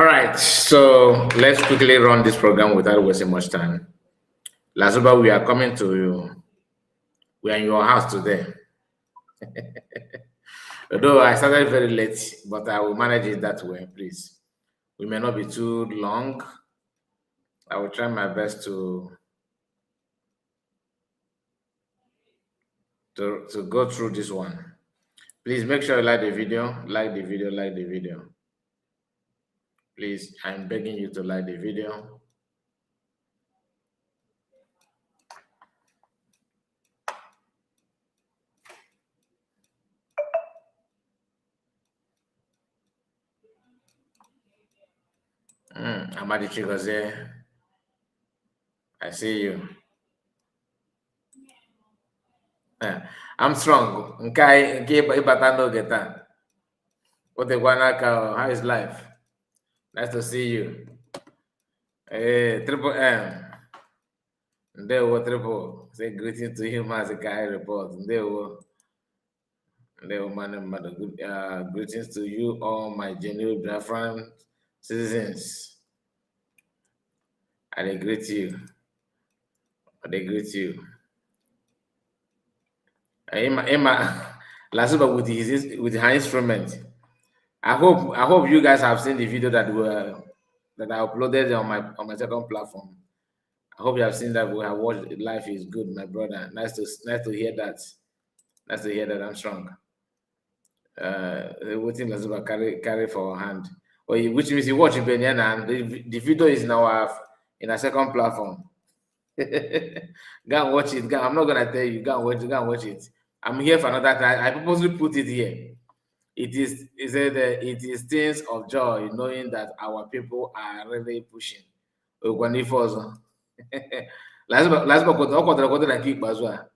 All right, so let's quickly run this program without wasting much time. Lasuba, we are coming to you. We are in your house today. Although I started very late, but I will manage it that way, please. We may not be too long. I will try my best to go through this one. Please make sure you like the video, like the video, like the video. Please, I'm begging you to like the video. Amadi Chigozie, I see you. I'm strong. Nke anyị nke ịbata n'oge taa. O tekwa n'aka. How is life? Nice to see you. Hey, Triple M. Ndewo Triple. Say greeting to him as a guy report. Ndewo. Ndewo man mmadụ. Good greetings to you all my genuine Biafran citizens. I dey greet you. I dey greet you. Emma Lasuba with his with her instrument. I hope you guys have seen the video that I uploaded on my second platform. I hope you have seen that. We have watched it. Life is good, my brother. Nice to hear that. Nice to hear that I'm strong. Waiting Lasuba carry for hand. Or which means you watch it, and the video is in our second platform. Go and watch it. Go, I'm not gonna tell you. Go and watch it. Go and watch it. I'm here for another time. I purposely put it here. It is it said it is things of joy knowing that our people are really pushing. Okwa n'ife ọzọ. Last ọ kwadoro akwado na nke ikpeazụ a.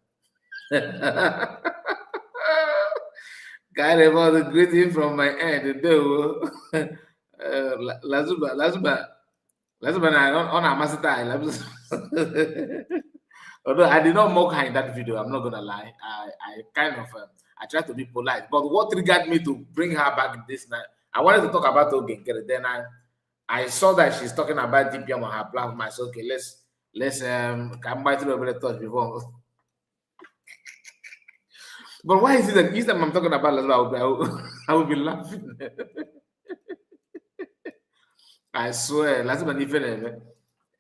Kind of all the greeting from my end. Ndewo. Lazuba Lazuba Lazuba na ọ na-amasị taa. Although I did not mock her in that video, I'm not gonna lie. I kind of I tried to be polite, but what triggered me to bring her back this night, I wanted to talk about Ogenkere. Then I saw that she's talking about DPM on her platform. I said, okay, let's come back to a bit touch before. But why is it that each time I'm talking about Lazuba, I will be laughing? I swear, Lazuba n'ife na-eme.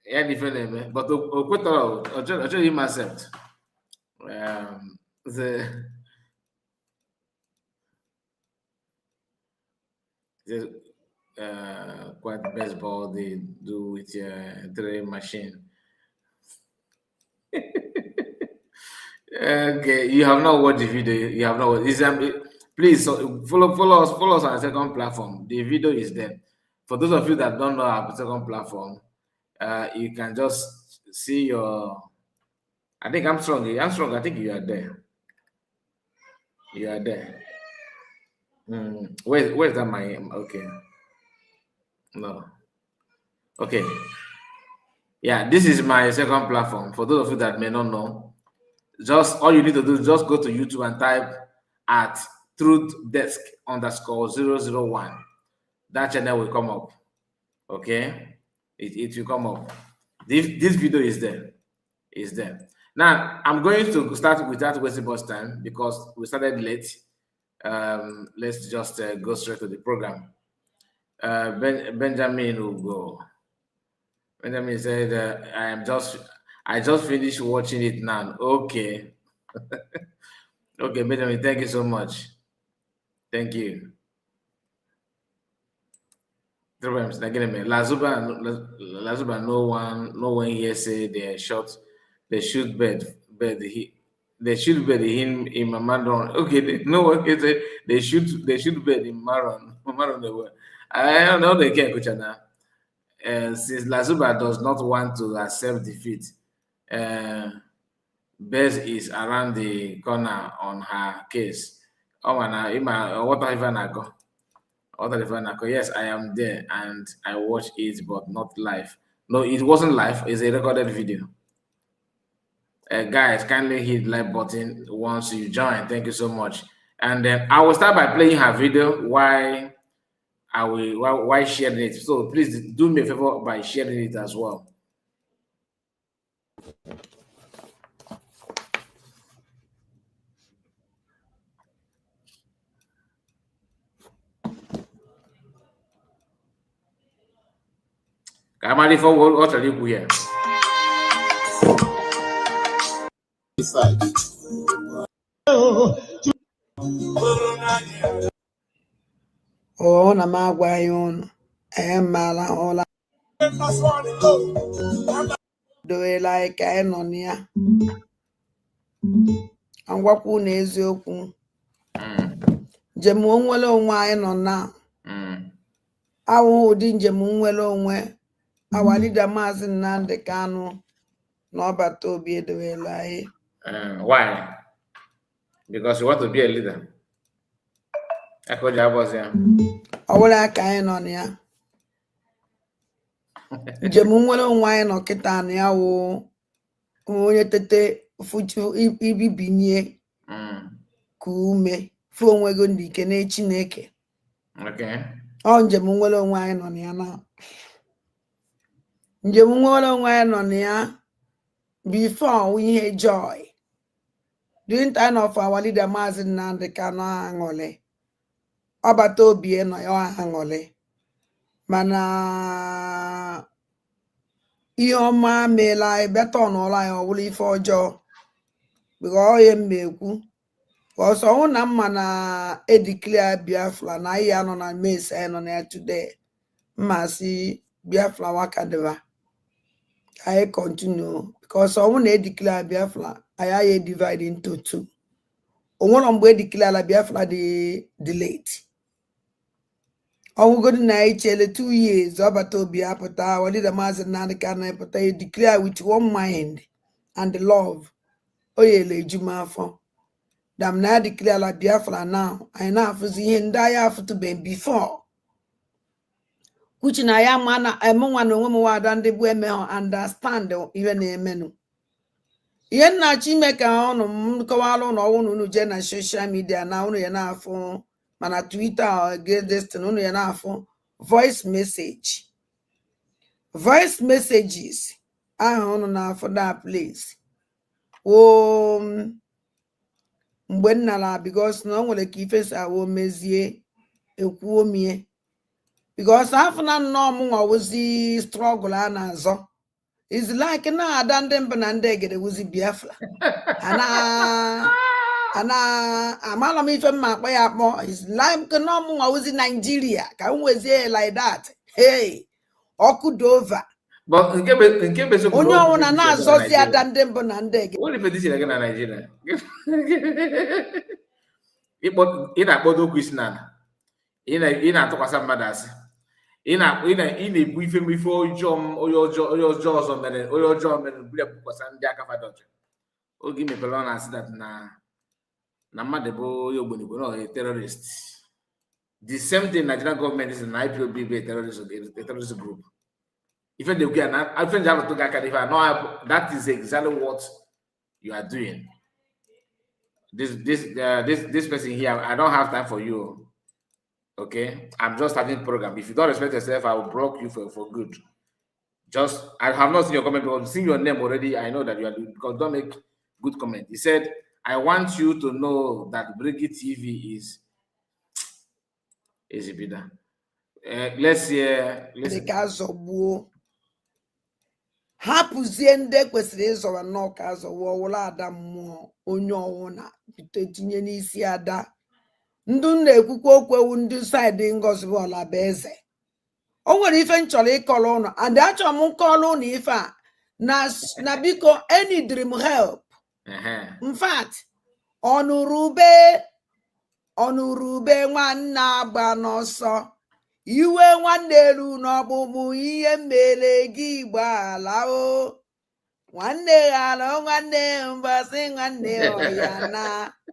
Ya n'ife na-eme. But o kwetara ọ chọrọ ime accept. The quite baseball they do with three machine. Okay, you have not watched the video. You have not watched. It's, please so follow us on our second platform. The video is there. For those of you that don't know our second platform, you can just see your. I think I'm strong. I'm strong. I think you are there. You are there. Where's that my okay? No. Okay. Yeah, this is my second platform. For those of you that may not know, just all you need to do is just go to YouTube and type @truthdesk_001. That channel will come up. Okay, it will come up. This video is there. Is there. Now I'm going to start without wasting much time because we started late. Let's just go straight to the program. Benjamin will go. Benjamin said, I just finished watching it now. Okay. Okay, Benjamin, thank you so much. Thank you. Again, Lazuba, no one here say they shoot bed he, they shoot bed him in Mamadon. Okay, no one can say they shoot bed in Maron. Maron they were. I don't know they can't now. Since Lazuba does not want to accept defeat, Bez is around the corner on her case. Oh man, what if I go? What if I go? Yes, I am there and I watch it, but not live. No, it wasn't live. It's a recorded video. Guys, kindly hit like button once you join. Thank you so much. And then I will start by playing her video. Why I will why sharing it. So please do me a favor by sharing it as well. Ka amara ife ọ chọrọ ikwu ya. Side. Ọ na m agwaghị unu, anyị maara ụra dowela anyị ka anyị nọ na ya. Ka m gwakwa unu eziokwu, njem nnwere onwe anyị nọ na awụghị ụdị njem nnwere onwe our leader Maazị Nnamdi Kanu na ọbata obi edowela anyị. Why? Because you want to be a leader. Aka o ji abọzi ya. Ọ wụrụ ya ka anyị nọ na ya. Njem nnwere onwe anyị nọ kịta na ya wụ onye tete fuchu ibibinye ka ume fụ onwe gị ndị ike na Chineke. Ọ njem nnwere onwe anyị nọ na ya na njem nnwere onwe anyị nọ na ya before ihe joy during time of our leader Maazị Nnamdi Kanu aṅụrị, ọbata obi nọ ya aṅụrị, mana ihe ọma meela anyị bịa ọnụọla anyị ọ bụrụ ife ọjọọ because ọ ihe m na-ekwu ọsọ hụ na mma na e declare Biafra na anyị anọ na mess anyị nọ na ya today. Mma si Biafra wakadịba, anyị continue because ọnwụ na e declare Biafra, anyị agha divide into two. O nwere mgbe e declare Biafra dị delayed. Ọnwụgodi na anyị chere 2 years, ọbata obi apụta, our leader Maazị Nnamdi Kanu apụta, e declare with one mind and love. O yere eju m afọ dam na ya declare la Biafra now. Anyị na-afụzi ihe ndị anyị afụtụbeghị before kwuchi na ya ma na emenwa na onwe m nwada ndị bụ emehọ understand ihe na-emenụ. Ihe nna-achọ ime ka ọnụ m kọwara ụnụ ọnwụ na unu jee na social media na unu ya na-afụ, mana Twitter or destin unu ya na-afụ voice message, voice messages ahụ unu na-afụ that place woo mgbe m nara because na o nwere ka ife si awụ mezie ekwuo mie because afọ na nnọọ m nwa wụzi struggle a na-azọ is like na ada ndị mbụ na ndị egede wụzi Biafra ana ana amala m ife mma akpọ ya akpọ is like na ọmụ nwa wụzi Nigeria ka m wezie like that. Hey, ọkụ dova. But nke bụ eziokwu onye na ọ bụ ọwụna ife dị iche na-azọzi na ada Nigeria. Ndị mbụ na ndị egede. What ife dị iche na Nigeria? Ị na-akpọdo okwu isi n'ala. Ị na-atụkwasị mmadụ asị. Ị na-ebu ife ọjọọ onye ọjọọ ọzọ mere, onye ọjọọ mere buru ya bukwasị ndị aka fada ọcha. Oge ị mepere ọ na-asị that na mmadụ bụ onye ogbonigwe na ọ terrorist. The same thing Nigerian government is na IPOB bụ a terrorist group. Ife na-ekwu ya na ife nji alụtụ gị aka n'ife a no, that is exactly what you are doing. This person here, I don't have time for you. Okay, I'm just starting program. If you don't respect yourself, I will block you for good. Just I have not seen your comment, but seeing your name already, I know that you are doing because don't make good comment. He said, I want you to know that Briggy TV is a bidder. Let's hear dị listen. Ka azọgbuo hapụzie ndị kwesịrị ịzọwa nnọọ ka azọwa ọwụla ada mmụọ onye ọwụna bite tinye n'isi ada ndị m na-ekwukwa okwu ewu ndị side Ngozi bụ Ọlabeze. O nwere ife m chọrọ ịkọrọ ụnụ and achọrọ m nkọrọ ụnụ ife a na biko enidiri m help. In fact, ọnụrụbe ọnụrụbe nwanne agba n'ọsọ iwe nwanne elu n'ọkpụkpụ ihe mere gị gbala o nwanne ghara nwanne mbọsị nwanne ọya na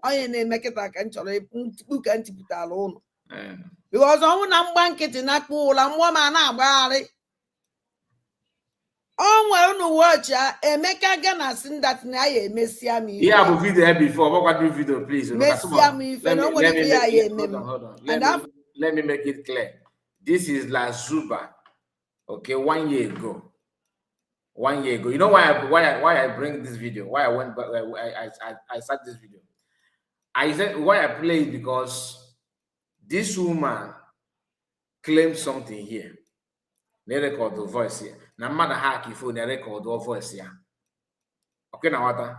onye na-eme kịta ka m chọrọ mkpu ka m tipụtara ụnụ because ọnwụ na mgba nkịtị na-akpụ ụla mmụọ ma na-agbagharị o nwere unu wọchị Emeka gana si that na ya emesịa m Ihe a ife bụ video ya before, ọgbakwa do video please. Mesịa m ife na o nwere ife ya ya eme m Hold on, and let me make it clear. This is Lasuba, okay, one year ago. One year ago. You know why I bring this video? Why I went back, I start this video. I said why I play it because this woman claimed something here. Na record the voice here. Na mmadụ hack phone na record the voice ya. Okay, now what?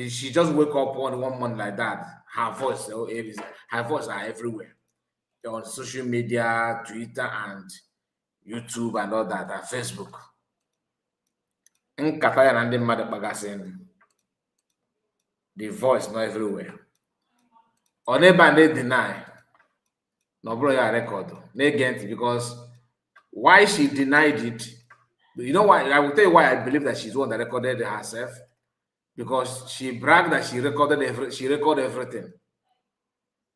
She just wake up one morning like that. Her voice, oh, her voice are everywhere on social media, Twitter, and YouTube, and all that, and Facebook. Nkata ya na ndị mmadụ kpagasị, the voice not everywhere. Ọ n'ebe a na-deny na ọ bụrụ ya record na-ege ntị, because why she denied it, you know why? I will tell you why I believe that she's the one that recorded herself, because she bragged that she recorded everything.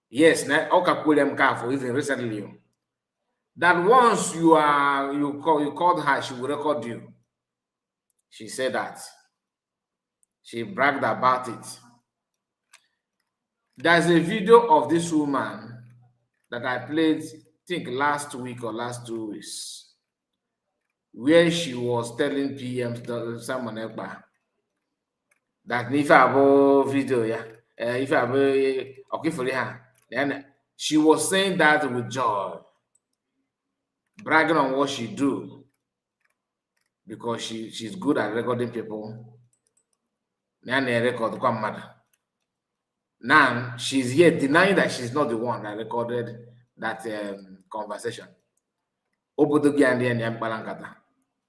Yes, na ọ ka kwuo m ka afọ even recently that once you are you call you called her, she will record you. She said that. She bragged about it. There's a video of this woman that I played, think last week or last 2 weeks, where she was telling PM Simon Ekpa that ife abụ video ya, ife abụ ọkifere ha. Then she was saying that with joy, bragging on what she do because she's good at recording people. Na ya na-record kwa mmadụ. Now she's here denying that she's not the one that recorded that conversation. Obodo gị and ya mkpara nkata.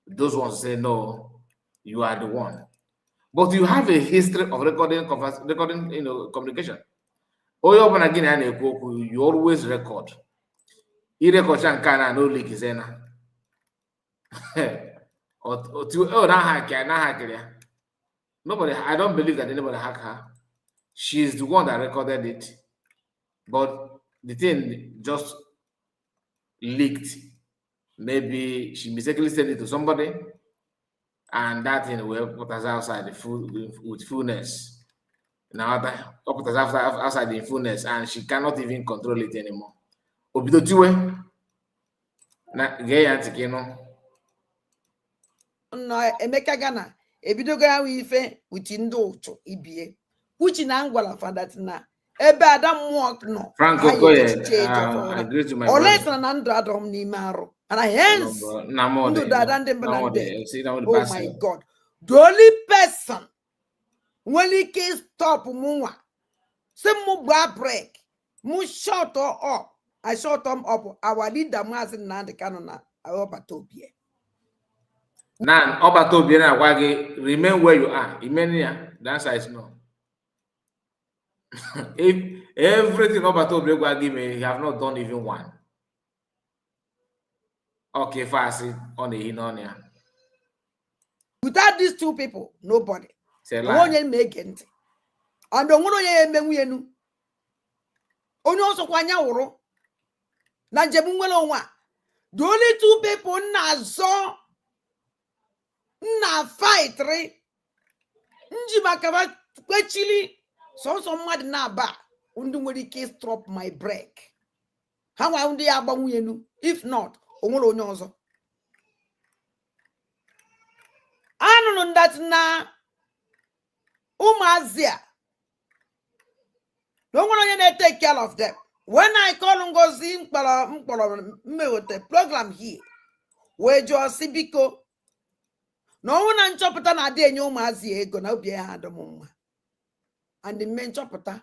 Those ones say, "No, you are the one." But you have a history of recording communication. Onye ọbụla gị na ya na-ekwu okwu, you always record. Irekọcha nke a na no leak zena. Otu oh na hack ya na hack ya. Nobody, I don't believe that anybody hack her. She's the one that recorded it, but the thing just leaked. Maybe she mistakenly sent it to somebody, and that thing will put us outside the full with fullness. Now that put us outside the fullness, and she cannot even control it anymore. Obido tiwe. Na gee ya ntị ka ị nụ. Nọ Emeka Ghana ebidogo ya ife with ndị ụchụ ibie uchi na ngwara fadat na ebe ada mmụọ nọ. Frank ha ya Okoye, echiche I agree to my ole brother. sara na ndụ adọrọ m n'ime arụ mana hence Nnamdi, ndụ dada ndị mba na ndị Nnamdi, see now the oh my bastard. God, the only person nwere ike stop mụ nwa si mụ gbaa break, mụ shut up, I shut them up, our leader Maazị Nnamdi Kanu na ọbata obie. Now, Ọbata Obi na-agwa gị remain where you are. Ime ya, the answer is no. If everything Ọbata Obi gwa gị mee, you have not done even one. Okay, fast ọ na-ehi n'ọnụ ya. Without these two people, nobody. It's a Onwe lie. Onye ma-ege ntị and onwere onye ya emenwu enu onye ọsọkwa anya wụrụ na njem nwere onwe a. The only two people nna azọ nna fightri nji maka ba kwechili sọnsọ mmadụ na-aba ndị nwere ike stop my break ha nwa ndị ya agbanwu enu. If not, o nwere onye ọzọ anụrụ ndat na ụmụazị a na o nwere onye na-etake care of them. When I call Ngozi mkpọrọ mkpọrọ mmeweta program here wee jụọ sị biko na ọnwụ na nchọpụta na-adị enye ụmụazị ego na obi ha adị m mma and mme nchọpụta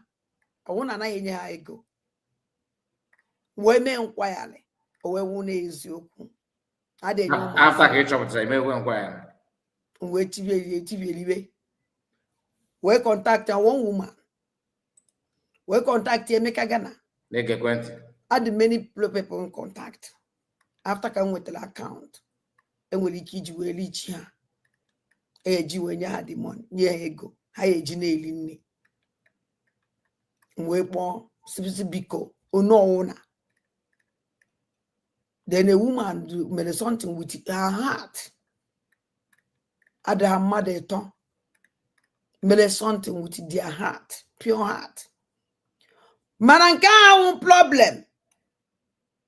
ọnwụ na anaghị enye ha ego wee mee nkwayalị o wee wụ n'eziokwu adị enye ụmụazị. After ka ị chọpụtara imekwe nkwa ya. Wee tibieri etibieriwe wee contact one woman wee contact Emeka Ghana. Na-ege ekwentị. Add many people in contact after ka m nwetara account enwere ike iji wee reach ha eji wee nye ha the money, nye ha ego ha ya eji na-eri nri. M wee kpọọ sibisi biko onu ọwụna. Then a woman mere something with her heart ada mmadụ ịtọ mere something with their heart, pure heart, mana nke ahụ problem.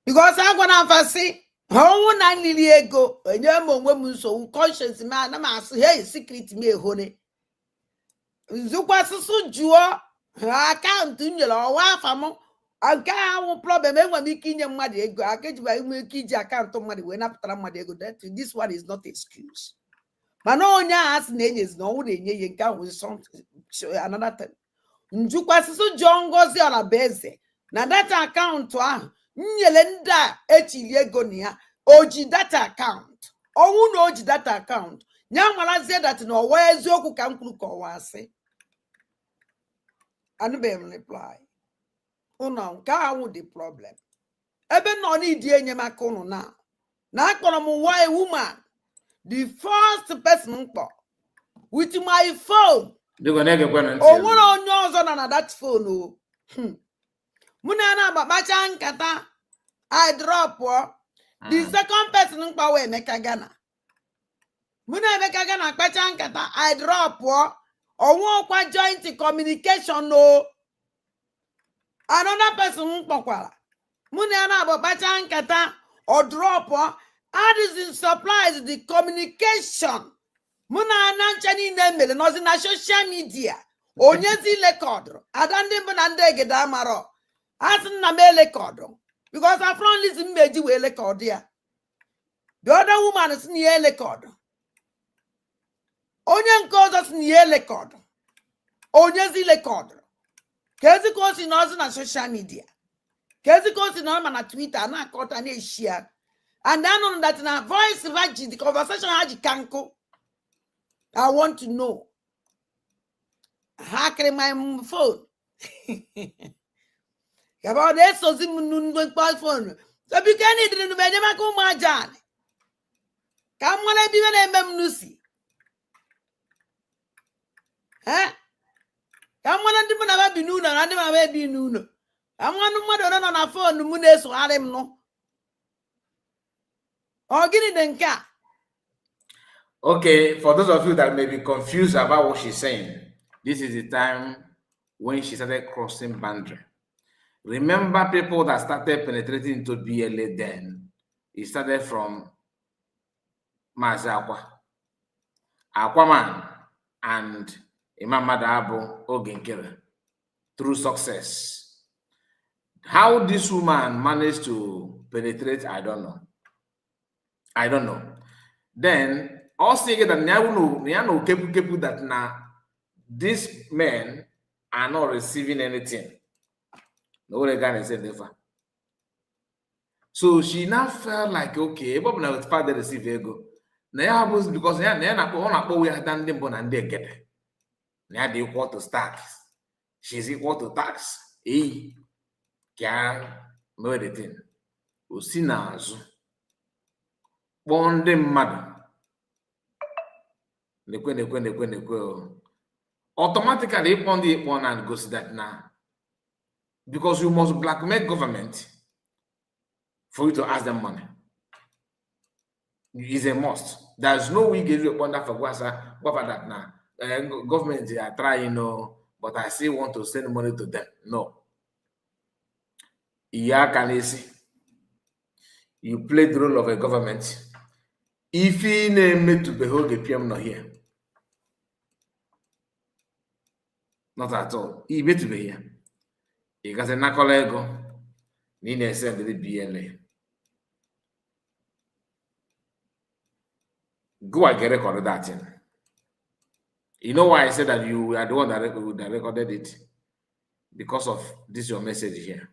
Because agwara afa sị ha ọnwụ na nlili ego enye m onwe m nsogbu conscience m, ana m asị, hey, secret m ehore nzukwa asụsụ jụọ ha account m nyere ọwa afa m. Nke ahụ problem, enwere m ike inye mmadụ ego aka ejikwa enwe ike iji account mmadụ wee napụtara mmadụ ego. That this one is not excuse, mana onye ahụ asị na enyezi na ọnwụ na-enye ya nke ahụ is another thing. Njukwa asụsụ jụọ Ngozi Ọrabaeze na data account ahụ nyere ndị a echiri ego na ya, o ji data account ọnwụ na o ji data account ya marazie that na ọwa eziokwu ka m kwuru ka ọwa asị. Anụbeghị m reply ụnọ. Nke ahụ dị problem ebe nọ n'idi enyemaka ụnụ na akpọrọ m nwa a woman, the first person m kpọ with my phone. Biko, na-egekwenụ ntị. O nwere onye ọzọ nọ na that phone o. Mụ na ya na-agba nkata, I drop pụọ. The second person mkpawa Emeka Ghana, mụ na Emeka Ghana kpacha nkata, I drop pụọ. Ọnwụọkwa joint communication o. Another person m kpọkwara, mụ na ya na-agba kpacha nkata, ọ drop pụọ. Adịzi surprise, the communication mụ na ana ncha niile mere nọzi na social media. Onyezi recordụrụ ada ndị mbụ na ndị egede amarọ asị nna m erecordụ, because afronlism m eji wee record ya. The other woman si na ya erecordụ, onye nke ọzọ si na ya erecordụ. Onyezi recordụrụ ka ezi ka o si na ọzọ na social media, ka ezi ka o si na ọ ma na Twitter na-akọta na-eshi ya, and anụrụ that na voice ha ji, the conversation ha ji ka nkụ. I want to know, hackere my phone gaba, ọ na-esozi m nnukwu phone. So biko, enidiri m enyemaka ụmụ aja anị ka m mara ebe ibe na-eme m nusi. Eh? Ka m mara ndị mụ na ha bi n'ụlọ na ndị mụ na ha ebi n'ụlọ, ka m mara mmadụ ole nọ na phone m na-esogharị m nụ. Ọ gịnị dị nke a? Okay, for those of you that may be confused about what she's saying, this is the time when she started crossing boundary. Remember, people that started penetrating into BLA then, it started from Mazakwa, Aquaman, and Imam Madabo Ogenkere through success. How this woman managed to penetrate, I don't know. I don't know. Then also that now kepu kepu that now these men are not receiving anything. No one can say never. So she now felt like, okay, ebe ọ bụ na father receive ego na ya bụ because ya na ya na-akpọ ọ na-akpọ ya ada ndị mbụ na ndị egede na ya dị equal to tax. She's equal to tax. Eyi ka ya mee the thing. O si n'azụ kpọọ ndị mmadụ nekwe nekwe nekwe nekwe o automatically ịkpọ ndị ịkpọ na gosi that na because you must blackmail government for you to ask them money is a must. There's no way give you that for gwasa gwafa that na government, they are trying, no, but I still want to send money to them. No. Ihe aka n'isi. You play the role of a government. Ife ị na-emetụbeghị oge PM nọ here. Not at all. I metụbeghị ya. Ị gasị nakọrọ ego na ị na-ese ndị BLA. Go and get recorded that thing. You know why I said that you are the one that recorded it? Because of this your message here.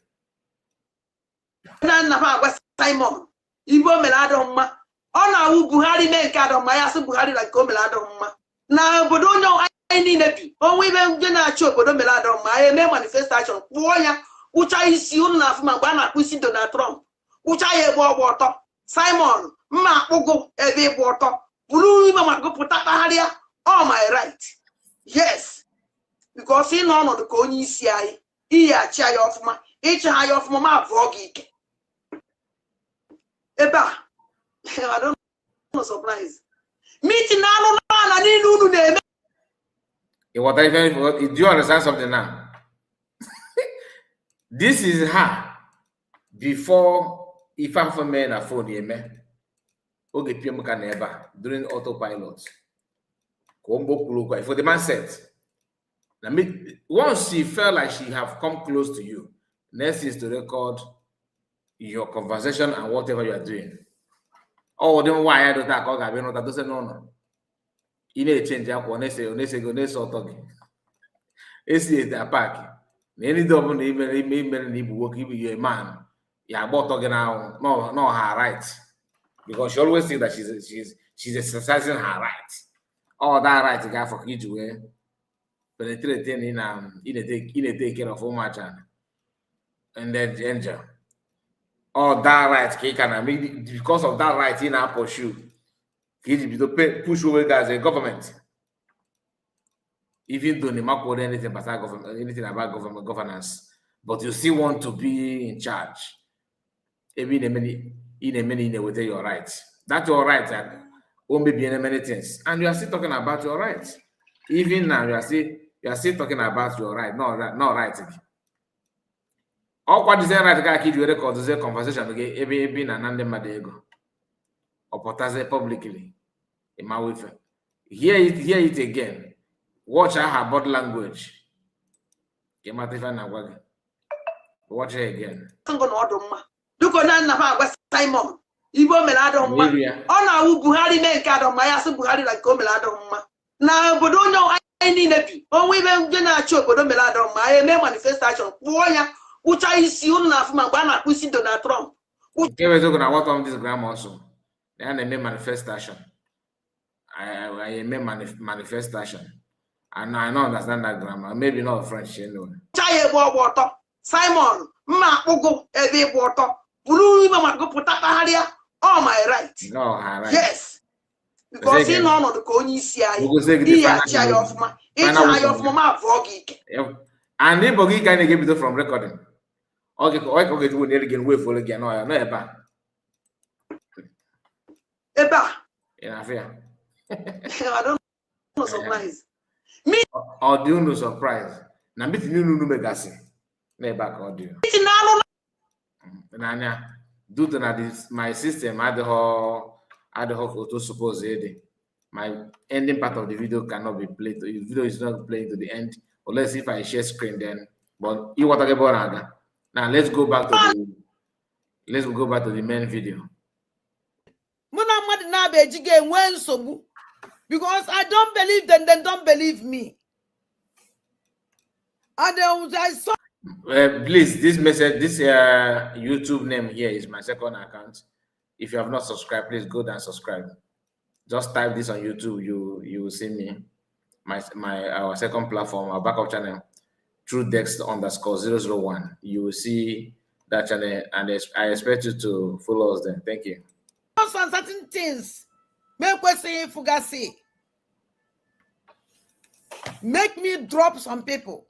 Na nna m agwa Simon ibe o mere adọ mma, ọ na-awụ Buhari mee nke adọ mma, ya sị Buhari na nke o mere adọ mma na obodo onye anyị niile bi onwe ibe ndị na-achị obodo mere adọ mma, anyị eme manifestation kpụọ ya kpụcha isi unu na afụ ma mgbe a na-akpụ isi Donald Trump kpụcha ya ebe ọgba ọtọ. Simon mma akpụgụ ebe ịgba ọtọ buru ime ma gụpụta kpagharịa all my right, yes, because ị nọ ọnọdụ ka onye isi anyị iyi achị anyị ọfụma ịchị ha ya ọfụma ma abụọ gị ike ebe a. I don't know, surprise meeting na-alụ n'ala niile unu na-eme. What do you understand something now? This is her before Ife afọ mee na phone eme oge PM ka na ebe a during autopilot ka o mgbe o kwuru okwu a, for the man said na once she felt like she have come close to you, next is to record your conversation and whatever you are doing. Ọ ụdị nwaanyị dị taa ka ọ ga-abịa n'ụta dose n'ụlọ, ị na-echange akwa, ọ na-ese gị, ọ na-ese ọtọ gị, esi ete paaki na enide ọbụla imere ime imere na ibu nwoke, ibu ya man, ya agba ọtọ gị n'anwụ. No, her right, because she always think that she's exercising her right. All that right ga-afọ ka iji wee penetrate na ị na-take care of ụmụaja and then angel. All that right ka ị ka na, because of that right ị na-pursue, ka iji bido push onwe gị as a government, even though na kwuru anything about government, anything about government governance, but you still want to be in charge. Ebe ị na-eme na ị na-eweta your right, that your right o mebiene many things, and you are still talking about your right. Even now you are still talking about your right, not right, not right gị. Ọkwa dizie right ka iji were kọdụzie conversation gị ebe ị na-ana ndị mmadụ ego, ọ pụtazie publicly ịmawa ife. Hear it again. Watch her body language ka ị mata ife a na-agwa gị. Watch her again. Ngụ na ọdụ mma dịka onye nna m agwa Simon ibe o mere adọ mma. N'iru ya. Ọ na-awụ Buhari mee nke adọ mma, ya sị Buhari na nke o mere adọ mma. Na obodo onye anyị niile bi, onwe ibe ndị na-achị obodo mere adọ mma, anyị eme manifestation, kpụọ ya, kpụcha isi unu na-afụ ma mgbe a na-akpụ isi Donald Trump. Nke bụ eziokwu na what of this grammar also na ya na-eme manifestation. I eme manifestation and I don't understand that grammar, maybe not French anyway. Kpụcha ya ebe ọgba ọtọ. Simon, mma akpụgụ ebe ịgba ọtọ buru ime ma gụpụta kpagharịa. All my right. No, her right. Yes, because ị nọ ọnọdụ ka onye isi anyị, Ogozie gị the iyi final achị anyị ọfụma, ịchị final anyị wisdom. ọfụma, ma abụọ gị ike. Yep. And ịbọ gị ka anyị na-ebido from recording. Ọ ga-eji wee gị wee folo gị nọ ya nọ ebe a. Ebe a. Ị na-afụ ya? I don't know, surprise. Ọ dị unu surprise na meeting unu megasị n'ebe a ka ọ dị Meeting na alụ. N'anya due to na this, my system adịghọ ka otu suppose ịdị, my ending part of the video cannot be played. The video is not playing to the end unless if I share screen then, but ịghọtago ebe ọ na-aga. Now let's go back to the main video. Mụ na mmadụ na-abịa eji ga-enwe nsogbu because I don't believe them, they don't believe me, and then I saw Please, this message, this YouTube name here is my second account. If you have not subscribed, please go down and subscribe. Just type this on YouTube, you will see me. My our second platform, our backup channel, TrueDex_001. You will see that channel, and I expect you to follow us then. Thank you. Some certain things ma ekwesịghị ịfụgasị make me drop some people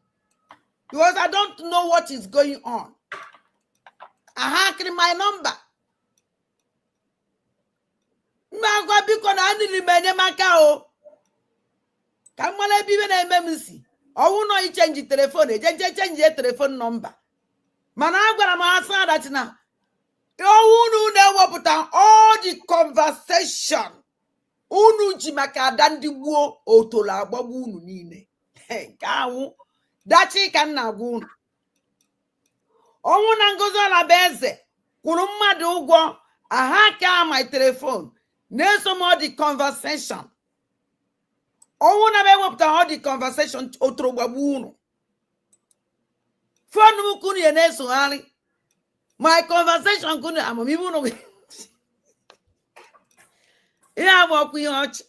because I don't know what is going on. I hacked my number. Mma agwa biko na anịrị m enyemaka o ka m mara ebe ibe na-eme m si ọnwụ nọ ichange telephone, ejeje change telephone number, mana agwara m ha sị that na ọnwụ unu na-ewepụta all the conversation unu ji maka ada ndị gboo otolo agbagbu unu niile. Hey, nke ahụ dachi ka m na-agwa unu, ọnwụ na Ngozi Ọlabeze kwụrụ mmadụ ụgwọ aha ka my telephone na-eso m all the conversation, ọnwụ na m ewepụta all the conversation, otoro gbagbu unu. Phone m kunu ya na-esogharị my conversation kunu amamihe unu. Ihe a bụ ọkwa ihe ọchị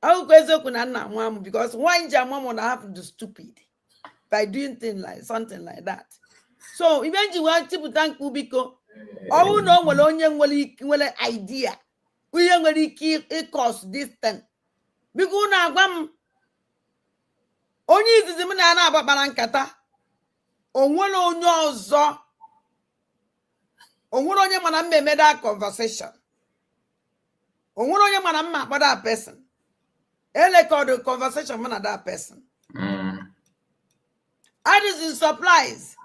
akwụkwọ eziokwu na nna nwa m, because nwaanyị ji ama m na have the stupid by doing thing like something like that. So ibe nji wee tipụta mkpu, biko, ọnwụ na o nwere onye nwere ike, nwere idea ihe nwere ike ịcause this thing, biko unu agwa m. Onye izizi m na na-agbakpara nkata, o nwere onye ọzọ, o nwere onye mana mma eme that conversation, o nwere onye mana mma akpọ that person, erecord conversation m na that person. I is in surprise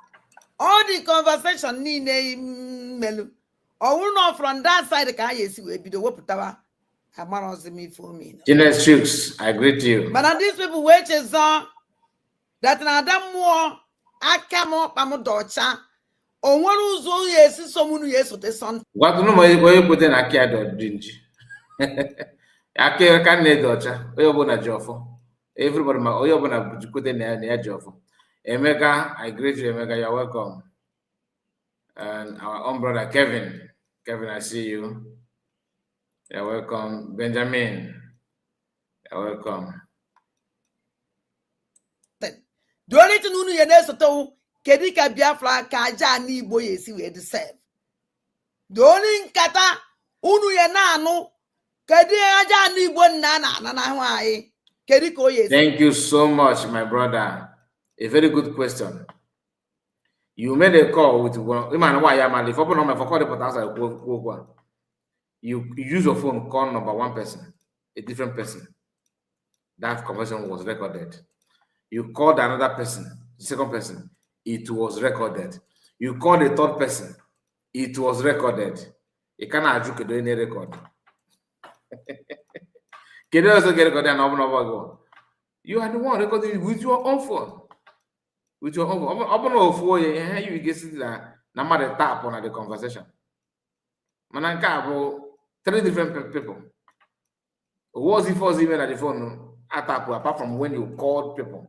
all the conversation niile m melu. Ọ bụrụ na from that side ka ha ga-esi wee bido wepụtawa, amarọzi m ife omi. Gines Chooks, I greet you. Mana these people wee chezọ that na ada mmụọ aka m ọkpa m dị ọcha, o nwere ụzọ ya esi so m unu ya esote sọnte. Gwatụnụ m onye kwete na aka ya dị nji. Aka ka nne dị ọcha, onye ọbụla ji ọfọ. Everybody ma onye ọbụla kwete na ya ji ọfọ. Emeka, I greet you, Emeka, you're welcome. And our own brother Kevin. Kevin, I see you. You're welcome. Benjamin, you're welcome. The only thing unu ya na-esote, kedu ka Biafra ka aja ana Igbo ya esi wee dị sef. The only nkata unu ya na-anụ, kedu aja ana Igbo nna na-ana n'ahụ anyị, kedu ka o ya esi. Thank you so much, my brother. A very good question. You made a call with one. If open number for call the you use your phone, call number one person, a different person. That conversation was recorded. You called another person, the second person, it was recorded. You called the third person, it was recorded. You cannot do any record. Can you also get recorded and open up? You are the one recording with your own phone. With your own phone. Open up for you get that number tap on the conversation. Mana nke a bụ three different people. Was it first even at the phone atap apart from when you called people,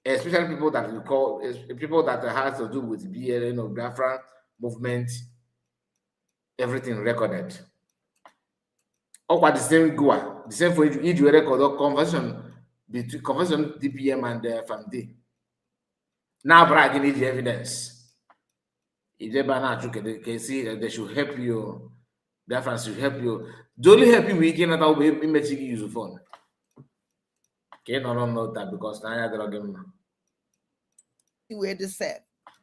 especially people that you call people that has to do with BLN or Biafra movement, everything recorded. Ọkwa the same goa, the same for iji record conversation between conversation DPM and FMD. Now brag need the evidence. If they ban out, see they should help you. Biafra should help you. The only help you we can not be use your phone. Okay, no, no, no, that because now I don't give. Where the self.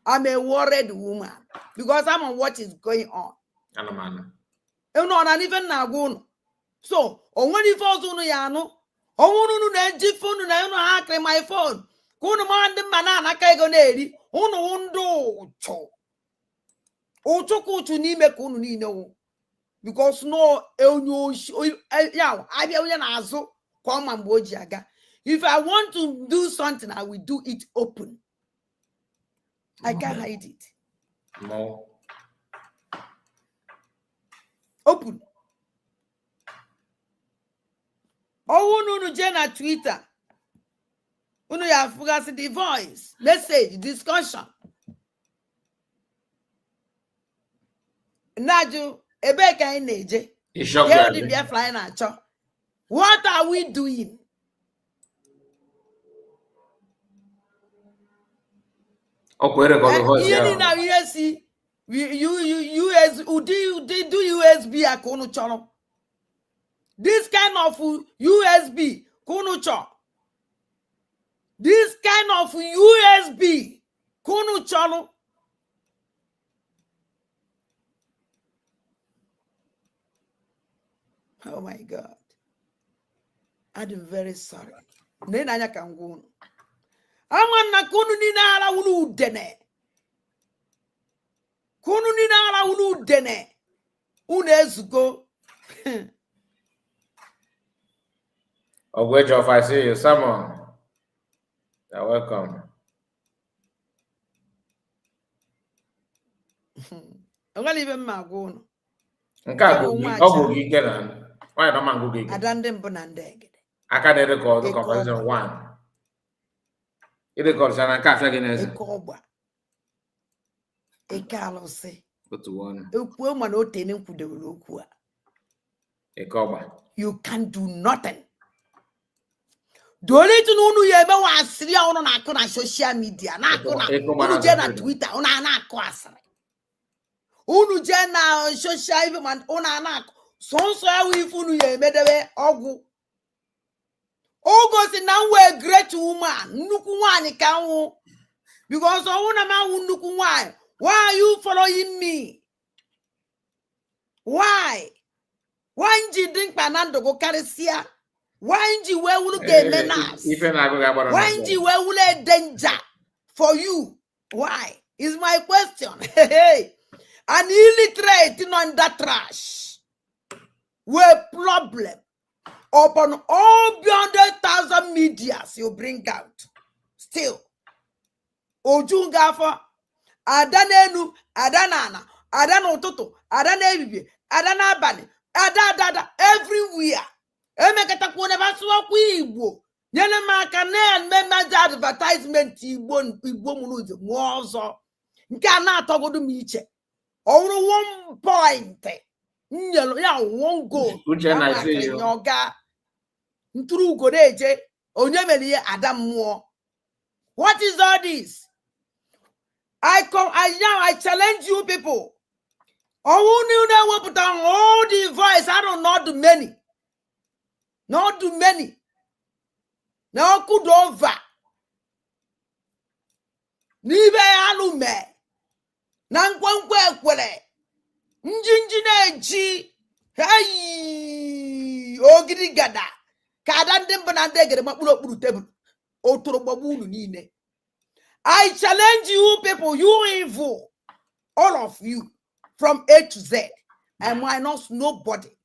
I'm a worried woman because I'm on what is going on. Unu ọ na ife na-agwa unu. So, o nwere ife ọzọ unu ya anụ. O nwere unu na-eji phone na unu ha akịrị my phone. Ka unu mara ndị mma na-anaka ego na-eri. Unu wụ ndị ụchụ. Ụchụ ka ụchụ n'ime ka unu niile wụ. Because no onye oshi ya abịa onye na-azụ ka ọ ma mgbe o ji aga. If I want to do something, I will do it open. I can't hide it. No. Open. Ọwụ unu jee na Twitter, unu ya afụgasị the voice, message, discussion. Na-ajụ ebee ka anyị na-eje? Kedu Biafra anyị na-achọ? What are we doing? Ihe niile ahụ ihe si US ụdị ụdị USB a ka unu chọrọ. This kind of USB ka unu chọrọ. This kind of USB ka unu chọrọ. Oh my God. I'm very sorry. Nne anya ka ngwa unu. Ama na ka unu niile ara wuru udene. Ka unu niile ara wuru udene. Unu ezugo. Ogwejof, I see you. Simon, you're welcome. Onwere ibe mma agwa unu. Nke a bụ ọ bụ gị ike na nwaanyị na mma ngụ gị. Ada ndị mbụ na ndị egede. Aka na-erekọdụ conversation one. Ịrekọdụ na nke afịa gị n'eze. Eke ọgba. Eke alụsị. Otu ọnụ. Ekwuo mana o tene nkwudewere okwu a. Eke ọgba. You can do nothing. The only thing unu ya emewe asịrị a unu na-akụ na social media, na-akụ na unu jee na Twitter, unu a na-akụ asịrị. Unu jee na social media, unu a na-akụ. Sọnsọ ya wụ ife unu ya emedebe ọgwụ. O gosi na m wee great woman, nnukwu nwaanyị ka m wụ. Because ọnwụ na m awụ nnukwu nwaanyị, why are you following me? Why? Why ji dị mkpa na ndụ gị karịsịa? Why ji wee wuru ka eme nas? Why ji wee wuru a danger for you? Why? Is my question. Hey, An illiterate nọ in that trash wee problem upon all 100,000 medias you bring out. Still oju nga afọ ada n'elu, ada n'ala, ada n'ụtụtụ, ada n'ehihie, ada n'abalị, ada, ada, ada everywhere. Emekọtakwa n'ebe asụwakwa Igbo nyere m aka na-eme advertisement Igbo. Igbo mụrụ ụzọ mụọ ọzọ nke a na-atọgodo m iche. Ọ wụrụ one point nyere ya, one goal. Uchenna, I see you. Nye ọga ntụrụ ugo na-eje onye mere ihe ada mmụọ. What is all this? I come, I now I challenge you people. Ọnwụ na unu ewepụta all the voice, I don't know do many, not do many na ọkụ dị over n'ibe alụ mee na nkwenkwe ekwere njinji na-eji heyi ogiri gada ka ada ndị mbụ na ndị egere makpụrụ okpuru tebụl otoro gbagbu unu niile. I challenge you people, you evil, all of you from A to Z and minus nobody.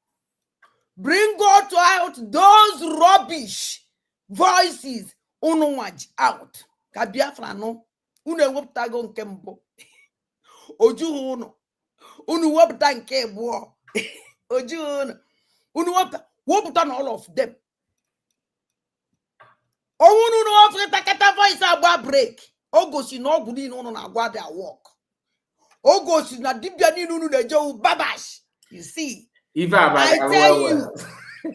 Bring out out those rubbish voices unu nwa ji out ka Biafra nụ. Unu ewepụtago nke mbụ, ojughị unu. Unu wepụta nke abụọ, ojughị unu. Unu wepụta, wepụta na all of them. Ọnwụ unu wepụta kata voice agba break. O gosi na ọgwụ niile unu na-agwa dị work. O gosi na dibịa niile unu na-eje babash. You see, Ife abalị. I tell you,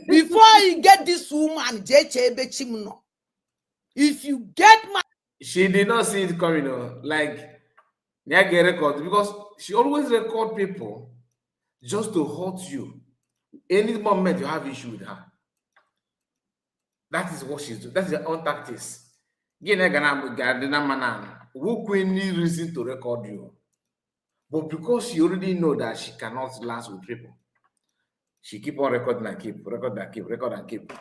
before you get this woman, jee chee ebe chi m nọ. If you get my She did not see it coming, oh, like yeah, get record because she always record people just to hurt you. Any moment you have issue with her, that is what she's doing. That's her own tactics. Gịnị ga na ga-adị na mma na who any reason to record you, but because she already know that she cannot last with people, she keep on recording and keep record and keep record and keep.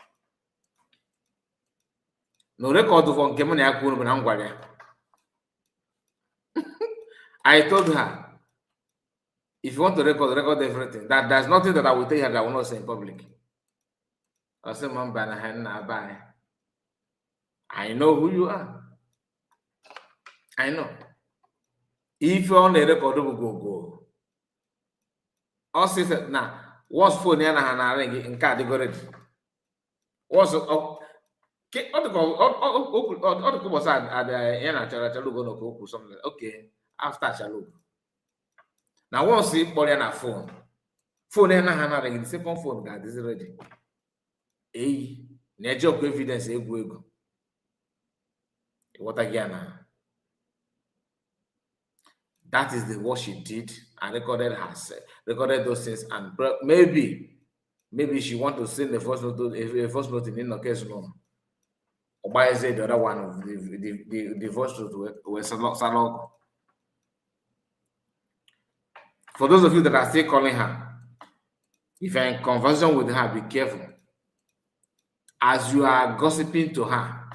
No record for nke mụ na ya kwuru bụ na m gwara ya. I told her, if you want to record, record everything. That there's nothing that I will tell you that I will not say in public. I said, Mom, bye. I know who you are. I know. If you're on the record, go go. Ọ sị na once phone ya na ha na-arị gị nke a dịgo ready. Once ọ dịka ọ dịka ụbọchị ya na achara achara ugo na okwu something like, okay, after achara ugo. Na once ị kpọrọ ya na phone, phone ya na ha na-arị gị, the second phone ga-adịzi ready. Eyi na-eji ọkụ evidence egwu egwu. Ịghọta gị ya na that is the what she did and recorded herself, recorded those things, and maybe she want to send the first note, a first note in Inoke's room. Or by say the other one, the voice note were salok. For those of you that are still calling her, if you're in conversation with her, be careful. As you are gossiping to her,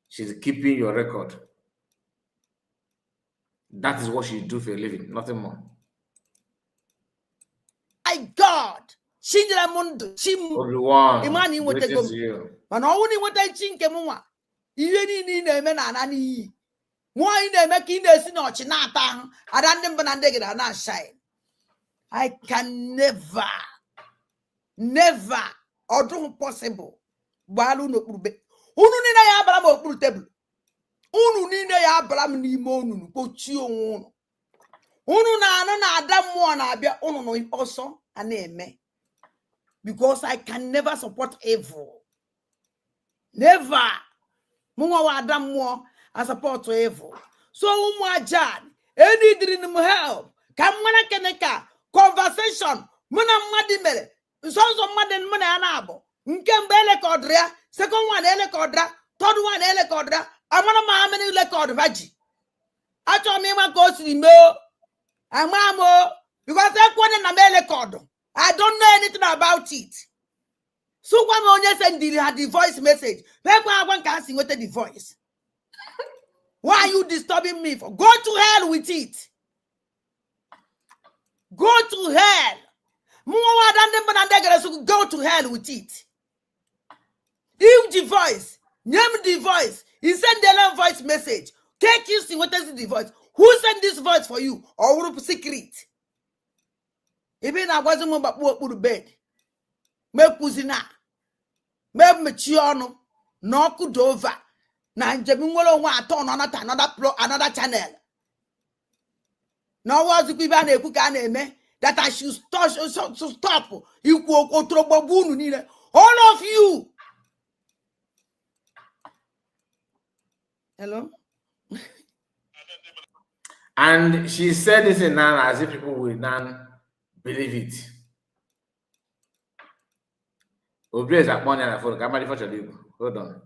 she's keeping your record. That is what she do for a living, nothing more. My God, chinyere m ndụ chi m. Obi-Wan, Ịma na ị nwetago greetings m. to you. Mana ọ bụrụ na ị nweta chi nke m nwa, ihe niile ị na-eme na ana n'iyi nwaanyị na-eme ka ị na-esi n'ọchị na-ata ahụ ada ndị mbụ na ndị gịra na shine. I can never, never, ọ dụghị possible. Gbara unu okpuru be unu niile ya abara m okpuru tebụl unu niile ya abara m n'ime onunu kpochie onwe unu. Unu na-anụ na ada mmụọ na-abịa unu nọ ọsọ a na-eme because I can never support evil, never. Mụ nwa wa ada mmụọ I support evil. So ụmụ ajan enidiri m help ka m mara kene ka conversation mụ na mmadụ mere nsọ nsọ mmadụ mụ na ya na-abụ nke mgbe elekọdịrị ya, second one elekọdịra, third one elekọdịra. Amara m ha many record ha ji. Achọrọ m ịma ka o siri mee o. Ama m o because ekwene na m elekọdụ. I don't know anything about it. So gwa m onye sendiri ha the voice message. Mekwa agwa nke ha si nweta the voice. Why are you disturbing me for? Go to hell with it. Go to hell. Mụnwa nwa ada ndị mbụ na ndị egede sị go to hell with it. If the voice, nye m the voice, he send them voice message. Take you see what is the voice. Who send this voice for you? Or wụrụ secret. Ebe ị na-agwazi m gbakpuo okpuru bed. Mekwuzina. Mechie ọnụ na ọkụ dị over na njem nwere onwe atọ nọ another another pro another channel na ọnwa ọzụkwa ibe a na-ekwu ka a na-eme that I should stop, should stop ikwu okwu otorogbogbo unu niile, all of you. Hello. And she said this in now as if people will now believe it. Obi is akpọ ya na phone ka amadi fọchọrọ igwu. Hold on.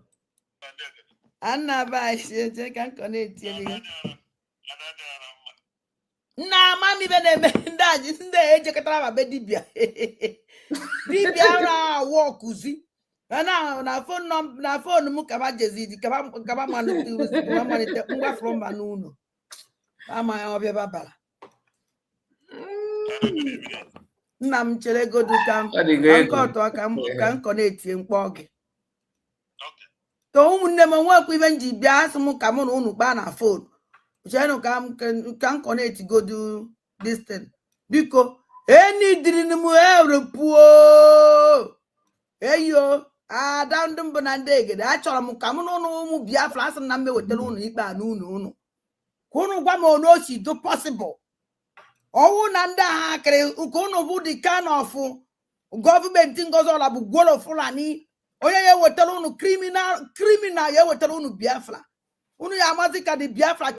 Anna ba ka nkọ na-eti gị nna ama m ibe na-eme ndị anyị ndị a ejekọtara ma be dibịa dibịa ahụ awụ ọkụzi na na phone na phone m kaba jezi kaba kaba malite kaba malite mgbafuru mba n'ụlọ ama ya ọbịa babara. Nna m chere godu ka m Ọ dị ka egwu. nke ọtọ ka m ka nkọ na-etie mkpọ gị to ụmụnne m onwekwa ibe m ji bịa asị m ka mụ na unu kpaa na phone chenụ ka m ka m connect godu this thing biko enidiri m erepuo eyo ada ndị mbụ na ndị egede achọrọ m ka mụ na ụnụ ụmụ Biafra asị m na m ewetara ụnụ ikpe a n'ụlọ ụnụ ka ụnụ gwa m onu o si do possible ọnwụ na ndị agha akịrị ka ụnụ bụ the kind of gọọmenti Ngozi Ọla bụ gworo Fulani onye ya ewetara ụnụ criminal criminal ya ewetara ụnụ Biafra ụnụ ya amazi ka the Biafra.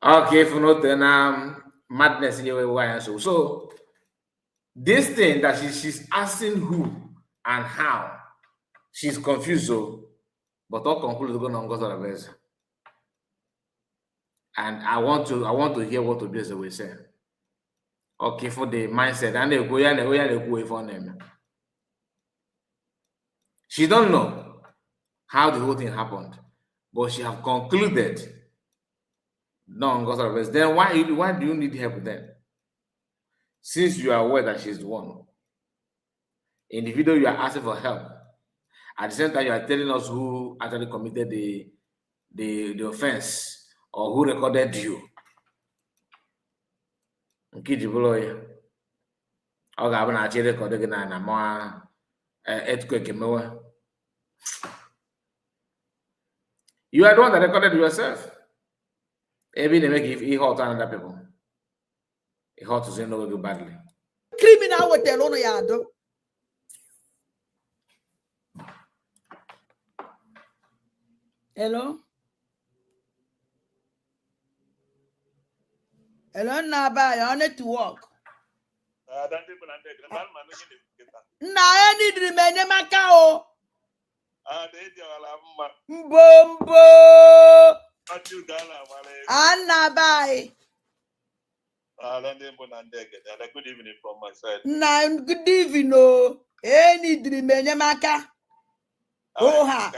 Okay, if not, then madness in your way. So this thing that she's asking who and how, she's confused though, but all conclude go on Ngozi Orabueze. And I want to hear what Obieze will say. Okay, for the mindset, and they go yeah, they go yeah, they go for them. She don't know how the whole thing happened, but she have concluded no Ngozi Orabueze. Then why do you need help then? Since you are aware that she's the one. In the video, you are asking for help. At the same time, you are telling us who actually committed the offense or who recorded you. Nke iji bụrụ ya, ọ ga-abụ na achọ record gị na ma earthquake mewe. You are the one that recorded yourself. Ebe ị na-eme ka ihe ọtọ another people. Ihe ọtụzi n'oge gị badly. Criminal wetara ụnụ ya adụ. Hello. Hello, nna be ya ọ network. Nna ya nidiri m enyemaka o mbo mbo anna be anyị. Good evening from my side. Nna, good evening o enidiri m enyemaka. Oha.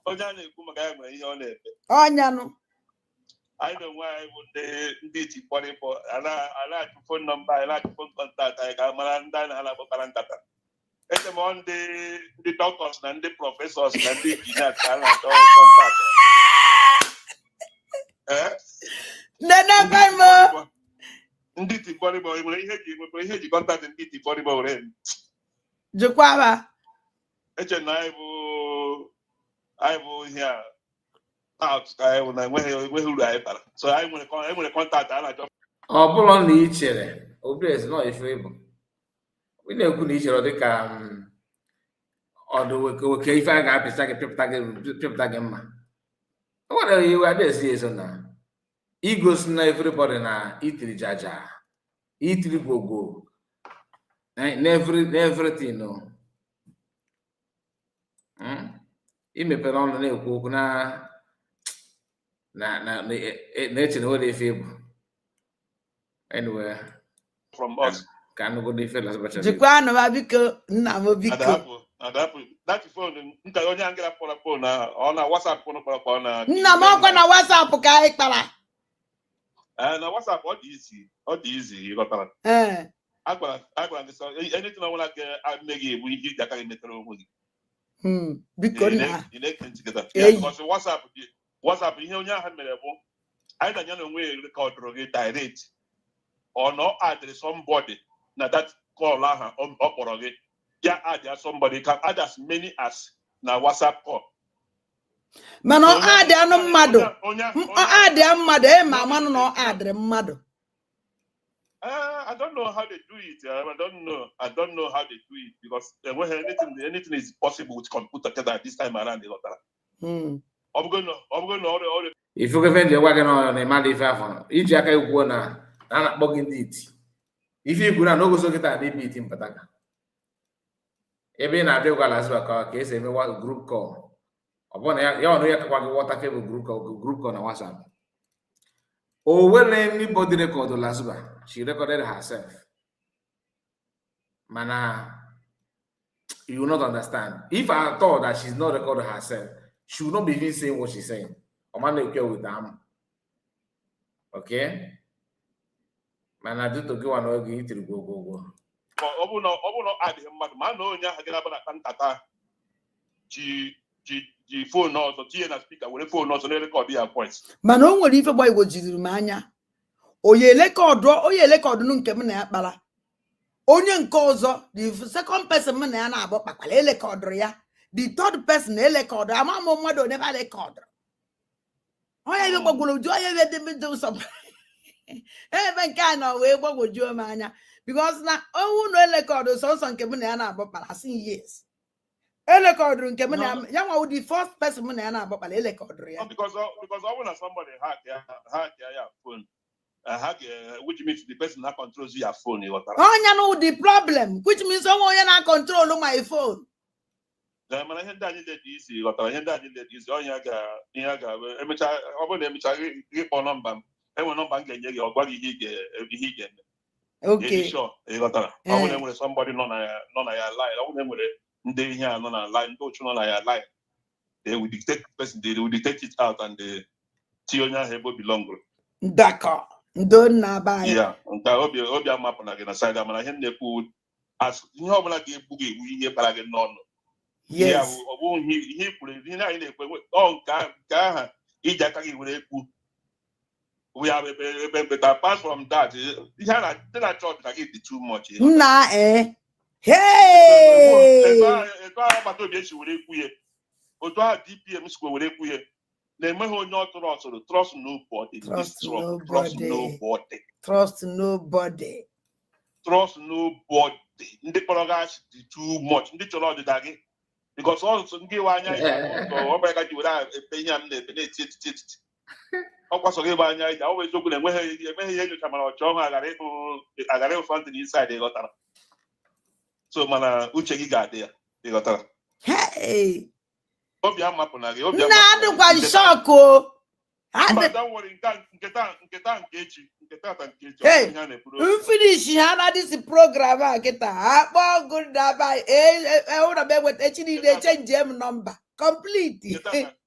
Onye a na-ekwu maka ya nwere ihe ọ na-eme. Ọnyanụ. Anyị na onwe anyị bụ ndị ji kpọrịkpọ a na-achụ phone number anyị, na-achụ phone contact anyị ka a mara ndị anyị na-akpọkara nkata. Eche m ọ ndị doctors na ndị professors na ndị engineers ka a na-achọ contact. Nenekwe m. Ndị tikpọrịkpọ nwere ihe ji nwekwara ihe ji contact ndị tikpọrịkpọ were eme. Jụkwaba. Eche na anyị bụ ihe a out ka anyị bụ na enweghị uru anyị bara, so anyị nwere contact a na-achọ. Ọ bụrụ na ị chere Obieze nọ ife ịbụ ị na-ekwu na ị chere ọ dịka ọdụ oke ife a ga-apịcha gị pịpụta gị mma. O nwere iwe adị esi eso na igosi na everybody na itiri jaja itiri gwogwo na everything no. I mepere ọnụ na-ekwu okwu na na na na-eche na nwere ife ịbụ anyway. From us. Ka anụgodo ife lasabachara. Jikwa anụba biko nna m biko. Adapụ adapụ that phone nta onye angara kpọrọ phone ahụ ọ na WhatsApp phone kpọrọ ka ọ na Nna m, ọkwa na WhatsApp ka anyị kpara. Eh, na WhatsApp ọ dị easy, ọ dị easy, ịghọtara? Ee. Agwara gị sọ anything ọbụla ga-eme gị egbu ihe iji aka gị metere onwe gị. Biko Ị nna. Ị na-eke ntị kịta ya? Eyi. Because WhatsApp dị, WhatsApp, ihe onye ahụ mere bụ anyị na ya na onwe ya recordụrụ gị direct or no, add somebody na that call ahụ ọ kpọrọ gị ya, add ya, somebody can add as many as na WhatsApp call. Mana ọ Onye adị anụ mmadụ. Onye Ọ adị mmadụ e ma amanụ na ọ adịrị mmadụ. I don't know how they do it. I don't know. I don't know how they do it because when anything is possible with computer at this time around. Ịghọtara? Ọ bụgo na ọrịa Ifugo ife nji gwa gị na ọ na ịmara ife afọ iji aka ikwuo na a na-akpọ gị ndị iti ife ikwu na n'ogoso kịta na ibe iti mpataka ebe ị na-abịa gwa Lasuba ka esi eme group call. Ọ bụrụ na ya ọnụ ya kakwa gị ghọta fe bụ group call na WhatsApp. O nwere anybody record Lasuba? She recorded herself, mana you will not understand. If I thought that she's not recorded herself, she will not be even saying what she's saying. Ọma na-ekwe with am, okay? Mana due to gị nwa na oge itiri gwogwogwo. Ọ bụrụ na ọ adịghị mmadụ ma na onye ahụ gị na-aba na nkata ji phone ọzọ tinye na speaker, were phone ọzọ na-erecord ya voice. Mana o nwere ife gbagwojiri m anya. Onye elekọdụ, onye elekọdụ nke m na ya kpara, onye nke ọzọ, the second person m na ya na-abụ kpakwara, elekọdụrụ ya, the third person elekọdụ. Ama m mmadụ onye ba lekọdụrụ. Onye ebe gbagworo ju onye ebe dị dị nsọ ebe nke a nọ wee gbagwojuo m anya, because na owu na elekọdụ sọnsọ nke m na ya na-abụ kpara, asị yes, elekọdụrụ nke m na ya. Ya nwa, the first person m na ya na-abụ kpara, elekọdụrụ ya. Because ọ bụrụ na somebody hack ya phone, hack, which means the person that controls your phone, ịghọtara? Ọnya nụ the problem, which means onwe onye na-acontrol my phone. Eh, mana ihe ndị anyị dị isi, ghọtara, ihe ndị anyị dị isi ọnya ga ihe a ga emecha. Ọ bụrụ na emecha gị kpọọ nọmba m, enwe nọmba m ga-enye gị, ọ gwa gị ihe ị ga-eme. Okay. Ịdị sure, ị ghọtara? Ọ bụrụ na enwere somebody nọ na ya line, ọ bụrụ na enwere ndị ihe a nọ na line, ndị ochu nọ na ya line, they will detect person, they will detect it out and they tinye onye ahụ ebe o belong. Ndakọ ndo nna be anyị. Ya nke a, obi amapụ na gị na side a, mana ihe m na-ekwu, as ihe ọbụla ga-egbu gị egbu, ihe bara gị n'ọnụ. Ihe a ọ bụghị ihe i kwuru, ihe anyị na-ekwe ọ nke aha iji aka gị were ekwu ya bụ ebe but apart from that, ihe a na ndị na-achọ ọdịda gị dị too much. Nna, ee, hey. Etu ahụ agbata obi esi were ekwu ya, otu ahụ DPM sikwa were ekwu ya, na-enweghị onye ọ tụrụ ọsụrụ. Trust nobody. Trust Trust nobody. nobody. Trust nobody. Trust nobody. Ndị kpọrọ gị asị dị too much, ndị chọrọ ọdịda gị, because ọsụ ndị iwe anya ya ọ bụ ka ji were epe ihe a m na-epe na-eti etiti etiti ọ kwasọrọ ịgba anya ija. Ọ bụ eziokwu na enweghị ihe nyocha, mana ọchọ ọhụụ aghara ịhụ something inside, ịghọtara? So mana uche gị ga-adị ya, ịghọtara? Hey. Obi amapụ na gị, obi Nna, amapụ na adịkwa gị. Shock o. Mba, Adị don't worry, nke taa nke echi, nke tata nke echi, ọ Hey, bụ ihe a na-ekwuru okwu. M finish ha na this program a kịta akpọ ọgụ ndaba ụlọ m eweta echi niile, change m nọmba complete.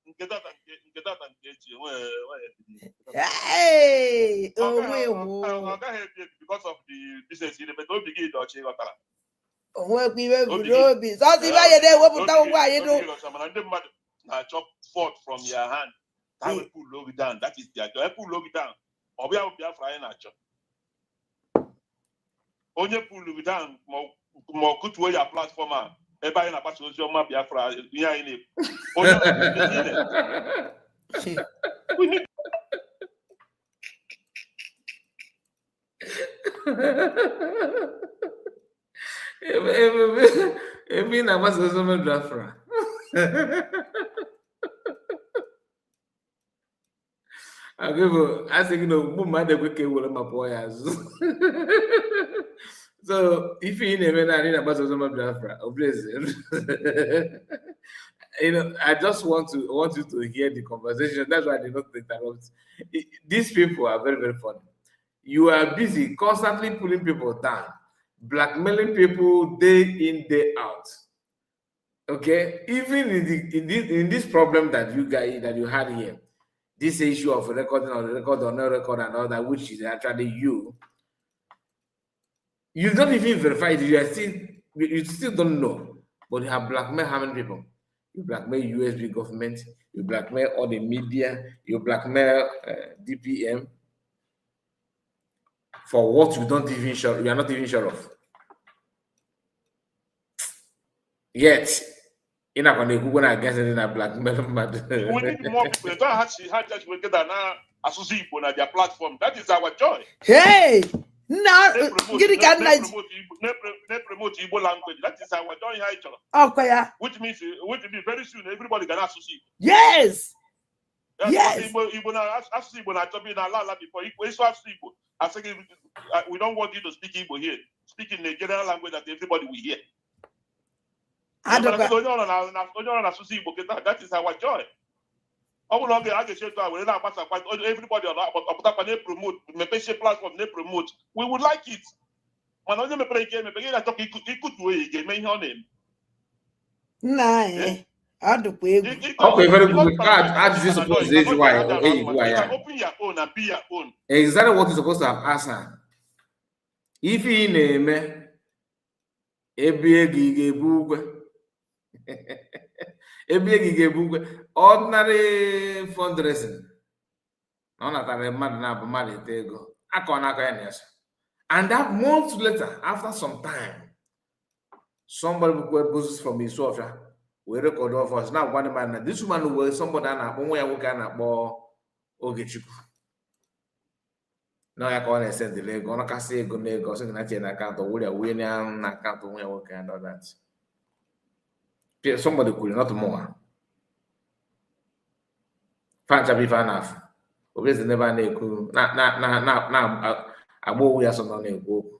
Nke tata nke echi, enweghị. Hey, Ọ onwe gaghị wụ ọ gaghị ebi ebi because of the business ị na-eme, obi gị dị ọcha, ịghọtara? Onwekwa iwe Obi buru obi sọsọ ibe anyị na-ewepụta Obi ụgwọ anyị obi nụ. Gị dị ọcha, mana ndị mmadụ na-achọ fault from your hand ka ha wee pull gị down. That is their job. Pull gị down, ọ bụ ya bụ Biafra anyị na-achọ. Onye pull gị down ma ọ kụtuo ya platform a ebe anyị na-agbasa ozi ọma Biafra, ihe anyị na-ekwu, onye ihe we need. Ebe ị na-agbasa ozi ọma Biafra. Agụbụ a sị gị na ogbugbu mmadụ ekwe ka e were ma pụọ ya azụ. So ife ị na-eme naanị na-agbasa ozi ọma Biafra, ọ bụrụ eze. I just want you to hear the conversation. That's why I did not interrupt. These people are very, very funny. You are busy constantly pulling people down, blackmailing people day in, day out. Okay, even in this problem that you guys that you had here, This issue of recording or record or no record and all that, which is actually you, you don't even verify it. You still don't know, but you have blackmailed how many people? You blackmail USB government, you blackmail all the media, you blackmail DPM for what you don't even sure you are not even sure of. Yet, you're not gonna go against it na blackmail mmadụ. We need more people. Don't have to have just we get na asụsụ Igbo na their platform. That is our joy. Hey, nna, gịnị ka nna ji Na-promote Igbo language. That is our joy ihe anyị chọrọ. Ọkwa ya. Which means very soon everybody ga na-asụsụ Igbo. That's what Igbo na asụsụ Igbo na-achọbi na ala ala before Igbo ịsụ asụsụ Igbo. Asị gị, "We don't want you to speak Igbo here. Speak in Nigerian language that everybody will hear." Adọkwa. Onye ọrụ na-asụsụ Igbo kịta, that is our joy. Ọ bụrụ na a ga-esi etu a were na-agbasakwa everybody ọ na-apụtakwa na-epromote, mepechie platform na-epromote, we would like it. Mana onye mepere ike emepe, gị na-achọ ka ikutuo ya, ị ga-eme ihe ọ na-eme. Nna anyị, ọ dịkwa egwu. Okay, very good. Ajụjụ suppose ezi nwaanyị eyi gwa You ya. can open your own and be your own. Exactly what you're supposed to have asked her. Ife ị na-eme, ebe ego ị ga-ebu ukwe. Ebe ego ị ga-ebu ukwe. Ordinary fundraising. Na ọ natara mmadụ na-abụ mmadụ ete ego. Aka ọ na-akọ ya na ya so. And that months later, after some time, somebody bụkwa bụs from Isuofia wee record of us na-agwa ndị mmadụ na this woman were somebody a na-akpọ nwa ya nwoke a na-akpọ Ogechukwu. Na ya ka ọ na-esendịrị ego, ọ nakasị ego n'ego, ọ sị gị na tinye na akaụntụ, were ya wunye na akaụntụ nwa ya nwoke and all that. Somebody kwuru, not mụnwa. Fancha bụ ife a na-afụ. Obieze n'ebe a na-ekwu na na na na na agba owu ya so nọ na-ekwu okwu.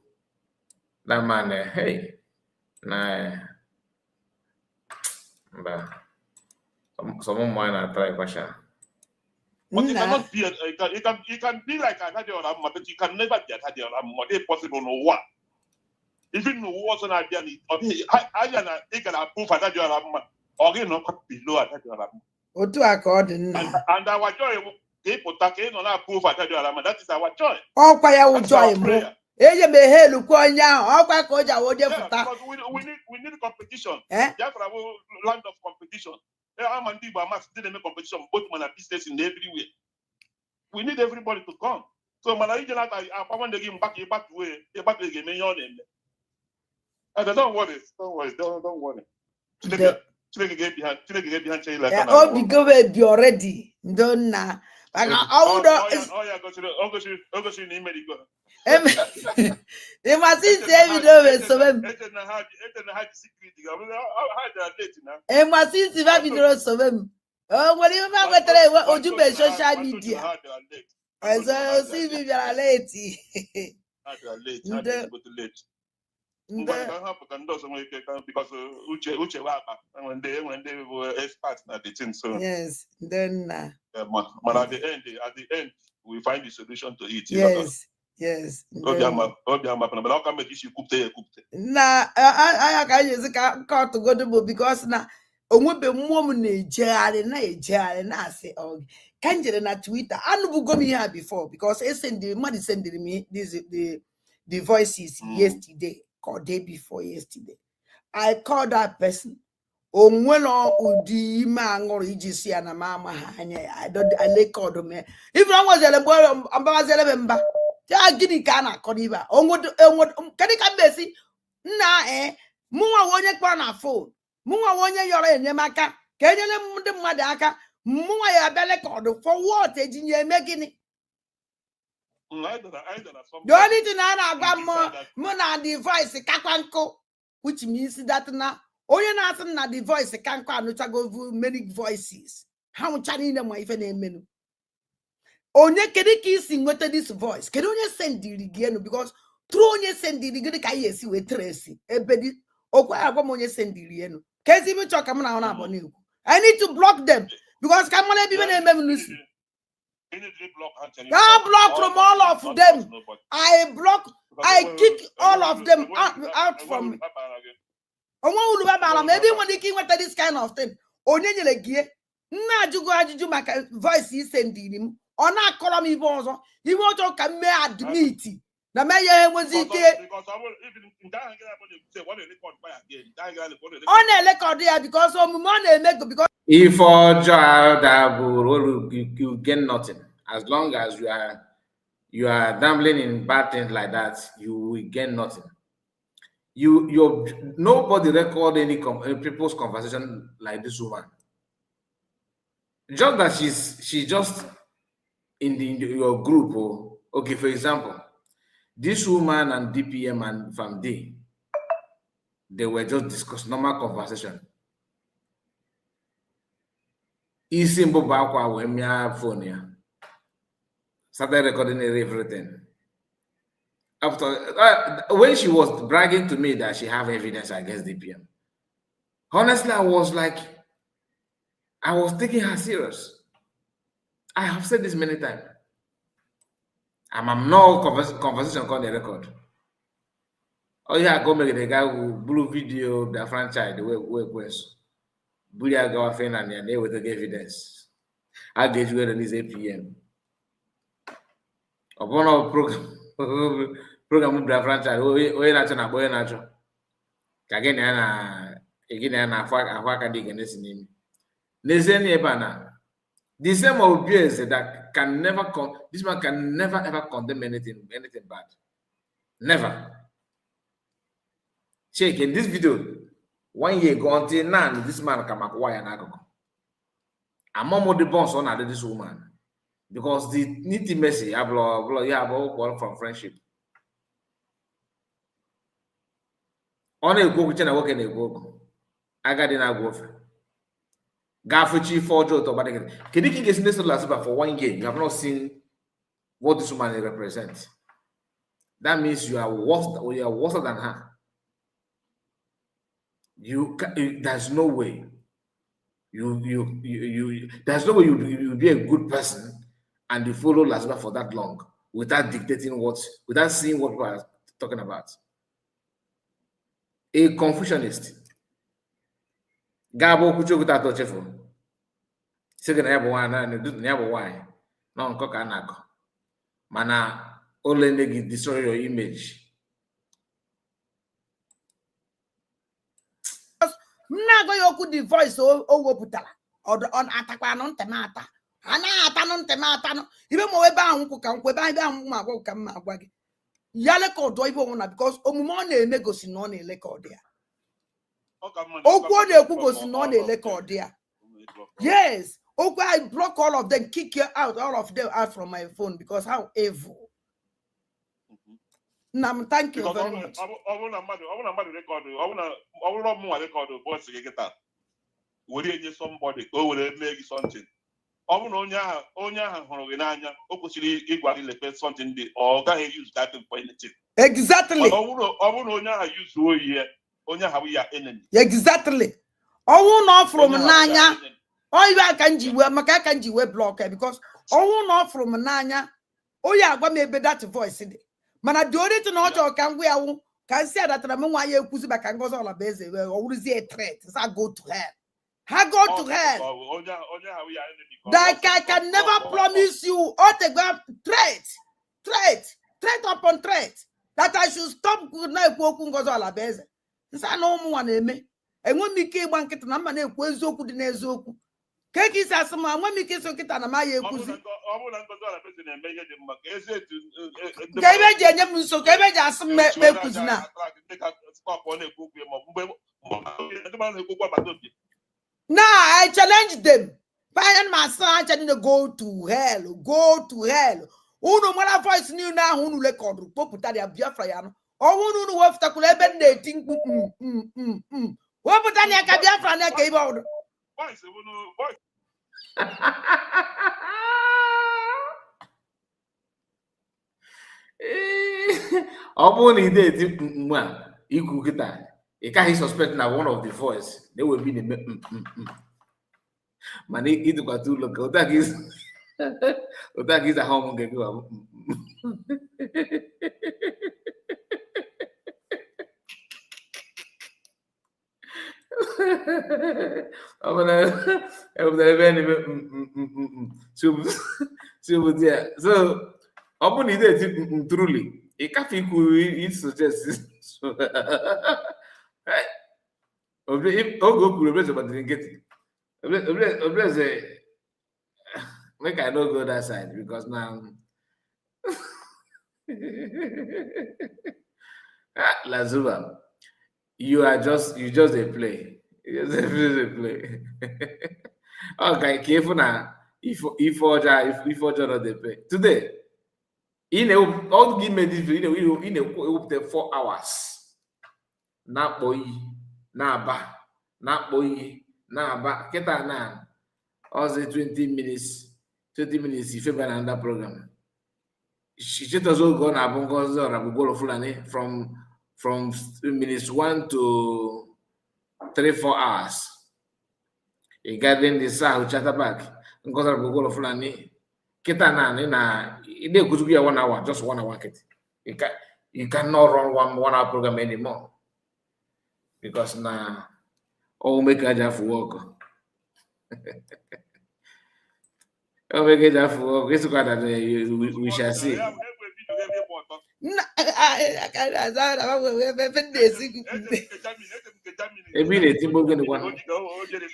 That man, hey, na mba. Some ụmụ nwaanyị na-atara ịkwasha. But you Nna. cannot be, you can be like Adadioramma, but you can never be Adadioramma. Ọ dịghị possible n'ụwa. Even n'ụwa ọzọ na-abịa, ọ dịghị anya na ị gara approve Adadioramma, ọ gị nọkwa below Adadioramma. Otu a ka ọ dị, nna. And our joy bụ ka ị pụta ka ị nọ na-approve Adadioramma. That is our joy. Ọkwa ya wụ That is joy our mụ. prayer. Eje m ehe elukwa onye ahụ, ọkwa ka o ji awụ onye Yeah, pụta. because we need competition. Eh? Biafra bụ land of competition. Ama ndị Igbo amasị ndị na-eme competition both mana business and everywhere. We need everybody to come. So mana ije na-ata akwa nwanne gị mgba ka ịgbatuo ya, ịgbatuo ya ga-eme ihe ọ na-eme. Don't worry, don't worry, don't worry. Chineke ga-ebi ha, Chineke ga-ebi ha nche ile aka na Obi gobe bi already, ndo nna, maka ọwụ dọ. Ọ ya gosiri o gosiri na imerigo. Ịmasị isi ebido wee sobe m. Eche na ha ji secret gị, ọ bụrụ ha jara late na. Ịmasị isi ba bidoro sobe m, o nwere ihe ma nwetara enwe ojube social media. Ha bịara late. Ọzọ osi ibi bịara late. Ha bịara late, ha bịara ezigbote late. Ndị Ngwa ka ha pụta, ndị ọzọ nwere ike ka because uche wa akpa enwere ndị bụ expert na the thing, so Yes, ndị nna. Mana at the end we find the solution to it. Yes. Obi ndị ama obi ama, mana ọ ka mma ka isi kwupụta ya ekwupụta. Na anya ka anyị ezi ka kọtụgodo bụ because na onwebe mmụọ m na-ejegharị na-ejegharị na-asị ọ ka m jere na Twitter. Anụbugo m ihe a before because esendiri mmadụ sendiri m this the voices yesterday or day before yesterday. I called that person, onwere ụdị ime aṅụrụ iji si ya na m amaghị anya ya. I don't, I record m ya. Even ọ nwezere mgbe mbabaziere m mba ya, gịnị ka a na-akọ n'ibe a? Kedu ka m ga-esi nna ee mụnwa wụ onye kpọrọ na phone, mụnwa wụ onye yọrọ enyemaka ka enyere m ndị mmadụ aka, mụnwa ya abịa record for what? Ejinye eme gịnị? Anyị dara The only thing a na-agwa m mụ na the voice kakwa nkụ, which means that na onye na-asị m na the voice ka nkụ anụchago many voices, ha nwụcha niile ma ife na-emenụ onye. Kedu ka isi nweta this voice? Kedu onye sendiri gị enu? Because through onye sendiri gị ka anyị esi wee trace ebe dị okwe. Agwa m onye sendiri enu ka ezi ibe chọ ka m na ahụ na-abụ na-ekwu. I need to block them because ka m mara ebe ibe na-eme m n'isi. I block from all of them. I block, I kick all of them out from onwe uru bara m ebe ị nwere ike inweta this kind of thing. Onye nyere gị? M na-ajụgo ajụjụ maka voice ise ndiri m, ọ na-akọrọ m ibe ọzọ, ibe ọjọọ ka m mee admit na mee ya enwezi ike. Because ọ bụrụ even nke ahụ gị na-akpọ na-ekwute, ọ na-erecord kwa ya again. Nke ahụ gị na-akpọ Ọ na-erecord. na-elekọdụ ya because omume ọ na-eme go because Ife ọjọọ dabụrụ uru, you gain nothing. As long as you are dabbling in bad things like that, you will gain nothing. You nobody record any people's conversation like this woman. Just that she's just in your group. Oh, okay, for example, this woman and DPM and Famdi, they were just discussing normal conversation. Isi mbụ bụ akwa wee mịa phone ya, started recording everything. After when she was bragging to me that she have evidence against DPM, honestly, I was like, I was taking her serious. I have said this many times. I'm no conversation on the record. Oh yeah, go make the guy who blue video the franchise the way way buru ya gawa Finland ya na-eweta evidence a ga-eji wee release APM. Ọ bụrụ na program Biafran Child, onye na-achọ na-akpọ onye na-achọ ka gị na ya na gị na ya na-afụ ahụ aka dị ga si n'ime n'ezie na ebe a na the same Obieze that can never come. This man can never ever condemn anything bad, never. Check in this video one year ago until now, this man ka makwa ya n'akụkụ among the bonds ọ na-adị this woman because the intimacy abụrụ abụrụ ya abụọ from friendship. Ọ na-ekwu okwu che na nwoke na-ekwu okwu agadi na-agwa ofe ga-afụchi ife ọjọọ ụtọ gbadị. Kedu ka ị ga-esi na-eso Lasiba for one year, you have not seen what this woman represent? That means you are worse than her. You, can, you there's no way you you you, you there's no way you be a good person and you follow Lasiba for that long without dictating what, without seeing what we are talking about. A Confucianist ga-abụ okwuchi okwu atọ chefu sị gị na ya bụ nwaanyị na ya bụ nwaanyị nọ nkọ ka a na-akọ mana ole nne gị destroy your image. M na-agwa ya okwu, the voice o wepụtara ọ atakwanụ ntị m ata, anaghị atanụ ntị m atanụ ibe ma ebe ahụ nkwụ ka nkwụ ebe ahụ ebe ahụ m agwa ka m ma agwa gị ya lekọdụ ibe onwe na because omume ọ na-eme gosi na ọ na-elekọdụ ya. Ọ ka mma na Okwu ọ na-ekwu gosi na ọ all of na-elekọdụ them. ya. Yes, okwu, I block all of them, kick you out, all of them out from my phone because how evil. Nna m, thank you Because very much. ọ bụrụ na mmadụ record, ọ bụrụ na ọmụnwa record voice gị kịta were enye somebody ka o were mee gị something, ọ bụrụ na onye ahụ hụrụ gị n'anya, o kwesịrị ịgwa gị lekpe something dị, ọ gaghị use that thing for anything. Exactly. Mana ọ bụrụ na onye ahụ use oyi ya, onye ahụ bụ ya enemy. Exactly, ọnwụ na ọ fụrụ m Onye ahụ bụ ya n'anya enemy. Ọ ibe aka m ji wee maka aka m ji wee block ya because ọnwụ na ọ fụrụ m n'anya, onye agwa m ebe that voice dị, mana the only thing ọ chọrọ ka m gwa ya wụ ka m si adatara m nwa ya ekwuzi maka Ngozi Ọlabeze wee ọ wụrụzie threat sa go to hell, ha go to hell. Ọ bụ onye ahụ bụ ya enemy ka ọ Like I can never promise you autograph, threat, threat, threat upon threat that I should stop na-ekwu okwu Ngozi Ọlabeze nsa na ụmụ nwa na-eme. Enwe m ike ịgba nkịtị na mma na-ekwu eziokwu dị n'eziokwu ka eke isi asị m enwe m ike ịsụ nkịta na ma ya Ọ bụrụ ekwuzi. na ọ bụrụ na Ngozi Ọlabeze na-eme ihe dị mma ka ezi etu ndị Ka ebe eji enye m nso ka ebe eji asị m ekwuzi na ndị ka stop ọ na-ekwu okwu ya ma ọ bụ mgbe ndị mmadụ na-ekwu okwu agbata obi. Now I challenge them. Find my son challenge, go to hell, go to hell. Unu mara voice niile ahụ unu rekọdụrụ kpopụtara ya Biafra ya nụ. Ọnwụ unu unu wepụtakwara ebe m na-eti mkpu wepụta ya ka Biafra na ka ibe ọdụ. Voice bụ voice. Ọ bụrụ na ị na-eti mkpu a ikwu kịta, ị kaghị suspect na one of the voice na-ewebi na-eme mm, mm, mm. Mana ịdịkwata ụlọ ka otu a ka isi otu a ka isi ahụ ọmụ nke gị wa bụ mm, mm. Ọ bụ na ewepụtara ebe na-eme si obodo ya. So ọ bụrụ na ị na-eti truly, ị kafe ikwu i suggest. Oge o kwuru, Obieze gbadiri nkịtị. Obieze, make I no go that side because now, ah, Lazuba, you just a play. You just a play. Okay, careful now. If if ọjọọ no dey play today, ị na all give me this video, ị na-ewepụta 4 hours na-akpọ iyi na-aba, na-akpọ iyi na-aba. Kịta na ọzọ 20 minutes, 20 minutes ife bịa na nda program. Chetazi oge ọ na-abụ Ngozi Ọragbugoro Fulani from minutes 1 to 3 4 hours. Ị gaghị ndị saa ahụ chata back Ngozi Ọragbugoro Fulani. Kịta na ị na ị na-ekwuzikwu ya one hour, just one hour kịtị. You cannot run one hour program anymore because na ọ make aja afụ ọkụ, ọ make aja afụ ọkụ. Ịsịkwa that we shall see. Nna ebe m na-esi. Ebe ị na-eti mgbe ogene gwa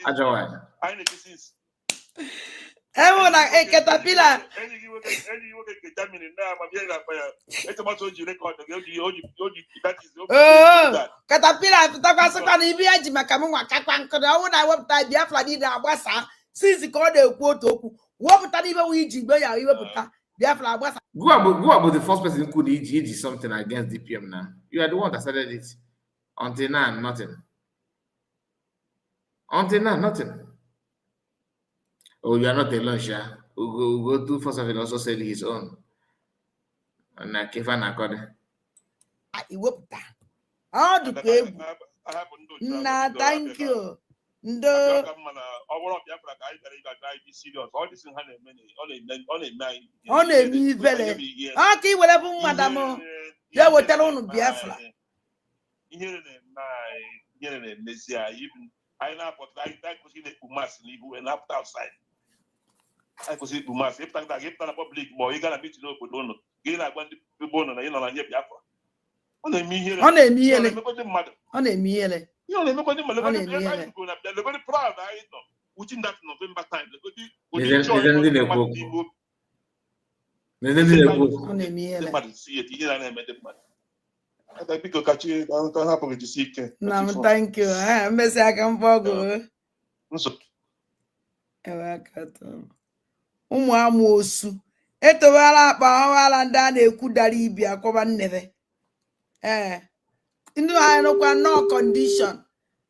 ajọ nwaanyị. Ewu na caterpillar. Enyi gị nwoke, enyi gị nwoke nke Germany na amamihe na-akpa ya echematụ o ji record gị o ji that is o Oo, caterpillar pụtakwasịkwa na ibe ya ji maka m nwa kakwa nkụ na ọnwụ na-ewepụta Biafra niile agbasa since ka ọ na-ekwu otu okwu wepụta n'ibe nwe iji igbe ya iwepụta Biafra agbasa. Go about the first person who could eg something against DPM now. You are the one that started it. Until now, nothing. Until now, nothing. Oh, you are not alone, Sha. Ugo Ugo two first of all also said his own. And na Kefa na Akode. Iwepụta ọ dịkwa egwu. Nna, thank you, ndo. Mma na ọ bụrụ Biafra ka anyị bịara ịga anyị dị serious, ọ dịsị ha na-eme ọ na-eme anyị. Ọ na-eme ifere. Ọ ka i were bụ madam ya wetara unu Biafra. Ihere na-eme anyị, ihere na-emezi anyị. Even anyị na-apụta, anyị kwesịrị na-ekpu mask n'ihu wee na-apụta outside. Anyị kwesịrị ikpu mask ịpụta gị ịpụta na public ma ọ ị gaa na meeting n'obodo ụnụ gị na-agwa ndị be ụnụ na ị nọ na nye Biafra. Ọ na-eme ihere. Ọ na-eme Ọ ihere. na-emekwa ndị mmadụ. Ọ na-eme ihere. Ihe ọ na-emekwa ndị mmadụ. Ọ na-eme ihere. Legodi proud anyị nọ within that November time, legodi Eze ndị na-ekwu okwu. Ndị na-ekwu okwu. Ọ na-eme ndị ihere. Mmadụ si eti ihe na-eme ndị mmadụ. Aka biko, ka chi ka hapụ gị, jisi ike. Nna m, thank you. Eh, mmesi aka mkpọ ọgụ. Nsogbu. Ewe aka tọrọ. Ụmụ amoosu etowala akpa ọwala ndị a na-ekwu dara ibi akwọba nnebe. Ee, ndị anyị nụkwa no condition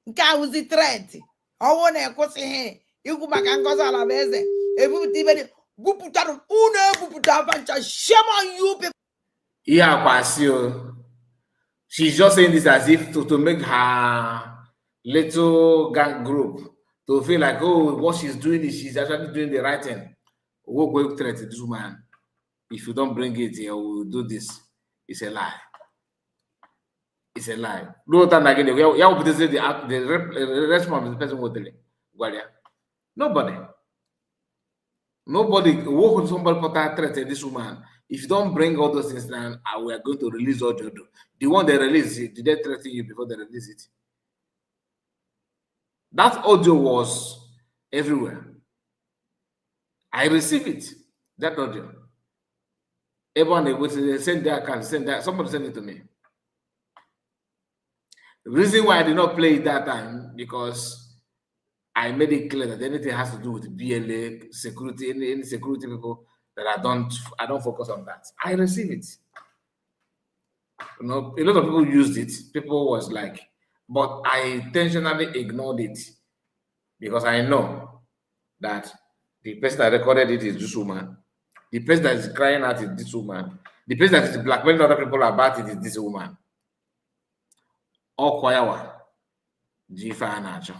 nke ahụzi threat ọnwụ na-ekwụsịghị ikwu maka Ngozi Alabaeze ebupụta ibe dị gwupụtara unu ebupụta avancha. Shame on you people. Ihe akwasị o. She's just saying this as if to make her little gang group to feel like, oh, what she's doing is she's actually doing the right thing. What threat this woman? If you don't bring it here, we'll do this. It's a lie. It's a lie. No time again. Ya will the the response of the person will tell. Nobody. Nobody. What could somebody put that threat to this woman? If you don't bring all those things down, we are going to release all the the one they release it. Did they threaten you before they release it? That audio was everywhere. I received it. That audio. Everyone they go to, they send their account, send that, somebody send it to me. The reason why I did not play it that time, because I made it clear that anything has to do with BLA security, any security people that I don't focus on that. I receive it. A lot of people used it. People was like, but I intentionally ignored it because I know that the person that recorded it is this woman. The person that is crying out is this woman. The person that is blackmailing other people about it is this woman. Ọkwa yawa ji ife a na-achọ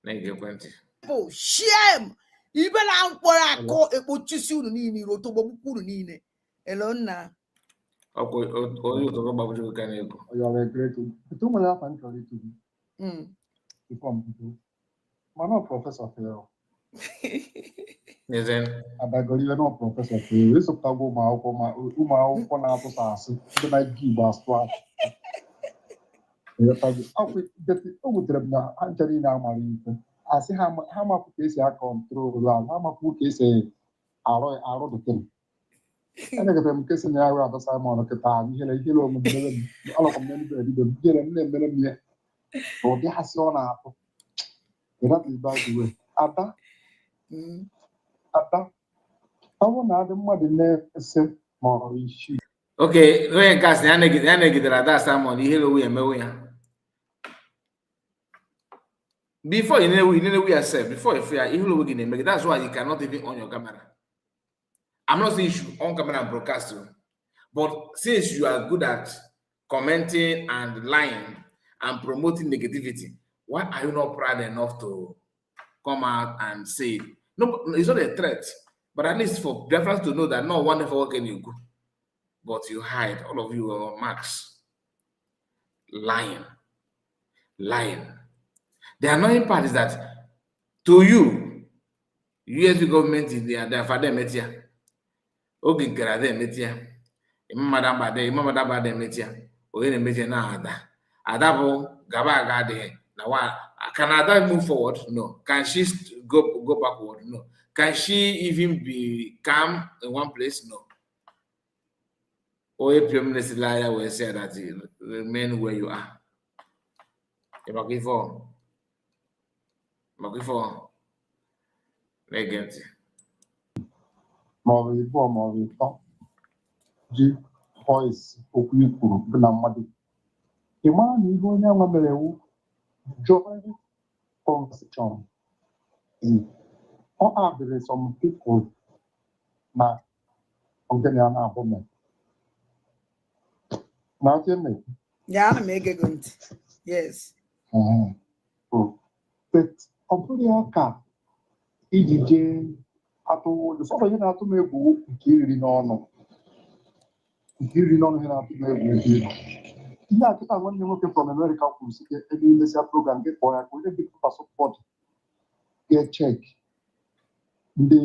na-ege ekwentị. People, shame. Ibe na mkpọrọ akọ ekpochisi unu niile iro tọgbọgbukwu unu niile elo nna. Ọkwa onye ụtọ gbagwoju ka na-ekwu. You are a great. Etu nwere afa m chọrọ ịtụ gị. Before m bido, mana ọ professor fere. N'ezie. Adagoro na ọ professor fere ịzụpụtagwo ụmụ akwụkwọ, ma ụmụ akwụkwọ na-atụsa asị, ndị na-eji Igbo asụ asụ. Ịghọtago? O wutere m na ha nche niile amara ife asị ha ha amakwu ka esi a-control ahụ, ha amakwu ka esi arụ arụ dịtịn. Enegara m nke si na ya wee Ada Simon kịta ahụ, ihere ihere omume mere m, alọkwa m n'elu bed m, ihere m na-emere m ya ụdị asị ọ na-atụ. That is by the way. Ada, Ada, ọ bụrụ na adị mmadụ na-ese ma ọ bụ isii. Okay, onye nke a sị na ya negidere Ada Simon, ihe ewu ya emewe ya. Before you know yourself, before you fear, ihe owu gị na-eme gị. That's why you cannot even on your camera. I'm not saying you should on camera and broadcast you, but since you are good at commenting and lying and promoting negativity, why are you not proud enough to come out and say it? No, it's not a threat, but at least for Biafrans to know that no one ever can you go. But you hide, all of you are max. Lying. Lying. The annoying part is that to you, USB government is their father emetia. Oge nkere ada emetia. Mmadụ agbada, mmadụ agbada emetia. Onye na-emetia na ada. Ada bụ gaba aga adịghị. Na wa can Ada move forward? No. Can she go backward? No. Can she even be calm in one place? No. Onye prime minister ya wee say that you remain where you are. Maka ife ọ maka ife ọ na-ege ntị. Ma ọ bụ ịbụọ ma ọ bụ ịtọ ji voice okwu i kwuru bụ na mmadụ, ị mara na ihe onye anwa mere wu joint conversation, ọ adịrị some people na ogene ya na-abụ mere na oche na-ekwu. Ya, ana m ege gị ntị, yes. But ọ bụrụ ya ka iji jee atụ ụjọ sọsọ, ihe na-atụ m egwu nke iriri n'ọnụ, nke iriri n'ọnụ, ihe na-atụ m egwu ebe ịnọ. Ihe a kịta, nwanne m nwoke from America kwuru sị gị ebe imesịa program gị, kpọọ ya ka onye bipụta support ga-e-check ndị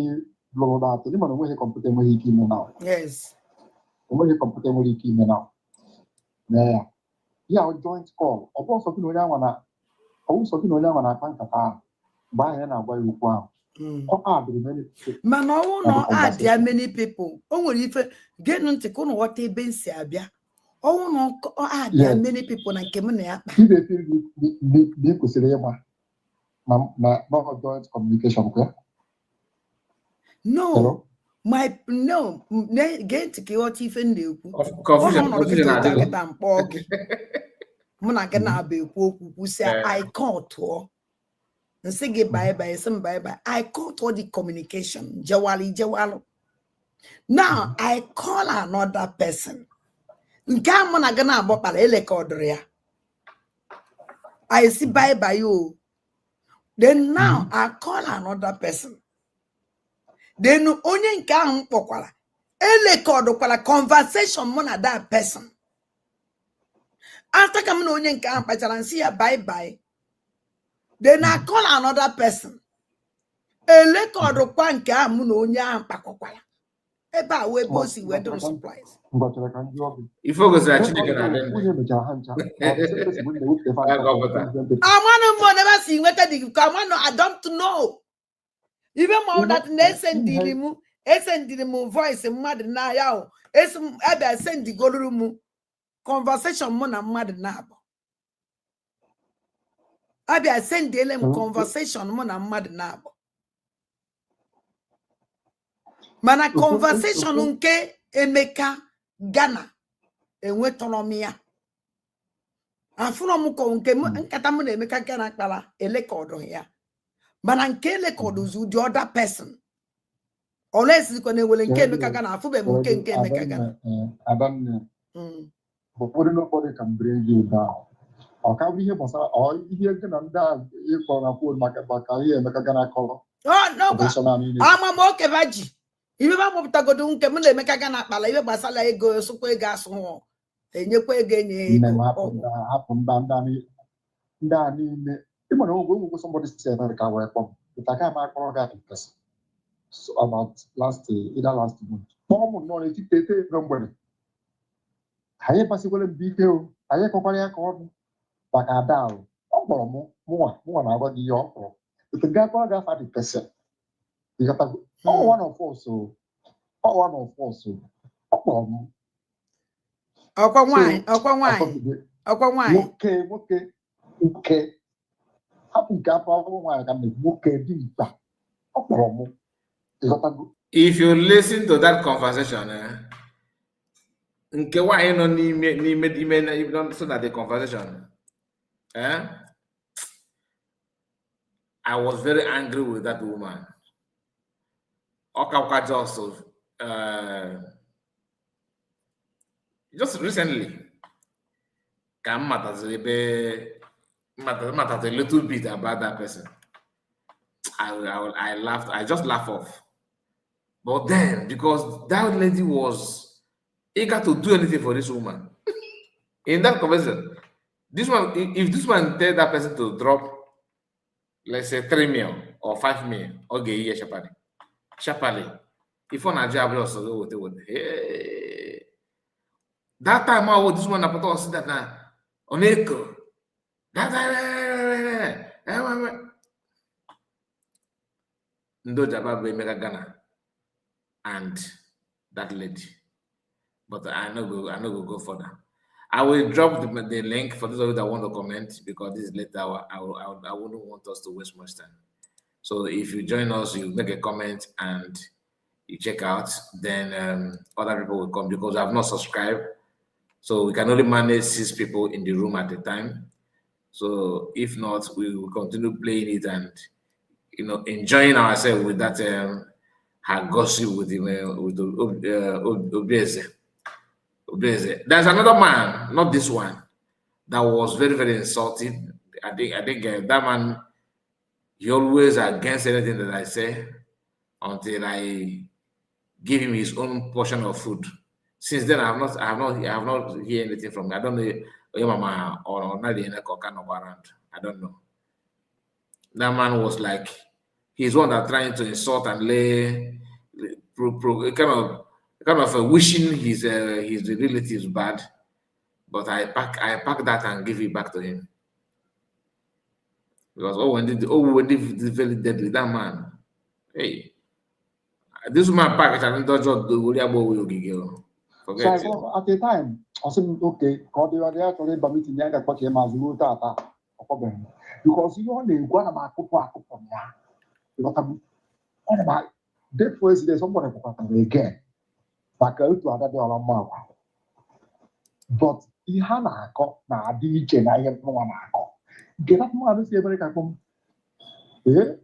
lụrụ na-atụ ndị mana onweghị kọmputa enweghị ike ime na onweghị kọmputa enweghị ike ime na mee ya. Ya joint call, ọ bụ ọsọ gị na onye anwa na ọ bụ sọ gị na onye anwa na-akpa nkata ahụ mgbe ahụ ya na-agwa ya okwu ahụ. Ọ adịrị many people. Mana ọnwụ na na ọ the add ya conversation. Many people, o nwere ife geenụ ntị ka ụnụ ghọta ebe m si abịa. Ọnwụ na ọ add ya many people na nke m na ya kpa. Ị na-efe na ị kwesịrị ịma na na joint communication kwa. No. Hello? My no, gee ntị ka ịghọta ife m na-ekwu. Ọ Confusion nọrọ confusion kịta ụta adịghị. Kịta mkpọ gị, mụ na gị na-aba ekwu okwu, kwụsịa. I call tụọ nsị gị bye bye, sị m bye bye. I cut all the communication, jewalụ ijewalụ. Now I call another person, nke a mụ na gị na-agbọ kpara elekọdụrụ ya. I say bye bye o. Then now I call another person, then onye nke ahụ m kpọkwara elekọdụkwara conversation mụ na that person. After ka m na onye nke ahụ kpachara, nsị ya bye bye, then I call another person, elekọdụkwa nke ahụ mụ na onye ahụ kpakọkwara ebe a wee ebe o si wee dụrụ surprise. Ngwachara ka ndị ọbịa. Ife o gosiri na Chineke na-adị ndụ. Nwunye mechara ha ncha. Ọ bụ same person na-ewepụta fa Ya ncha. ka ọ pụtara. Amanụ m ebe si nweta dị ka amanụ. I don't know ibe ma ọ that na esendiri m, esendiri m voice mmadụ n'ahịa ahụ, esi m ebe sendigoluru m conversation mụ na mmadụ na-abụ abịa sendiele m conversation mụ na mmadụ na-abụ, mana conversation nke Emeka Ghana enwetọrọ m ya, afụrọ m ka nke nkata mụ na Emeka Ghana kpara elekọdụ ya, mana nke elekọdụzu the other person olesikwa na ewere nke Emeka Ghana, afụbeghị m nke Emeka Ghana. Adanne, ụfọdụ nobody can bring you down. Ọ ka bụ ihe gbasara ọ ihe gị na ndị a ịkpọ na phone maka ihe Emeka Ghana kọrọ. Ọ n'ọkwa Professional niile. Ama m okeba ji ibe ba mụpụtagodo nke m na Emeka Ghana kpara, ibe gbasara ego, sụkwa ego, asụ enyekwa ego, enye Nne ego m, hapụ ọgwụ. ndị a, hapụ ndị a, ndị a niile. Ịma na ogwe ogwe somebody si America wee kpọọ m, but agaghị m akpọrọ gị the person. So about last either last month, kpọọ m nnọọ n'etiti ete ebe mgbede. Anyị gbasikwara mbọ ike o, anyị kọkwara ya ka ọnụ maka ada ahụ. Ọ kpọrọ m, mụnwa na-agwa gị ihe ọ kpọrọ. But gaa kpọrọ gị afa the person. Ịghọtago? Ọ one of us o. Ọ one of us o. Ọ kpọrọ m. Ọkwa So nwaanyị, ọkwa nwaanyị, akọgide ọkwa nwaanyị. Nwoke, nwoke, nwoke. Hapụ nke afọ afọ nwaanyị ka m na-ekwu, nwoke dị mkpa. Ọ kpọrọ m. Ịghọtago? If you listen to that conversation, eh, nke nwaanyị nọ n'ime so na the conversation, eh, I was very angry with that woman. Ọ kakwa just recently ka m mataziri ebe m mataziri a little bit about that person. I laughed. I just laugh off. But then, because that lady was eager to do anything for this woman, in that conversation, this one, if this one tell that person to drop, let's say 3 mil or 5 mil, okay, yeah, sharply, sharply. If one job also go with it, hey. That time, I this one I put us that now on echo. That time, Ndo Jaba bụ Emeka Ghana and that lady. But I no go further. I will drop the link for those of you that want to comment, because this is later. I wouldn't want us to waste much time. So if you join us, you make a comment and you check out, then other people will come, because I've not subscribed. So we can only manage six people in the room at the time. So if not, we will continue playing it and enjoying ourselves with that her gossip with him, with the Obieze. Obieze. There's another man, not this one, that was very, very insulting. I think that man, he always against anything that I say until I give him his own portion of food. Since then, I have not heard anything from him. I don't know, mama or not the kind of around. I don't know. That man was like, he's one that trying to insult and lay pro, pro, kind of wishing his relatives bad. But I pack that and give it back to him. Because oh when did very deadly, that man. Hey, this woman pack it and don't just do. So Forget I it. go at the time, ọ sị m oke ka ọ dịwa dị ya chọrọ ịba meeting, ya ga-akpọchi ma azụ ruo tata ọ kpọbeghị m. Because ihe ọ na-ekwu, ana m akụpụ akụpụ m ya. Ịghọtago? Ọ na m day for yesterday, somebody kpọkwara m again maka otu ada dị ọla mma agwa. But ihe a na-akọ na-adị iche na ihe mụnwa na-akọ. Nke na mmadụ si ebere ka kpọ m. Ee,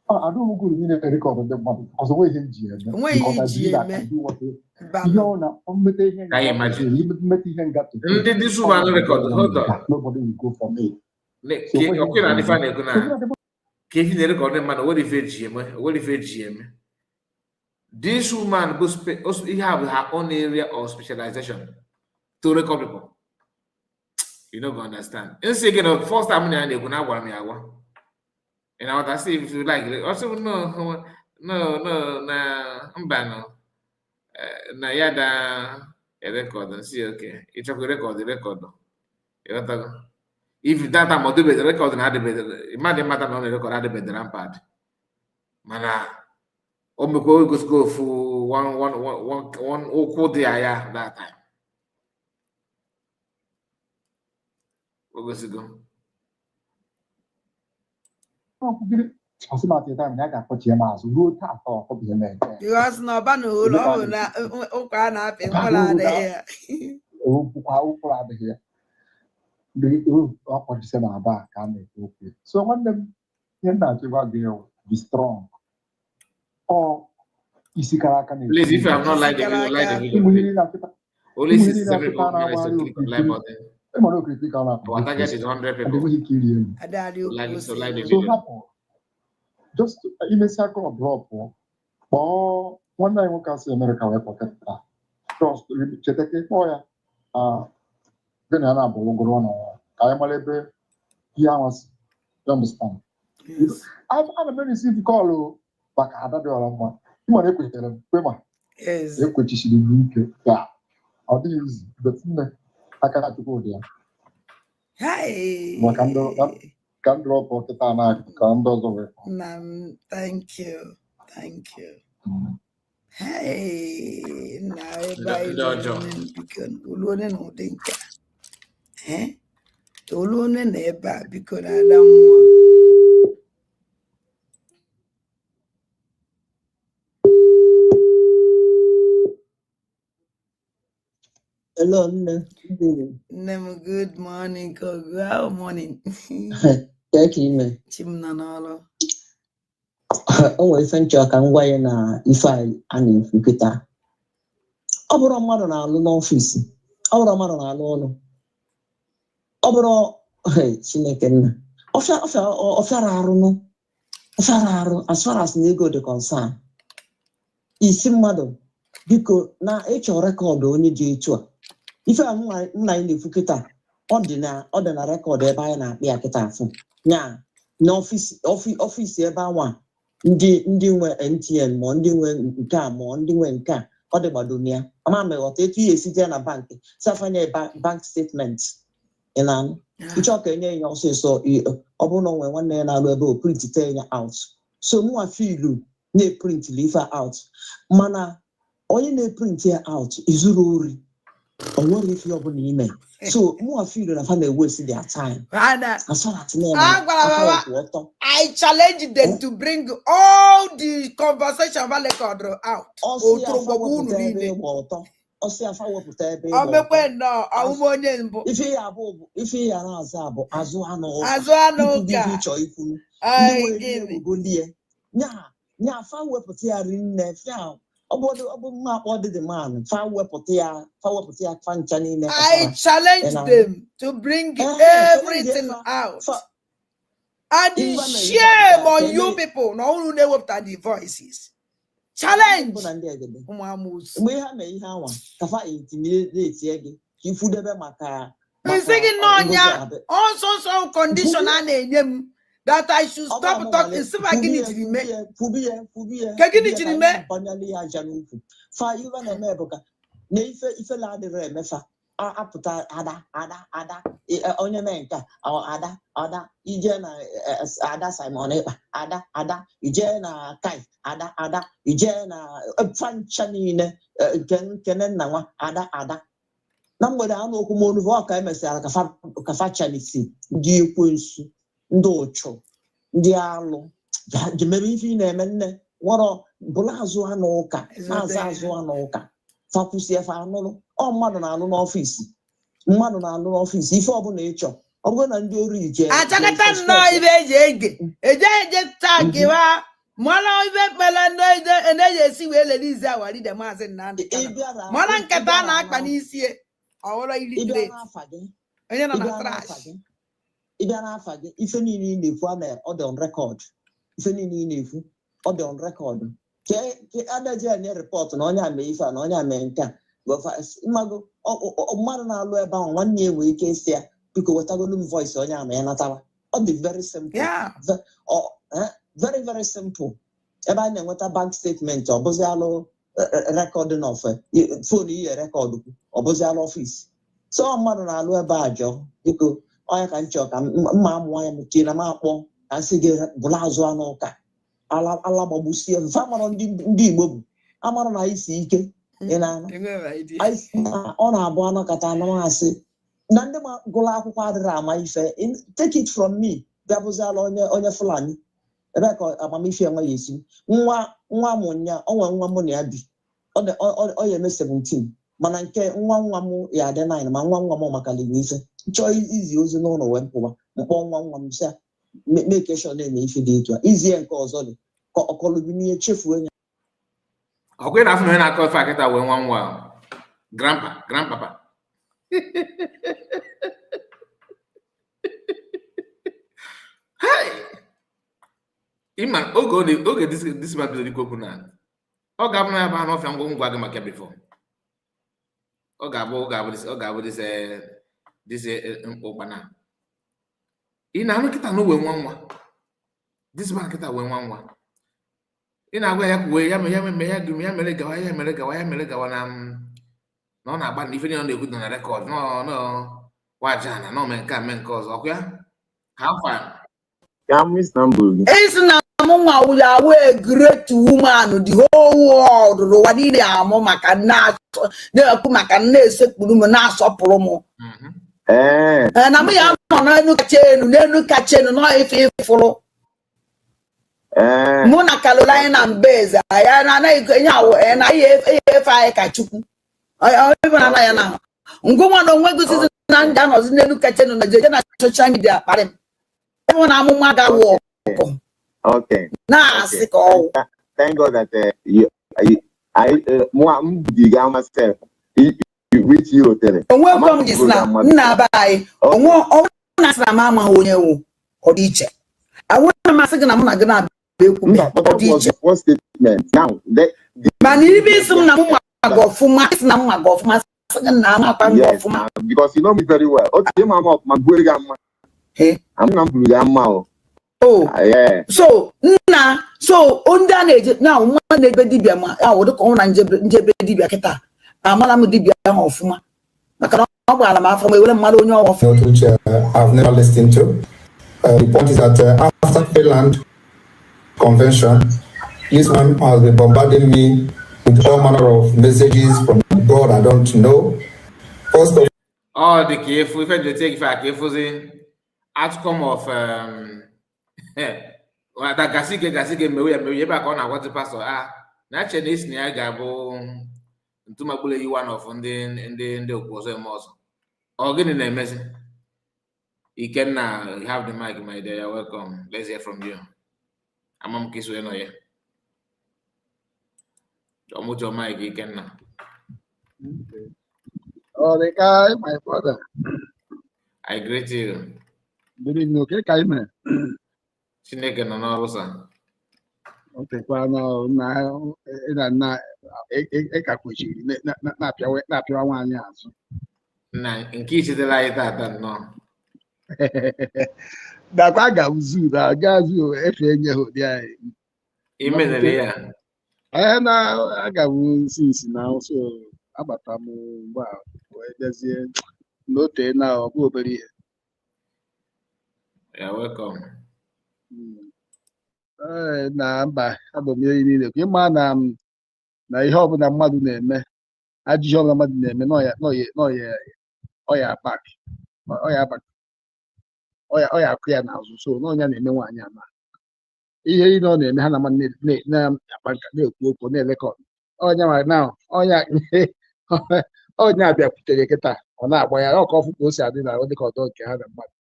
adụmguru niile record ndị mmadụ ọzọ nwe ihe m ji eme. Onweghị ihe Because I iji believe I eme. can do what Mbanụ. Ihe ọ na mmeta ihe Can you nga imagine? mmeta ihe nga today. Ndị this woman record, hold on. Nobody will go for me. So onweghị Ọkwe na ihe ife a na-ekwu na So mụ na ndị ka efi na-erecord mmadụ nwere ife eji eme, nwere ife eji eme. This woman go also he have her own area of specialization to record people. You no go understand. Nsị gị na first time na ya na-ekwu na agwara m ya agwa. You know what I say, if you like, also no, no, no, na mba no. Eh, na ya da record nsị okay. Ịchọkwa record, record. Ịghọtago? If that time ọ dịbedere record na adịbedere, mmadụ ịmata na ọ na-record adịbedere rampant. Mana o mekwa o gosikwa ofu one one one one one ụkwụ dị ya ya that time. O gosigo. Kwugide ọsị m at the time na ya ga-akpọchi ya m azụ ruo taa ọ kpọbeghị m again. Because na ọba na ụlọ ọ bụ na ụkwa a na-apị mkpụrụ adịghị ya. Okwukwa ụkwụrụ adịghị ya. Ọ kpọchise na aba ka a na-ekwu okwu ya. So nwanne m, ihe m na-achọ ịgwa gị bụ, be strong. Ọ isi kara aka na-ekwu. Please, if you have not liked the video, like the video. Ụmụ ihe Please. niile achịta Only ụmụ ihe niile 67 achịta people managed to na-agbagharị click on like okirikiri. button. Ịmara okirikiri ka ọ na-akpọ Our target is 100 and people. enweghị ike iri elu. Adadị Like okwu so like the So video. hapụ, just imesi aka ọ drop kpọọ nwanne anyị nwoke asị Amerịka wee kpọkọta. Just cheta ka ị kpọọ ya, ah, gị na ya na-abụ ụgụrụ ọnụ ka anyị mara ebe Ihe anwasị, you understand? Yes. Ana m receive call o, maka ada dị ọra mma. Ị mara ekwenyere m kwe ma Yes. ekwechisiri m ike ya ọ dịghị izu, but nne, aka Chukwu dị ya. Hey. Maka ndị ka m drop kịta na ka ndị ọzọ wee. Nna m, thank you. Thank you. Hey, nna, ebe anyị Ndị ọjọọ. nọ, biko, olu onye na ụdị nke a. Eh? Olu onye na ebe a, biko, na ada mmụọ. Hello, nne. Good evening. Nne m, good morning, Kogu. How morning? Kee ka ime? Chi m nọ n'ọrụ. O nwere ife nchọ ka m gwa ya na ife a na-ekwu kịta. Ọ bụrụ mmadụ na-alụ n'ọfịs, ọ bụrụ mmadụ na-alụ ọrụ, ọ bụrụ hey, Chineke nna, ọfịa ọfịa ọfịara arụ nụ, ọfịara arụ as far as na ego dị concern. Isi mmadụ, biko, na ịchọ record onye dị etu a. Ife a nna anyị na-ekwu kịta, ọ dị na record ebe anyị na-akpị ya kịta afụ. Nya n'ọfịs ọfịs ebe anwa ndị nwe MTN, ma ndị nwe nke a, ma ndị nwe nke a, ọ dị gbado na ya. Ama m ịghọta etu ya esi jee na bank safanye bank statement. Ị na-anụ? Ịchọ ka enye ya ọsịsọ, ọ bụrụ na o nwere nwanne ya na-alụ ebe o printite ya out. So mụnwa filu na-eprintili ife out, mana onye na-eprint ya out izuru ori, o nwere ife ọbụla ime. So mụnwa filu na fa na-ewesi their time Ana, as far as na a gwara aka baba, kwụ ọtọ. I challenge them to bring all the conversation va record out. Ọsị Oturu afa gbogbo unu wepụta ebe niile. ịgba ọtọ, ọsị afa wepụta ebe Ọ ịgba ọtọ. mekwe nnọọ, ọwụma onye mbụ. Ife ya abụ bụ ife ya na-aza bụ azụ anụ ụka. Azụ anụ Ikwu ụka. ife ịchọ ikwu ndị Ai, nwere ihe gịnị? ewegoli ya nya nya fa wepụta ya rinne fịa. Ọ bụ mma akpọ dị man fa wepụta ya, fa wepụta ya, fa ncha niile I kọtara. challenge Ị na- them to bring challenge everything fa out. fa And ife mere ife a shame ka on eme you people. Na unu na-ewepụta the voices. Ndị Challenge. mbụ na ndị egede. Ụmụ amoosu. Mgbe ha mee ihe anwa ka fa intimidate gị ka ifudebe maka Nsị gị maka n'ọnya Ngozi Abe. ọsọ nsọ condition a na-enye m that I should Ọ bụ stop amụmalị talking. Sị ma gịnị jiri mee? Kwubie, kwubie, Ka gịnị kwubie ka jiri anyị mee? na-abanyali ya aja n'ukwu. Fa ife na-eme bụ ka na ife ife na-adịrị emefa apụta ada ada ada onye mee nke a ada ada ije na ada Simon Ekpa, ada ada ije na Kai, ada ada ije na fa ncha niile, nke nkene nna nwa ada ada na mgbede anụ okwu m onu ọ ka emesịara ka fa chalisi ndị ekwensu, ndị ụchụ, ndị alụ jemebe ife ị na-eme. Nne nwere bụrụ azụ anụ ụka na-aza azụ anụ ụka, fakwụsie fa anụrụ. Ọ mmadụ na-alụ n'ọfịs, mmadụ na-alụ n'ọfịs, ife ọbụla ị chọ, ọ bụrụ na ndị ori je Achakata nnọọ ibe eji ege eje eje taa kewa mara ibe kpere na-eji esi wee lere izi awaride Maazị Nnamdị Kanu. Ịbịara Mara nkata a ịbịara na-akpa na n'isi ọghọrọ ịbịa illiterate n'afa gị onye nọ na ịbịa n'afa trash. gị, ịbịa n'afa gị, ife niile ị na-ekwu a na ọ dị on record. Ife niile ị na-ekwu ọ dị on record. Ke adaji enye report na onye a mee ife a na onye a mee nke a. Mmago mmadụ na-alụ ebe ahụ, nwanne ya nwere ike isi ya, biko wetagolu m voice onye a ma ya natara. Ọ dị very simple. Very very simple. Ebe a na-enweta bank statement, ọ bụzi alụ recording of phone ihe record, ọ bụzi alụ ọfịs. So mmadụ na-alụ ebe a jọọ, biko, onye ka m chọọ ka mma amụọ ya mechie na m akpọ ka m sị gị bụrụ azụ anụ ụka ala ala gbagbusie mfe amara ndị Igbo bụ amara na anyị si ike. Ị na-anụ? Enweghị idea. Anyị si na ọ na-abụ anọkọta anụ asị na ndị gụrụ akwụkwọ adịrị ama ife. Take it from me, bịa bụziala onye Fulani ebe ka amamife enweghị esi. Nwa nwa m nya o nwere nwa mụ na ya bi, ọ ya eme 17, mana nke nwa nwa m ya adị 9, ma nwa nwa m makaliri ife chọọ izi ozi n'ụlọ wee pụwa mkpọ nwa nwa m sị make sure na-eme ife dị etu a izie nke ọzọ dị ka ọkọlụbi n'ihe chefuo ya. Ọkwa ị na-afụ na onye na-akọ ife akịta wee nwa nwa ahụ. Grandpa, grandpapa. Hey! Ịma oge ọ oge this man bidoro ikwu okwu na ọ ga-abụ na ya bụ anụ ọfịa ngwa ngwa gị maka before. Ọ ga-abụ this ụkpana. Ị na-anụ kịta na o wee nwa nwa. This man kịta wee nwa nwa. Ị na-agwa ya kwuwe ya mere ya mere ya ya mere gawa ya mere gawa ya mere gawa na ọ na-agba na ife niile ọ na-ekwu dị na record nọ waja na o mee nke a mee nke ọzọ ọkwa ya how far? Ka m Istanbul gị. Isi na mụ nwa ya wee great woman, the whole world, n'ụwa niile amụ maka na-ekwu maka na-esekpuru m, na-asọpụrụ m. Ee. Ee, na mụ ya nọ n'elu kacha elu, n'elu kacha elu, nọ ife ịfụrụ. Mụ na Carolina Mbeze ya na anaghị enye awụ na ihe efe anyị ka Chukwu ebe na ya na ngụnwa na onwe gosizi na ndị anọzi n'elu kacha elu na jeje na social media kparị m ebe na amụma ga-awụ ọkụ na-asị ka ọwụ. Thank God that you, I, mụ m dị gị ama sef which you rotere. Onwe kwe m ji si na nna be anyị onwe ọnwụ na asị na m amaghị onye wụ, ọ dị iche. Awụna m asị gị na mụ na gị na-abịa ekwu. Mba, but ọ that dị was iche. the first statement. Now, Mana ibe isi m na m ma gị ọfụma, isi na m ma gị ọfụma, sị gị na amakwa m gị Yes, ọfụma. na, because you know me very well. Okay, ma ma ma buere gị ama. Am na m buru gị ama o. O. Ah, yeah. So nna, so ndị a na-eje na nwa na-ebe dibịa ma ahụ dịka ọnwụ na njebe dibịa kịta, amara m dibịa ahụ ọfụma maka na ọ gbara m afọ ma ewere mmadụ onye ọfụ. Note which I've never listened to. The point is that after Finland Convention, this one has been bombarding me with all manner of messages from God I don't know. First of Ọ dị ka efu ife ji take ife a ka efuzi outcome of ada gasike gasike mewe ya mewe ebe a ka ọ na-agwazi pastọ a na-ache na isi na ya ga-abụ ntụmakpụrụ eyi one of ndị okwu ọzọ eme ọzọ. Ọ gịnị na-emezi? Ikenna, you have the mic, my dear. You're welcome. Let's hear from you. Ama m ka isi wee nọ ya. Ọmụjọ mic, Ikenna. Oh, the guy, my brother. I greet you. Good evening. Okay, ka ị mere? Chineke nọ n'ọrụ sa. O tekwa na na na ị ka kwechiri na-apịawa nwaanyị azụ. Nna nke ichetara anyị tata nnọọ. Nakwa aga m zoo na aga zoo efe enye ha ụdị anyị. Imenere ya. Ee, na aga m sinsi na so agbata m mgbe a wee bịazie n'ote na ọ bụ obere ihe. You're welcome. Ee, na mba abụ m ihe niile ka ịma na ihe ọbụla mmadụ na-eme, ajọ ihe ọbụla mmadụ na-eme n'ọya ọya bak ọya bak ọya ọya akụ ya n'azụ. So n'ọnya na-eme nwaanyị ama ihe niile ọ na-eme ha na mmadụ na-akpa nka na-ekwu okwu na-elekọ ọnya ma na ọnya ọnya bịakwutere kịta ọ na-agba ya ọ ka ọfụ ka o si adị na ọ dịka ọdọ nke ha na mmadụ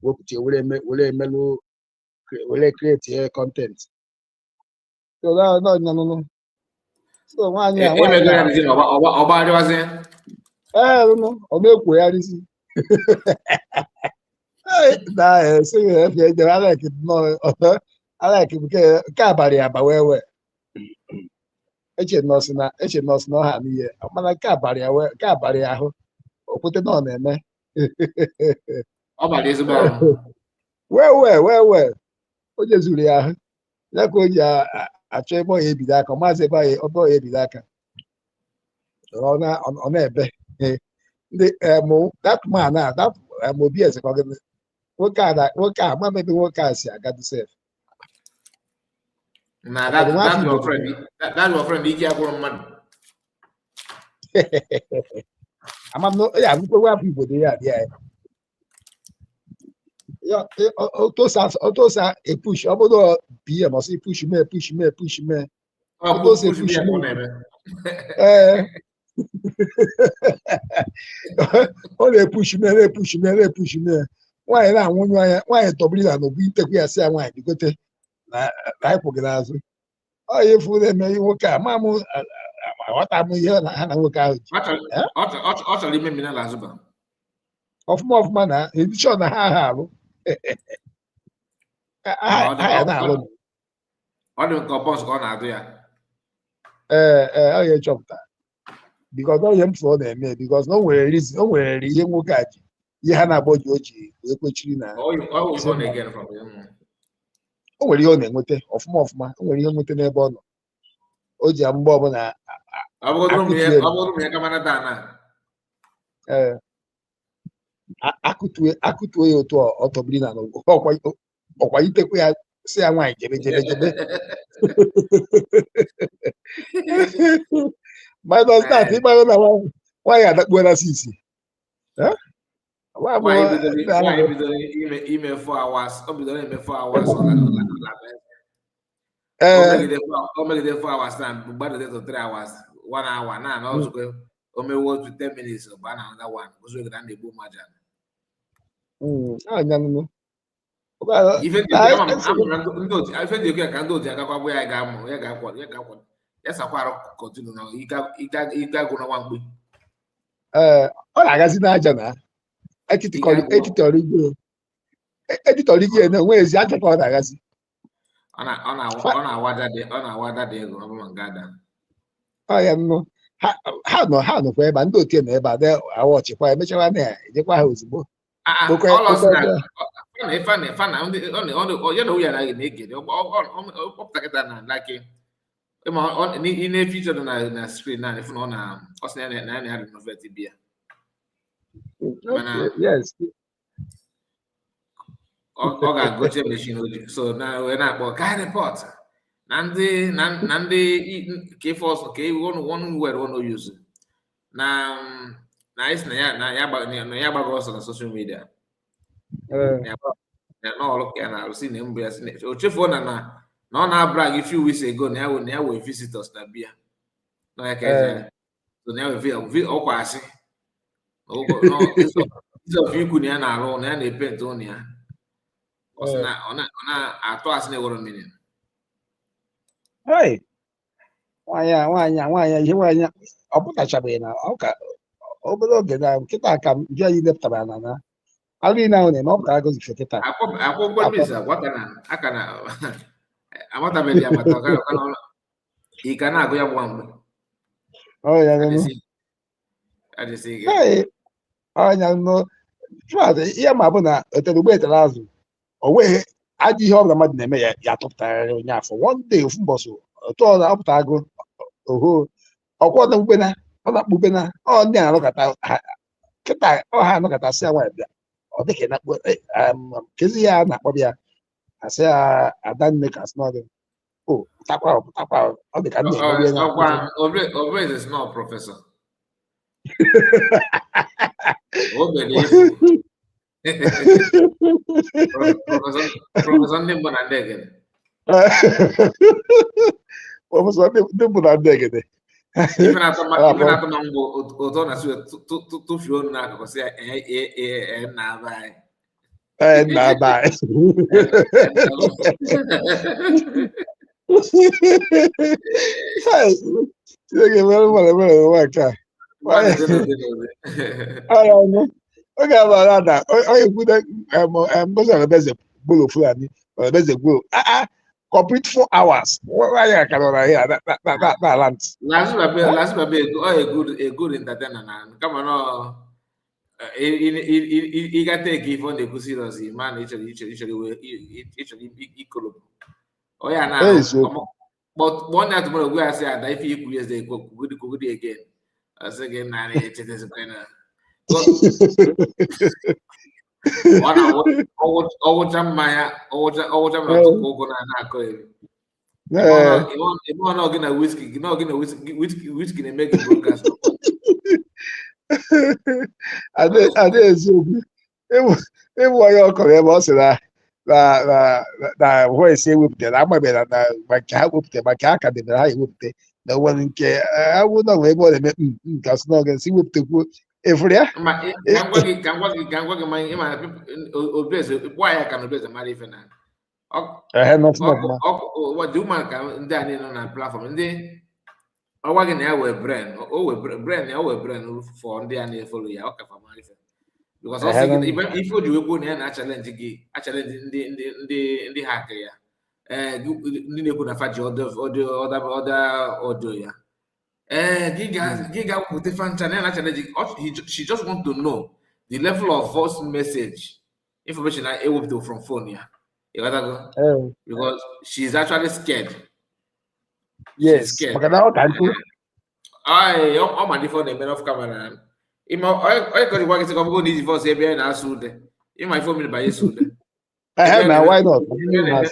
wepụta were eme were emelụ were create content. So n'ọnya nụnụ so nwaanyị a nwaanyị Emego ya a nzi na ọgba arịwazi. Ee, nụnụ ọ na-ekwogharịzi. Na esighị efe ejere alek nnọọ alek nke abalị aba wee wee eche nọọsị na ọha n'ihe mana nke abalị ya wee nke abalị ahụ o kwete na ọ na-eme. Ọ bara ezigbo ahụ. Wee wee wee wee o jezuru ya ahụ ya ka o ji achọ ebe ọ ya ebido aka ọ maazị ebe ọ ya ebido aka ọ na-ebe ndị mụ that man a that Obi eze ka ọ gịnị nwoke a nwoke a ama m ebe nwoke a si agadu sef. Na that that your friend, that your friend ike agwụrụ mmadụ. Ama m na ya abụkwa afọ Igbo dị ya dị ya ya otu o si epush ọ bụrụ pm ọ sị push mee push mee push mee. Ọ otu o si push epush me ka ọ mee na-eme. Ee, ọ na-epush mee na-epush mee na-epush mee nwaanyị na-anwụnyụ anya nwaanyị tọbiri na n'obu itekwu ya sị ya nwaanyị bigote na na anyị kwụ gị n'azụ ọ ya efu na-eme nwoke a ma m aghọta m ihe na ha na nwoke ahụ ji. Ọ chọrọ ime mmiri n'ala azụba. Ọfụma ọfụma na edishọn na ha ha alụ ha Ọ dị ha ya na-alụ. Ọ dị nke bọs ka ọ na-adụ ya. Ee, ọ ya echọpụta because ọ ihe m fụrụ ọ na-eme because na o nwere reason, o nwere ihe nwoke a ji. Ihe ha na-agbọ ji o ji wee kwechiri na All we sị born mba. again from him. O nwere ihe ọ na-enweta ọfụma ọfụma. O nwere ihe nweta n'ebe ọ nọ, o ji mgbe ọbụla Ọ bụgodoro ụmụ ya, akụtue ọ bụgodoro ụmụ ya kama nata ana. Ee, akụtue akụtuo ya otu ọ tọbiri na ọkwa ọkwa itekwa ya, sị ya nwaanyị jebe jebe jebe. Minus that, ịgbara na nwaanyị adakpuola sisi. Eh? Nwa Nwaanyị agbọghọ bidoro ndị a nwaanyị na- bidoro ime 4 hours, o bidoro ime 4 hours, ọ na o megide 4 hours na gbadode to 3 hours, 1 hour na ozugbo o mewe otu 10 minutes, ọ baa na another one ozugbo na na-egbu mmaja. Anya nụnụ. Ife ndị Na- ama m ama m na ndị otu ife ndị ekwe ya ka ndị otu agakwa gwa ya ga-amụ ya ga-akwa ya ga-akwa ya sakwa arụ continue na ike ike ike agwụ na nwa mkpi. Ee, ọ na-agazi n'aja na Ike agwụ. Etitọrọ igwe, editọrọ igwe na onwe ezi aja ka ọ na-agazi. Ọ na-awada dị ego ọ bụ ma nke ada. Ọ ya nnụ ha nọkwa ebe a, ndị otu nọ ebe a na-awọchịkwa, emechara na-ejekwa ha ozugbo. Ah, ah, Kpokọ ọlọ kpokọ sị na ebe a. fana fana fana ndị ọ na ọ na ya na nwunye anaghị na-ege ọ pụta kịta na like ịma ọ ị na-efe dị na screen na ịfụ na ọ na ọ sị na ya na ya na renovate bịa mana Okay, yes. Ọ ga-agoche machine o ji so na wee na-akpọ ka report na ndị na ndị ka ife ọsọ ka one one word one use na anyị sị na ya gbago ọsọ na social media. Ee. Ya na n'ọrụ ka ya na-arụ si na mbụ ya si na o chefuo na ọ na-abra gị few weeks ago na ya wee visitors na bia na ya ka eji so na ya wee ọkwa asị na instead of ikwu na ya na-arụ na ya na-epent ụnụ ya, ọ sị na ọ na-atụ asị na-ewere mmiri. Hey, nwaanyị a, ihe nwaanyị a, ọ pụtachabeghị na ọ ka obere oge na nkịta ka ndị anyị lepụtara na arụ niile ahụ na-eme ọ pụtara gozife kịta. Akwụkwọ mmiri akwa ka na aka na amatabeghị amata ọ ka na ị ka na-agụ ya gwa mgbe Ọ ya nụnụ. Adịsị ike. Hey, ọnya nụ Chua, ihe ma bụ na etere ugbo etere azụ, o nweghị ajọ ihe ọbụla mmadụ na-eme ya ya atụpụtarịrị onye afọ one day, ofu mbọsụ otu ọ na-apụta agụ oho ọkwa ọ na-akpube na ọ na-akpube na ọ ndị na-anọkọta kịta ọ ha anọkọta sị ya nwaanyị bịa, ọ dịka ị na-akpọ kezi ya a na-akpọ ya asị ya adanne ka asị na ọ dị o pụtakwa ọ pụtakwa ọ dị ka ndị emerie na Ọkwa Obreze is not professor. Obere efu. Professor ndị mbụ na ndị egede. Professor ndị mbụ na ndị egede. Ife na-atọ ma mbụ ụtọ na si tụfuo ọnụ n'akụkụ sị ya ee ee ee ee na aba anyị. Ee, nna aba anyị. Hey, Chineke mere mere mere ụwa nke a. Mmadụ dị n'ụdị n'ụdị. Ọya ọnụ. Oge agbara na onye kwude Ngozi Ọlabeze gburu Fulani Ọlabeze gburu complete 4 hours nwaanyị ka nọ na ya na ala ntị. Lazu Babe ọ a good entertainer na kama na ị ga take ife ọ na-ekwu serious ma na ịchọrọ ikolopụ onye a na Eziokwu. Kpọọ ya tomorrow, gwa ya sị ada ife ikwu yesterday kwugodi kwugodi again, ọ sị gị na echetazikwa na ọ na ọwụcha mmanya ọwụcha mmanya tụpụ ụgwọ na na-akọ eri. Ime ọ na gị na whisky gị na gị na whisky na-eme gị broadcast. Ada eziokwu ịbụ onye ọ kọrọ ebe ọ sị na voice ewepụtara amabeghị na ma nke ha wepụtara ma nke ha ka debere ha ewepụta na o nwere nke awụ na nwere ebe ọ na-eme nke asị na ọ ga-esi wepụtakwuo efuru ya. Ma ka m gwa gị ma ị ma na Obieze gwa ya ka na Obieze mara ife na Ehe, n'ọfụma ọfụma. Dị woman ka ndị a niile nọ na platform ndị ọgwa gị na ya wee brain o wee brain ya o wee brain for ndị a na-efollow ya ọ ka fa mara ife because ọ sị gị na ife o ji wee kwuo na ya na challenge gị a challenge ndị hack ya ee ndị na-ekwu na fa ji ọda audio ya ee gị ga gị ga-wepụta fancha na ya na challenge gị. She just want to know The level of voice message information I ewepụta from phone ya. You gotta go because she's actually scared. She's scared. Maka na ọ ka nkụ. Ai, ọ ma ndị phone na-eme off camera. Ịma onye kọrọ gwa gị sị ka ọ bụrụ na iji voice ebe a na-asụ ude. Ịma ife omiri banye ịsụ ude. Ehe, Ebe na a why not? ebe a na-eme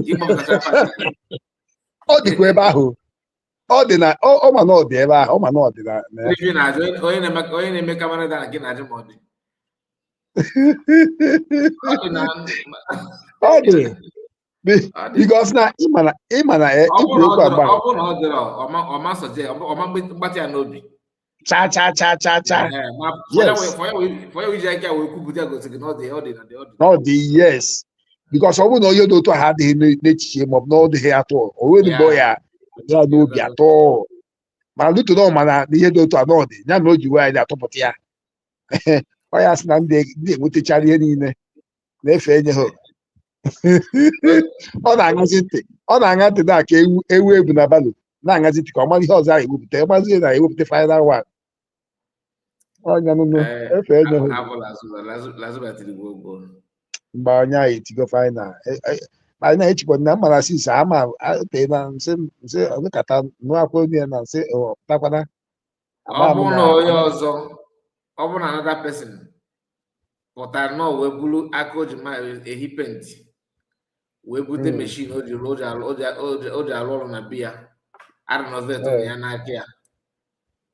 Gị gbapụtacha part. Ọ dịkwa ebe ahụ, ọ dị na ọ ma na ọ dị ebe ahụ, ọ ma na ọ dị na ya. Ife na-ajụ onye na-eme camera da gị na-ajụ ma ọ dị. Ọ dị na Ọ dị ọ dị. Because na ịma na Ọ bụrụ ikwu na ọ okwu dịrọ agba ọ bụrụ na ọ dịrọ ọma sọje ọma mgbatị ya n'obi. Cha cha cha cha cha. Ee, ma for ya for ya wee ji aka wee kwupụta gosi gị na ọ dị, ọ dị na ọ dị. Na ọ dị, yes, because ọ bụrụ na onye dị otu ahụ adịghị n'echiche maọbụ na ọ dịghị atọ, o nwere mgbe ọ ya ya n'obi atọ, mana luto na ọ ma na ihe dị otu a na ọ dị ya na o ji wee anyị atọpụta ya. Ọ ya sị na ndị enwetachara ihe niile na-efe enye ha. Ọ na-aṅazi ntị, ọ na-aṅa ntị na-aka ewu ewu ebu na balo na-aṅazi ntị ka ọ mara ihe ọzọ ahụ ewepụta, ọ mazi na ewepụta final one ọnya nụnụ. Efe enye ha. Abụ Lazuba tiri gboo gboo. Mgbe onye ahụ etigo final, anyị na-echikwa na mma na sis ama tee na nsị nsị ọnụkata nụ akwa onye na nsị ọ pụtakwana. Ọ Ama m bụrụ na na onye ọzọ, ọ bụrụ na another person pụtara na wee buru aka o ji ma ehi penti wee bute machine o ji alụ ọrụ na biya a renovate ya n'aka ya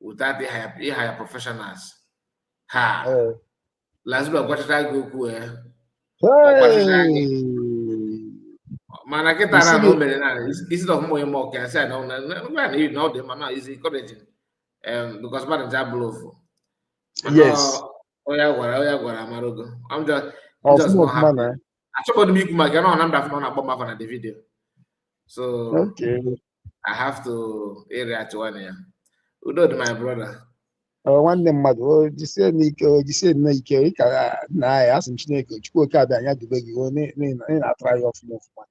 without ịhire professionals ha, Lazuba gwachacha gị okwu ya ọ gwachacha gị. Mana kịta na Isi na o mere na instead of onye ma ọka sị na ọ dị mma na is encouraging because mmadụ ncha bụrụ ofu. Mana onye gwara amarogo. I'm just ọfụma not ọfụma happy. Na Achọbọdụ m ikwu maka na ọ na mba afọ na ọ na-akpọ m afọ na the video, so I have to react one ya. Udo dị, my brother. Ọ nwanne mmadụ, o jisie n'ike, o jisie nnọọ ike. Ị ka na ya asị m Chineke Chukwu oke abịa anya dube gị, o ị na-atara ya ọfụma ọfụma.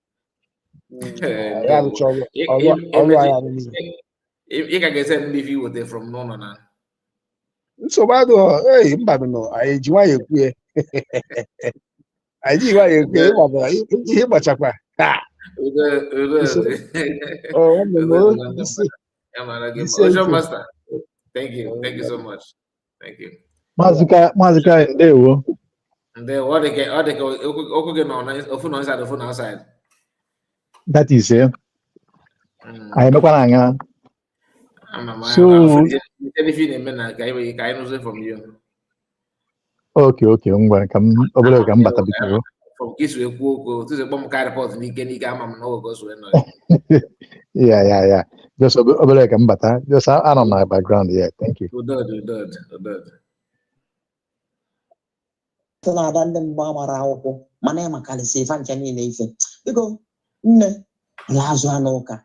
Ya arụcha ọrụ ọrụ ọrụ anyị arụ niile. Ị ka ga-ese ndị ife iweta from n'ụlọ na Nsogbu adịghị. Ei, mba nụ, anyị ji nwayọ ekwu ya, anyị ji nwayọ ekwu ya. Ịgbabara ihe ịgbachakwa ha. Udo, udo. Nsogbu ọ nwanne m Udo o dị, nwanne jisi mmadụ. Ya mara gị mma. Jisie Ocean ike. Master, thank you, thank you so much, thank you. Maazị Kai, ndewo. Ndewo. Ọ dị ka okwu gị nọ na ofu nọ inside, ofu nọ outside. That is it. Anyị emekwana anya. Ama m. So ife ị na-eme na ka anyị nụzie from you. Okay, ngwa, ka m obere ka m bata, biko. From ka isi wee kwuo okwu otu isi kpọm ka report n'ike n'ike, ama m na oge o si wee nọ. Yeah. Just obere ka m bata. Just anọ m na background here. Thank you. Udo dị, udo dị, udo dị. Sị na ada ndị mgba mara akwụkwọ mana ị makarịsị ife ncha niile ife. Biko nne, laa azụ anụ ụka.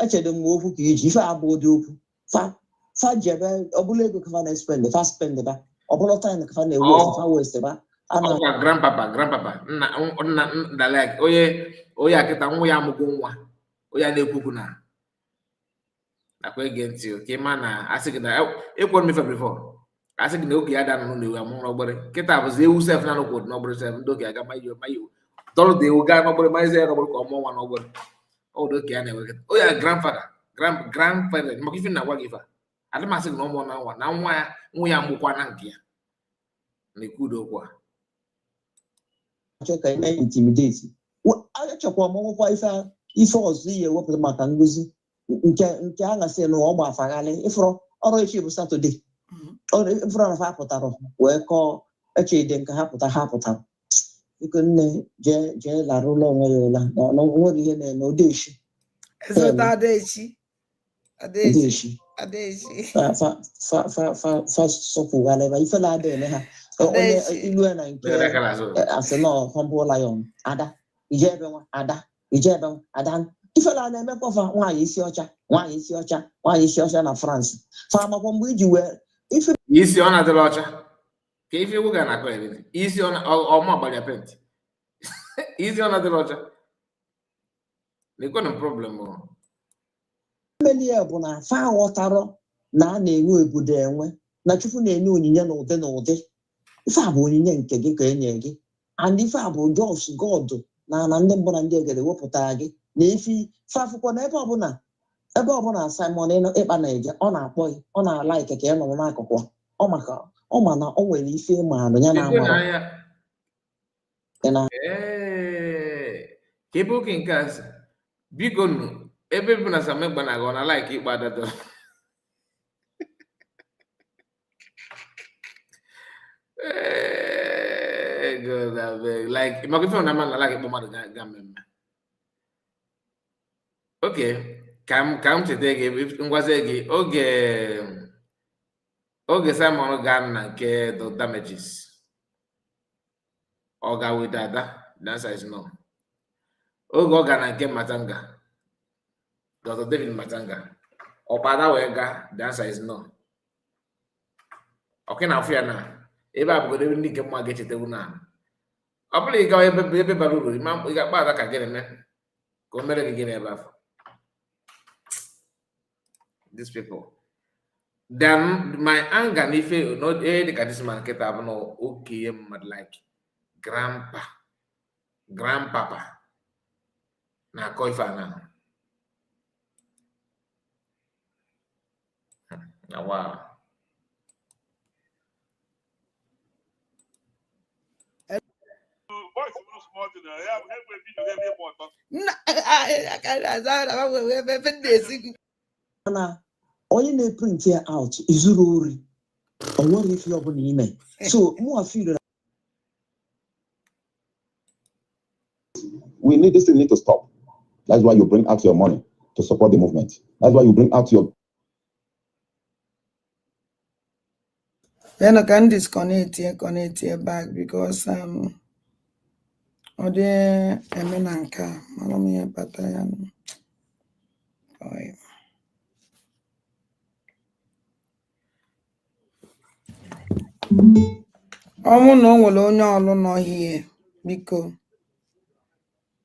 Echedo m okwu ka iji ife abụ ụdị okwu fa fa jebe ọbụla ego kafa na-espend, fa spend ba ọbụla time kafa na-ewaste, fa waste ba ana. Ọkwa grandpapa, nna nna nna, like onye akịta nwa ya amụgo nwa onye a na-ekwukwu na nakwa ege ntị o, ka ị ma na asị gị na ekwere m ife before, asị gị na oge ya da nọ n'ewu amụrụ n'ọgbịrị. Kịta bụzi ewu sef na nụkwụ n'ọgbịrị sef. Ndị oge aga ma ihe dọrọ dị ewu gaa n'ọgbịrị maịzi ya n'ọgbịrị ka ọ mụọ nwa n'ọgbịrị. Ọ dị oke ya na-enwe kịta onye grandfather, grandparent, maka ife na-agwa gị ife a adị m asị gị na ọ mụọ na nwa na nwa ya, nwa ya amụkwa na nke ya na-ekwu udo okwu a. Achọ ka eme intimidate. Achọkwa m ọgwụkwa ife ọzọ ihe ewepụta maka ngozi nke a gasị na ọ gba afaghalị ịfụrụ ọrụ. Echi bụ Saturday, ọrụ ịfụrụ na fa pụtara wee kọọ echede nke ha pụta, ha pụtara. Biko nne, jee jee lara ụlọ onwe ya ụla na o nwere ihe na-eme odeshi. Ezigbote adaechi, adaechi. Odeshi. Adaechi. Fa fa fa fa fa fa sọpụghalịba ife na-ada eme ha onye Adaechi. ilu ya na nke Mere aka n'azụ. Asị nọ humble lion, ada ije ebe nwa ada ije ebe nwa ada ifela na-emekwa fa nwaanyị isi ọcha, nwaanyị isi ọcha, nwaanyị isi ọcha na France fa amakwa mgbe iji wee ife. Isi ọ na-adịla ọcha ka ife ewu ga na-akọ eri isi ọ ọma gbalịa penti isi ọ na-adịla ọcha na-ekwe na problem o. Mmeli ya bụ na fa ghọtarọ. Na a na-enwe obodo enwe na Chukwu na-enye onyinye n'ụdị n'ụdị. Ife a bụ onyinye nke gị ka e nye gị, and ife a bụ just God na ndị mbụ na ndị egede wepụtara gị na ife fafụkwa na ebe ọbụla Simon Ekpa na-eje, ọ na-akpọ gị, ọ na-ala ike ka ị nọrọ n'akụkụ ọ, maka ọ ma na o nwere ife ịma alụ ya na Lekwe amara n'anya. Ị na Ee, ka ebe oke nke a si biko nụ, ebe bụ na Simon Ekpa na-aga, ọ na like ịkpa adadọ. Ee, God abeg, like maka ife na mmadụ na like ịkpọ mmadụ ga mmemme. Okay, ka m cheta gị, ngwazie gị oge Simon gaa na nke the damages, ọ ga with Ada? The answer is no. Oge ọ ga na nke Matanga, Dr. David Matanga, ọkpa Ada wee gaa? The answer is no. Ọkị na afụ ya na ebe a bụgodo ebe ndị nke mma ga-echetewu na ọ bụrụ ị gawa ebe bara uru, ị ga-akpa Ada ka gịnị mee ka o mere gị gịnị ebe afọ. These people, then my anger na ife no ihe dịka this man nkịta bụ na okenye mmadụ, like grandpa, grandpapa na-akọ ife a na wow. Voice bụrụ small thing na ya egbe video ga-ebe ịgba ọtọ. Nna aka na ebe ebe m na-esi gị. Na onye na-eprint ya out izuru ori, o nwere ife ọbụla ime, so mụa feel We need this thing need to stop. That's why you bring out your money to support the movement. That's why you bring out your Then I can disconnect here, connect here back because ọ dị eme na nke a mara m ihe kpatara ya nụ. Oy. Ọ bụrụ na o nwere onye ọlụ nọ hie, biko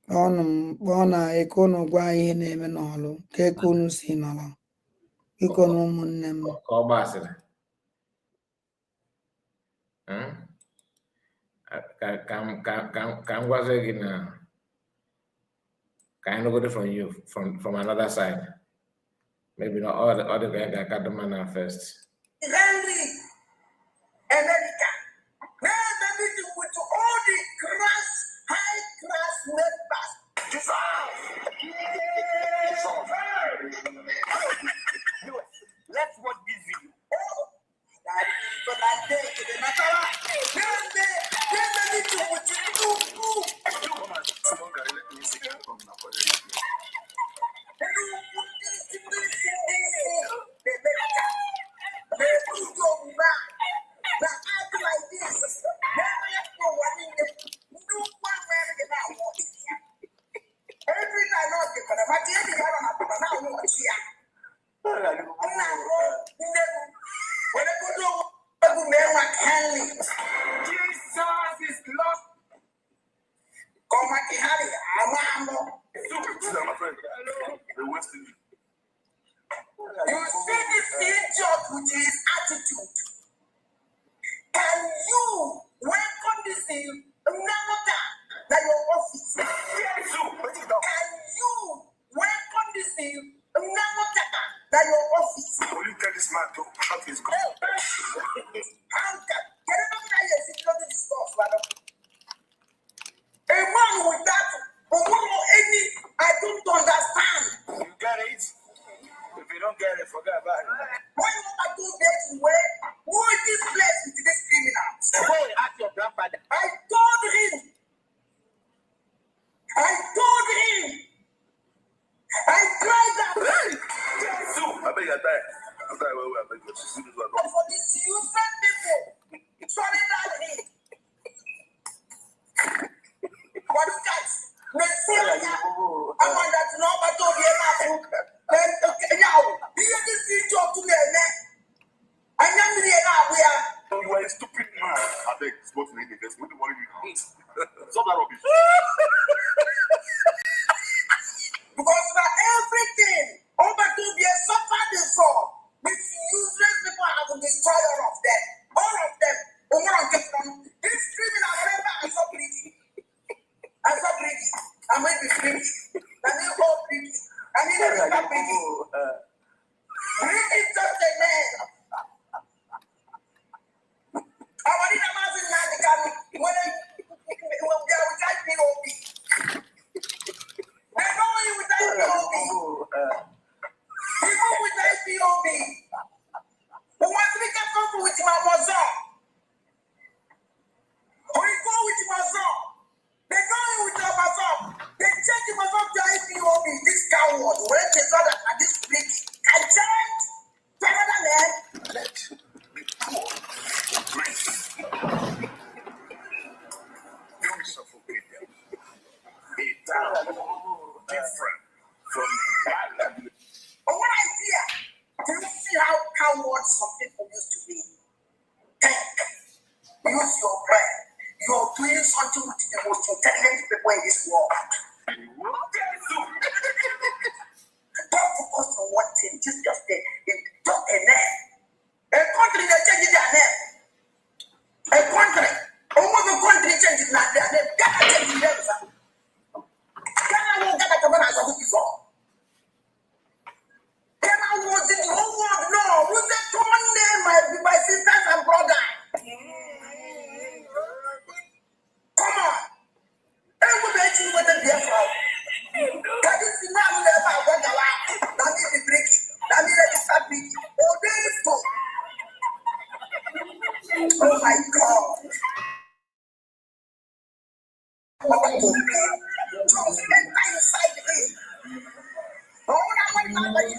kpọọnụ m, kpọọ na eke unu gwa anyị ihe na-eme n'ọlụ ka eke unu si nọrọ, biko na ụmụnne m. Ka ọ gbasịrị. Ka m gwazie gị na ka anyị nụgodo from you from another side. Maybe not all the guy ga-aka dị mma na first. Henry America. Now the meeting with all the class, high class members. Dissolve! Dissolve! Let's watch this video. Oh, that is for that day to the natural. Then the meeting with you. Act like this. Every night, not the but the now watch here. When I go to Jesus is lost. Come You see this idiot with his attitude. Can you welcome this in Namota na your office? Can you welcome this in Namota na your office? Will you tell this man to shut his gun? How can you see this stuff, madam? A man with that, any, I don't understand. You get it? If you don't get it, forget about it. Why you want to do this way? Who is this place with this criminals? Go and ask your grandfather. I told him. I told him. I cried that I beg you, die. I die, wait, wait, I beg you. See this one. for these useless people. Surrender him. But look at Messiah. I want that to know about the Then, okay, now, here this idiot to me. I am here now. We are. You are a stupid man. I beg, smoke in the What do you Stop that rubbish. Because for everything, over to be a suffer before with Brigi. Brigi is just a name. Our leader Mazi Nnamdi Kanu, when they are with IPOB, they know you with IPOB. People with IPOB. Who wants to become comfortable with Amazon? We go with Amazon. They go in with Amazon. They change Amazon to IPOB. This coward, when they saw that at this bridge, can change to another name. Let the poor breathe. Don't suffocate them. A town different from that. But what idea? Do you see how coward some people used to be? Think. Use your brain. You're doing something with the most intelligent people in this world. Don't focus on one thing. Just a name. A country they change their name. A country. Almost a country changes their name. Ghana change their name. Ghana won't get a command as a before. Ghana was in the whole world. No, who's the common name, my sisters and brothers? Come on. Everybody with the Biafra. Can you see now? Never go That means the breaking. That means register breaking. Oh, there is go. Oh my God. Just enter inside him. Oh, I want to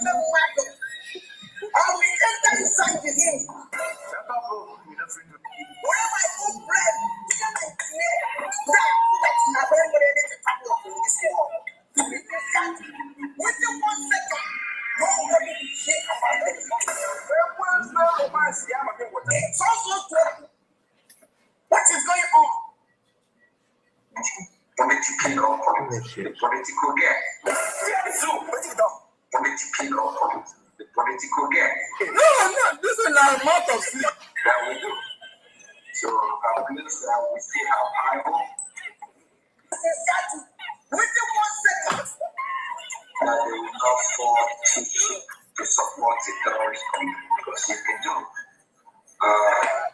I will enter inside him. Where my own bread, where my that na where we need to talk about in this world. Within 1 second, nobody will hear about it. It's also true. What is going on? Political or politics, the political game. Political or politics, the political game. No, no, this is not mouth of sleep. That we do. So please, we still have high hope Exactly. Within 1 second, that they will not fall too cheap to support the terrorist country, because if they do,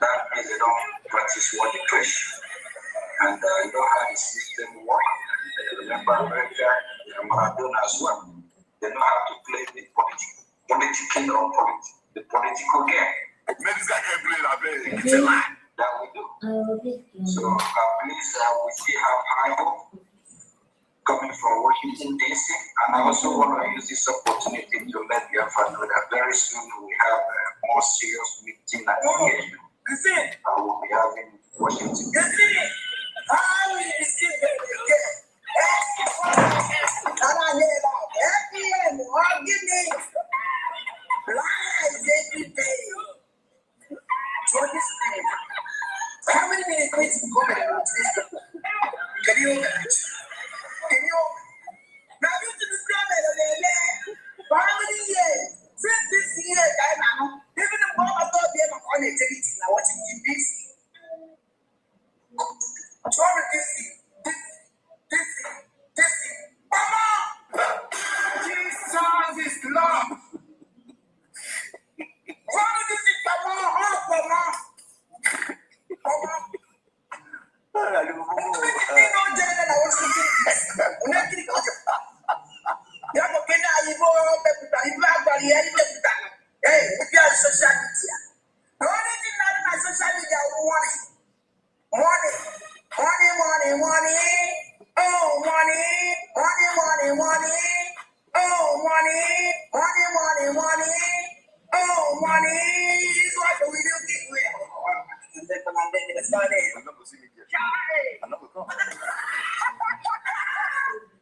that means they don't practice what they preach. And you know how the system works. And, remember America and Maradona as well. They know how to play the political or the political game. Man, this guy can't play that big. It's a lie. That we do. So please, we still have high hope coming from Washington, D.C. And I also want to use this opportunity to let Biafra know that very soon we have a more serious meeting and engagement. You see, I will be having in Washington. you see, how we receive them again. And I hear that. FBM, give me lies every day. So this thing, how many minutes go to this people? Can you imagine? Can you? Now you to describe it for how many years? Since this year, I know. Even the Mama thought they were on a TV now watching this. Sorry, this, this, this, this. Mama! Jesus is love. Sorry, this is Mama. Oh, Mama. Mama. Social media. The only thing that my social media money. Money. Money, money, money. Oh, money. Money, money, money. Oh, money. Money, money, money. Oh, money. Is what we do.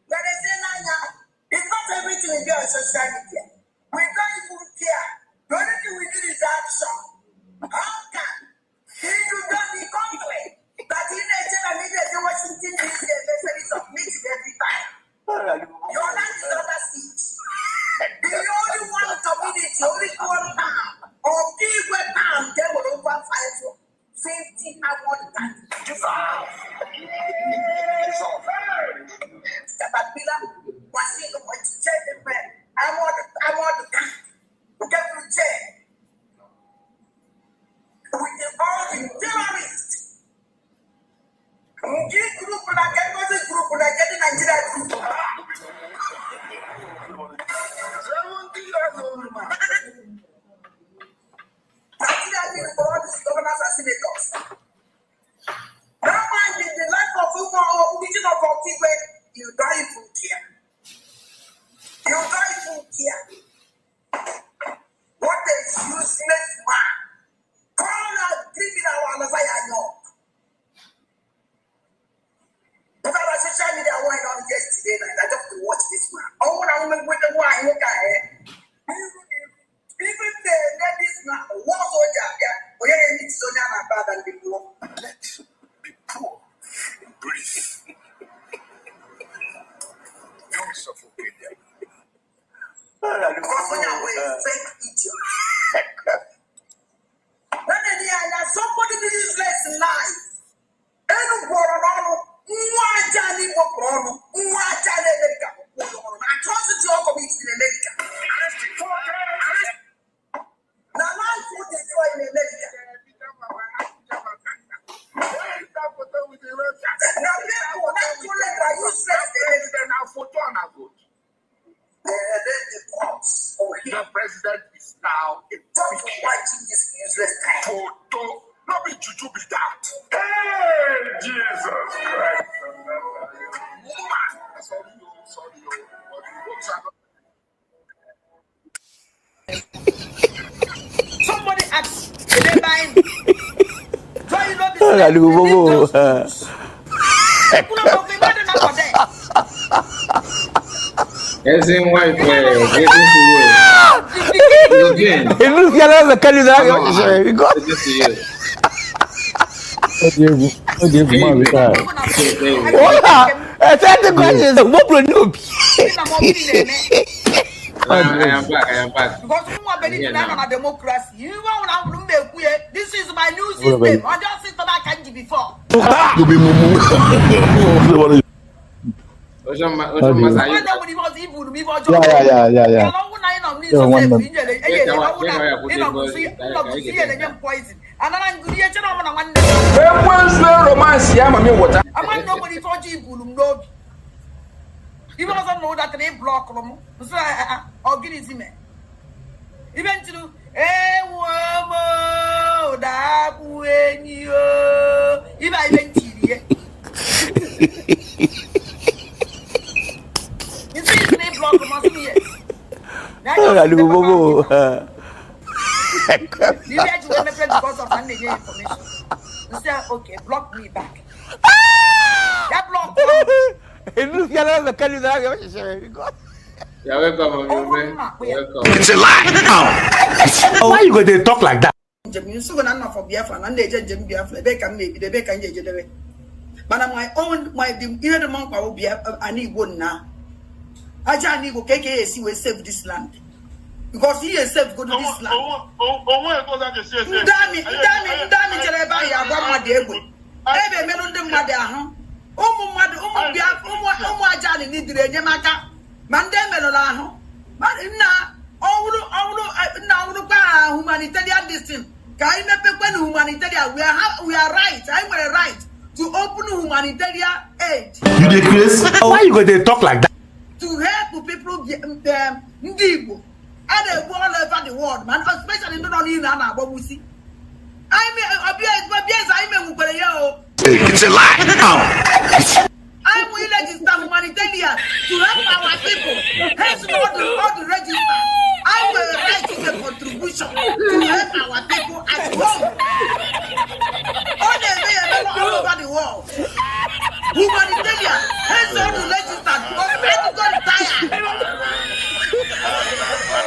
But they say, now, it's not everything we do on social media. We don't even care. The only thing we need is action. How can you don't be country that in Nigeria needed the Washington DC and they say it's meeting every time? Your land is under siege. The only one community, only one town, or Igwe town, there were over 550 armored tanks. Caterpillar, machine, armored Nigeria need for all these governors and senators. That man in the life of Umo or origin of Okigwe, you don't even care. You don't even care. What a useless man. Call a criminal Alazaya York. But I was social media went on yesterday night. I just to watch this man. Oh, when I went with the wine, look at it. Even the ladies now, one soldier, yeah, we are in Sonia and bad and the poor. Let be poor. Breathe. Don't suffocate them. Because Sonia was a fake idiot. When they are somebody useless in life. Enu gwọrọ n'ọnụ nwa aja n'Igbo kwụrụ ọnụ nwa aja n'Amerika kwụrụ ọnụ na atrocity ọ committed in America. Na life wo destroy in America. Na people na children are useless in America. They let the courts for him. The president is now a Just watching this useless time. photo. No be juju be that. Hey, Jesus Christ. Man, sorry, oh, sorry, oh. But the works are not Somebody asked, they buy So you know the leave those fools. Eze wife, greetings to you. Again. Come on, greetings to you. Ọ dị egwu, ọ dị egwu, maazị Kai. I am back. I am back. Because nwa I'm believe here na now. na democracy. You want na m ekwu ye. This is my new system. I just system I can before. You be mumu. Ocean, Ocean Master, are you Nwanne nwere ihe ọzọ iburu m ibe ọjọọ. Yeah. Mana ọnwụ na ị nọ m Yeah, n'iso nwanne sef m. inyere Wait, enyere I ọnwụ want na to ị nọ m nso nọ m nso ihe na-enye m poison. Anara ngụrụ ihe chere ọmụ na nwanne m. Ekwensu romance ya mami wọta. Ama na o nwere ife ọjọọ iburu m n'obi. Ibe ọzọ na ụdatara ị blọkụrụ m. Nso ọ gịnịzi mee? Ibe ntụrụ ewu m ụda akpụ enyi o. Ibe a ibe ntiri ye. Nso isi na ị blọkụrụ m ọsị m yes. Na ya just mepekwa Ibe eji wee mepe because of na m na-enye ya information. Nsị ya okay block me back. Ya block m. You're welcome, Omiome. You're welcome. It's a lie. Why you go dey talk like that? Njem nsogbu na nna for Biafra na m na-eje njem Biafra ebe ka m na-ebido ebe ka m ga-ejedebe mana my own my the ihe dị m mkpa bụ Bia ana Igbo nna aja ana Igbo ka eke ya esi wee save this land because ihe save go this land. Onwe ego ọzọ a ga-esi esi Ndị amị ndị amị ndị amị jere ebe ahụ ya agwa mmadụ egbe ebe emerụ ndị mmadụ ahụ ụmụ mmadụ ụmụ Biafra ụmụ ụmụ aja anyị nidiri enyemaka ma ndị emerụrụ ahụ nna ọwụrụ ọwụrụ nna ọwụrụkwa ha humanitarian this thing ka anyị mepekwe na humanitarian we are right, anyị nwere right to open humanitarian aid. You dey craze? Why you go dey talk like that? To help people ndị Igbo a na-egbu all over the world ma especially ndị nọ n'ile a na-agbagbusi anyị ọbịa eze anyị menwukwere ya o. It's a lie. I'm will register humanitarian to help our people. Hence, all the register. I will write a contribution to help our people at home. All the way all over the world. Humanitarian. Hence, all the register. Because people got tired.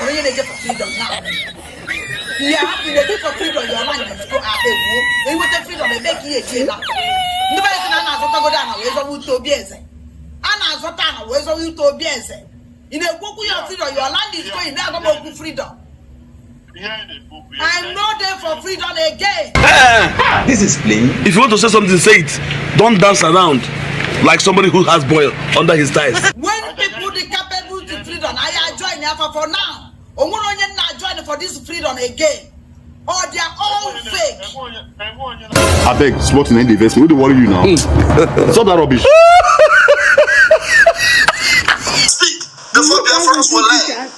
Onye na-eje for freedom now. Yeah, you dey for freedom, your land is go out there. Enweta freedom, ebe ka ihe echie na. Ndị be anyị sị na a na-azọtagodo ana wee zọwa ute obi eze. A na-azọta ana wee zọwa ute obi eze. Ị na-ekwu okwu ya freedom, your land is going, na-agwa m okwu freedom. Ihe anyị na-ekwu okwu ya. I'm not there for freedom again. This is plain. If you want to say something, say it. Don't dance around like somebody who has boil under his thighs. When people dey capable to freedom, I join ya for now. Onwere onye nna join for this freedom again. Or they are all fake. Enwe onye na Abeg, small thing, dey vex me. Who dey worry you now? Stop that rubbish. Speak before Biafrans will learn.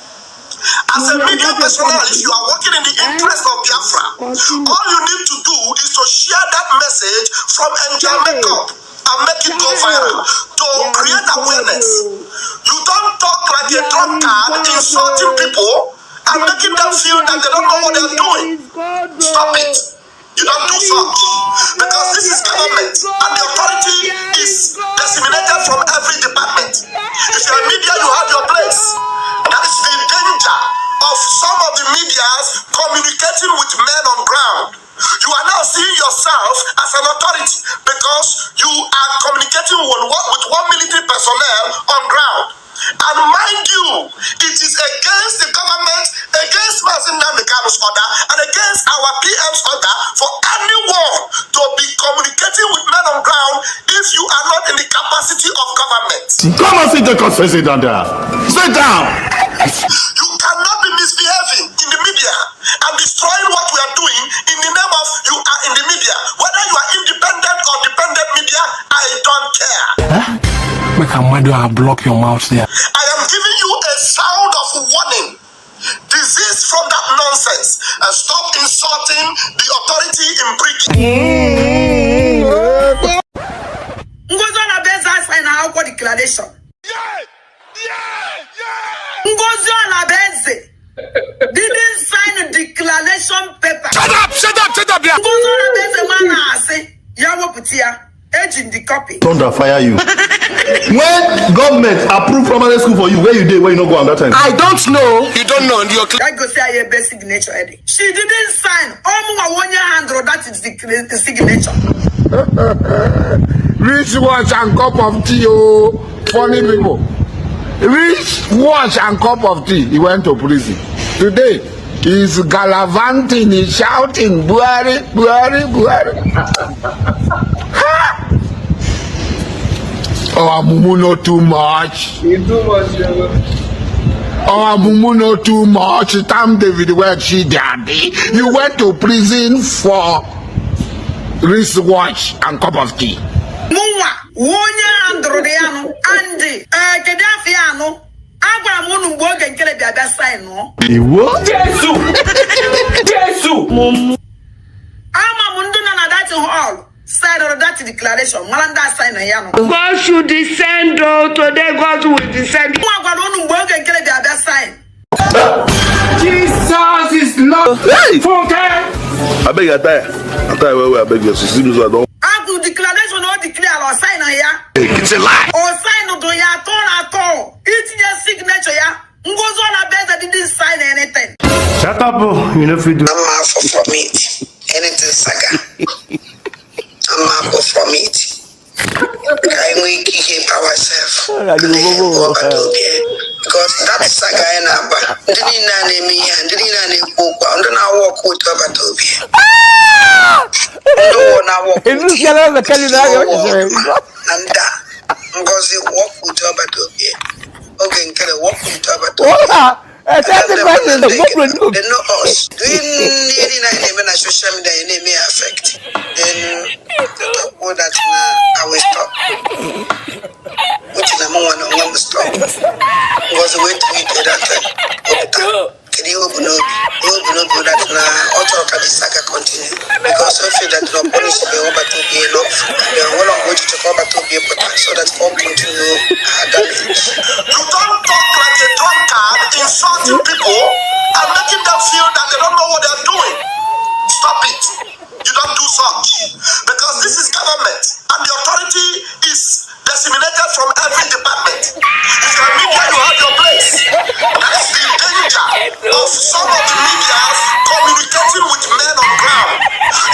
As You a were media not a personnel, if pumpkin. you are working in the Eh? interest of Biafra, Continue. all you need to do is to share that message from Angel Child, Makeup and make it go viral child, to there create is God. awareness. Oh. You don't talk like a There is drunkard, God. insulting Oh. people and The making them drugs feel you that are they don't know what sharing, they're there doing. is God. Stop it. Oh. You don't do There is such. God. Because Oh. this is There government is and the God. Oh. authority There is is God. disseminated from Oh. every department. If There you're a is media, you have your God. place. Oh. That is the danger of some of the medias communicating with men on ground. You are now seeing yourself as an authority because you are communicating with one military personnel on ground. And mind you, it is against the government, against Mazin Namdekano's order, and against our PM's order for anyone to be communicating with men on ground if you are not in the capacity of government. Come and sit down, sit down there. Sit down. You cannot be misbehaving in the media and destroying what we are doing in the name of you are in the media. Whether you are independent or dependent media, I don't care. Make a mother block your mouth there. I am giving you a sound of warning. Desist from that nonsense and stop insulting the authority in Brigi. Ngozi Orabueze sign akwụkwọ declaration. Ngozi Orabueze didn't sign declaration paper. Shut up, shut up, shut up there. Ngozi Orabueze ma na-asị ya wepụta ya eji ndị copy. Thunder fire you. When government approve primary school for you, where you dey where you no go am that time? I don't know. You don't know. You're Ya gosi anyị ebe signature dị. She didn't sign. Ọmụnwa onye handụrụ that is the signature. Wristwatch and cup of tea, oh, funny people. Wristwatch and cup of tea. He went to prison. Today, he's gallivanting, he's shouting, Buhari, Buhari, Buhari. Oh, Mumu know too much. You too much, yo. Oh, Mumu know too much. Tam David went, she daddy. You went to prison for wristwatch and cup of tea. Mụnwa onye handụrụ ya nụ andị ee kedu afọ ya anụ agwara m unu mgbe oge nkele bịa bịa sign nụ. Iwo? Ama m ndị nọ na that hall signed that declaration mara ndị a sign ya nụ. God should descend, oh, today God will descend. Nwa gwara unu mgbe oge nkele bịa bịa sign. Jesus is Lord. Hey! Funke. I beg you, attire. Attire well, well, I beg you. See me so I don't. Agụ declaration o declare ọ sign ya. It's a lie. Ọ sign dụ ya atọ na atọ itinye signature ya. Ngozi Orabueze didn't sign anything. Shut up, you know if you do. I'm out from it. Anything saga. I'm out from it. Ka anyị nwee ike help ourselves and help ọbata obi because that saga anyị na-agba ndị niile a na-eme ihe a ndị niile a na-ekwu okwu a ndị na-awa ọkụ otu ọbata obi ndị ụwa na-awa ọkụ otu na ndị a Ngozi work with ọbata obi oge nkere work with ọbata obi. They know us. Doing ihe niile anyị na-eme na social media ya na-eme ya affect. Then talk that na I will stop. Uche na mụ nwa na onwe m stop. Ngozi wee tweet that time. Ọpụta. Kedu ihe o bu n'obi? Ihe o bu n'obi bụ that na ọ chọrọ ka the saga continue. Because o feel that na ọ punish be ọbata obi enough. And then nwere mgbe o ji chọ ka ọbata obi pụta so that ọ continue her damage. You don't talk like a drunkard, insulting people and making them feel that they don't know what they're doing. Stop it. You don't do such. Because this is government and the authority is disseminated from every department. If you're a media, you have your place. That is the danger of some of the medias communicating with men on ground.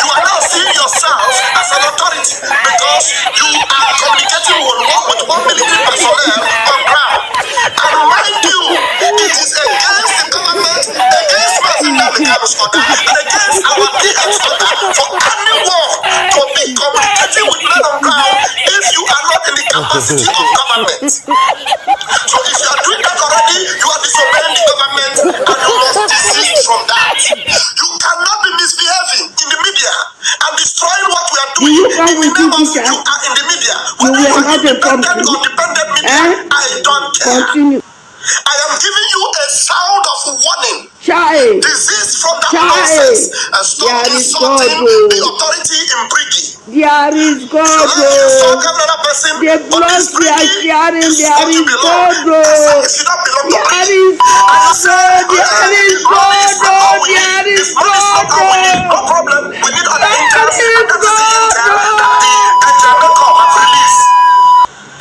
You are now seeing yourself as an authority because you are communicating with one military personnel on ground. And mind you, it is against the government, against Mazin Namdekano's order, and against our PM's order for anyone to be communicating with men on ground if you are not in the capacity of government. So if you are doing that already, you are disobeying the government and you must desist from that. You cannot be misbehaving in the media and destroying what we are Do doing you in come the with name you, of teacher? you are in the media. You Whether you were are not a independent pumpkin. or dependent media, Eh? I don't care. Continue. I am giving you a sound of warning. Chai! Desist from that Chai! nonsense and stop There is God, insulting the oh. authority in Brigi. There is You God, like insult oh. every other person, The but this blood we are Brigi sharing, is there what you is belong. God, As oh. if you don't belong to There Brigi. is And you God, say, oh. There is money God, is not all oh. we need. There If is money is God, not all we need, no oh. problem. We need other There intels, and is that is the God, intel that the oh. Ejemeko have released.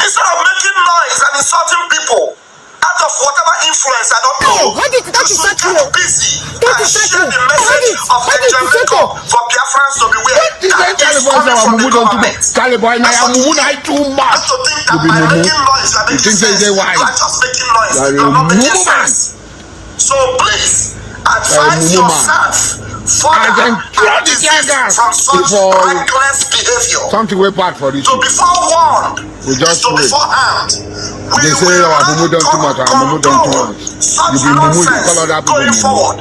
Instead of making noise and insulting people out of whatever influence, I don't know, you should get busy and share the message of Ejemeko for Biafrans to beware. This That Charlie is boy say coming our from the mumu don too much. government. Charlie boy na That's your what mumu na too not much. to think You that be by mumu. making noise you are You making think say you sense. dey You wise. are just making noise. You are You a are not making mumu man. sense. So please You are a advise mumu man. yourself And further then throw and the tear desist gas from such before reckless behavior. something wey bad for this To you. be forewarned We is just to be pray. forearmed. We They say will our not mumu don too much, our mumu don too condone much. You such be mumu, you nonsense call other people going mumu. forward.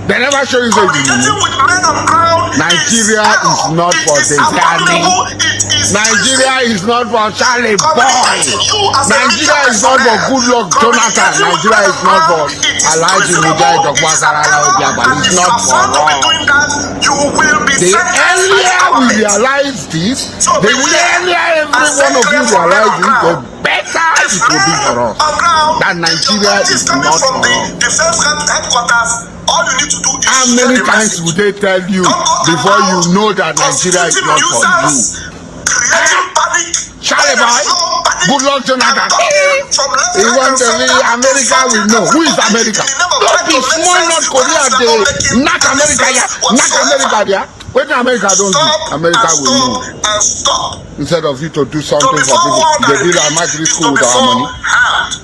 They never show you say you be Communicating mumu. with men on ground is Nigeria is error. not It for is Desiani. abominable. It is Nigeria treason. is not for Charlie Boy. Communicating you as a media Nigeria is not for personnel, Goodluck Jonathan. communicating with Nigeria men is on not for ground, it is Alhaji treasonable, Mujahid it is an Ogbasarala error, Obiabali. and It's if you not are for found to be us. doing that, you will be The sentenced by the earlier we government. realize this, So the beware earlier and every stay one of clear you from men realize on this, the ground. better If it will be men for us. on ground, That if your Nigeria authority is is coming not from for the us. defense headquarters, all you need to do is How share many the times message. would they tell you Don't go before you about know that Nigeria is constituting not for you? nuisance, creating panic Charlie when there's boy, no panic, good luck, and Jonathan. talking from left, He right, want and to be center, America insulting will know. Who is everybody America? in the name of Don't trying be to make small sense, North Korea, whereas you are they not making knock any America sense here, knock America whatsoever. there. What America don't do, Stop America and will know. stop and stop. Instead of you to do To something be for people, forewarned they and build repeat our military is school to with be our money. forearmed.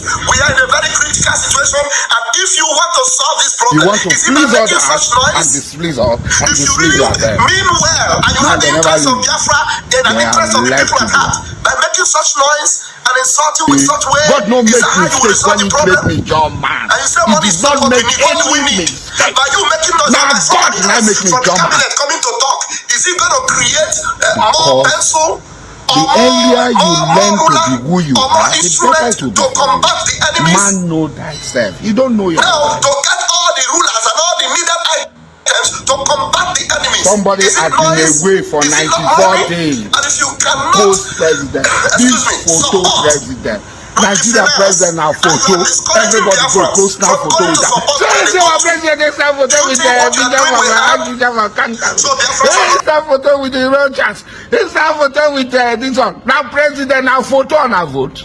We are in a very critical situation, and if you want to solve this You problem, want to is it by please making others such and noise? displease us and If you displease really yourself. mean well and you Now have the they never interest of leave. Biafra and an They interest are of the left people at to heart, by making such noise and insulting with such way, God no is make that how you will mistake resolve when the he problem? made me John man. And you say He money did is not not what we make need. What do we any need? mistake. By you making noise Now and by God somebody now else make me from the John man. cabinet coming to talk, is it going to create more Because pencil or the more, earlier you more, more learn to ruler be who you or more are, the better instrument it will be to for you. combat the enemies? Man know thyself. You don't know Now, yourself. to get all the rulers and all the needed items to combat the enemies. Somebody Is it has been noise? away for Is it not 94 money? days. And if you cannot, Post president, this excuse me, photo support president. with the Nigeria finance, president now and you photo. are discouraging Everybody go Biafrans post now from photo going with to that. support Say, where they say go our to. president they snap Do photo you with think the what you are Bishop doing of will help? Bishop of Canterbury. So Biafrans Hey, are snap photo with the Russians. He snap photo with this one. Now president now photo on a vote.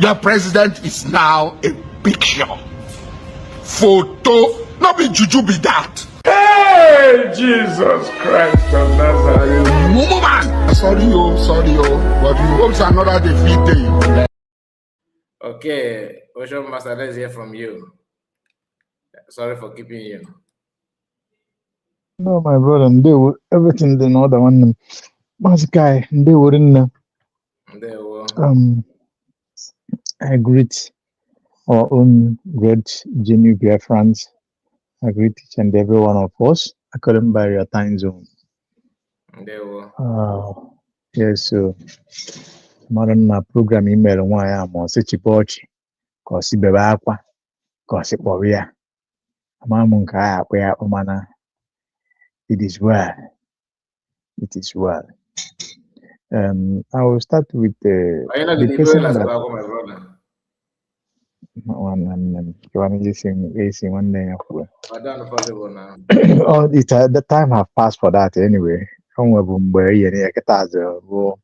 Your president is now a picture. Photo. Not be juju be that. Hey, Jesus Christ of Nazareth. Mumu man. Sorry, oh, sorry, oh. But you hope say another day fit dey. You go learn. Okay, Ocean Master, let's hear from you. Sorry for keeping you. No, my brother, ndewo, everything dị n'order nwanne m. Maazị Kai, ndewo rinne. Ndewo. I greet our own great genuine Biafrans. I greet each and every one of us according by your time zone. Ndewo. Yes, so mara na program email nwaanyị a ma ọ sị chịba ọchị ka ọ sị bebe akwa ka ọ sị kpọrọ ya ama m nke a akpụ ya akpụ mana it is well. It is well. I will start with Are you not the going to person last that my brother? Nwanne m esi nwanne ya kwuo. But that's possible now. Oh, it, the time have passed for that anyway. O nwebu mgbe e nyere ya kịta azụ bụ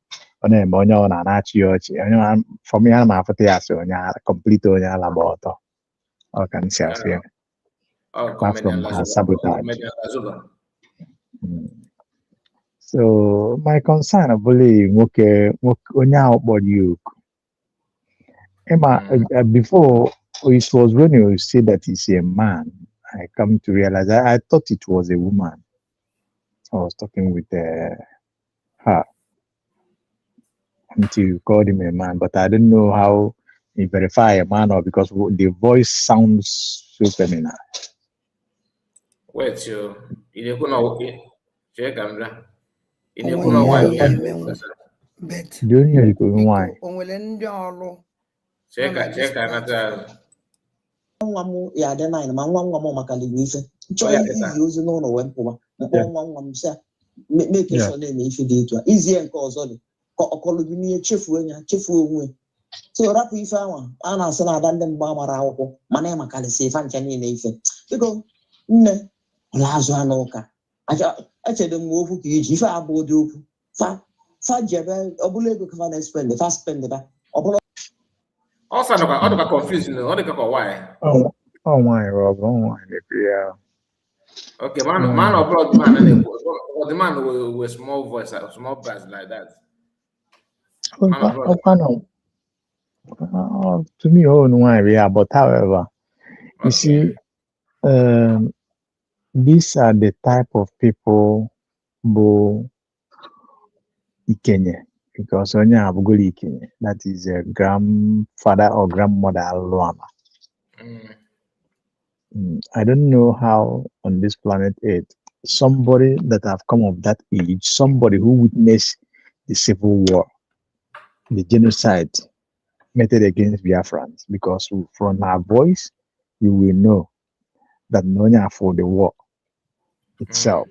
ọ na-eme onye ọ na-achị ya ọchị onye for me ana m afụta ya asị onye ara complete onye ala gba ọtọ ọ ka m si asị ya Oh, apart comedian from her Lazuba. sabotage. Comedian Lazuba. So my concern abụla nwoke nwoke onye ahụ kpọrọ ya oku ịma before it was when you say that he's a man I come to realize I thought it was a woman. I was talking with her until you called him a man, but I didn't know how he verify a man or because the voice sounds so feminine. Wait, you. Ị na-ekwu na chee ka m bịa. Ị O na-ekwu nwere na ihe nwaanyị anyị ya emenwu bet The only biko nwaanyị o nwere ndị ọrụ Chee nọ ka na chee this ka anata platform. Nwa m ya adị 9, ma nwa nwa m makaliri ife nchọ Ọ ya kịta. izi ozi n'ụlọ wee pụwa mkpọ nwa nwa m sị ya, make sure na-eme ife dị etu a izie nke ọzọ dị ka ọkọlụ gị n'ihe, chefuo ya, chefuo onwe ya. So rapụ ife anwa a na-asị na ada ndị mgba mara akwụkwọ, mana ịmakarịsị ife ncha niile. Ife biko nne ụlọ azụ anụ ụka. Echedo m okwu ka iji ife abụ ụdị okwu fa fa jebe ọbụla ego ka fa na-espend, fa spend ba ọbụla. Ọ sa nọkwa, ọ dịkwa confused, ọ dịka ka why. Ọ nwaanyị ọ bụ nwaanyị na-ekwu ya. Okay, man, man ọ bụrụ the man na-ekwu, the man with small voice, small bass like that. Man ọ bụrụ Ọkwa nọ to me, ọ nwaanyị bụ ya, but however, you see, these are the type of people bụ ikenye, because onye a abụgoro ikenye, that is a grandfather or grandmother alụrụ ala. I don't know how on this planet Earth somebody that have come of that age, somebody who witnessed the civil war, the genocide meted against Biafrans, because from her voice, you will know that Nonya for the war itself.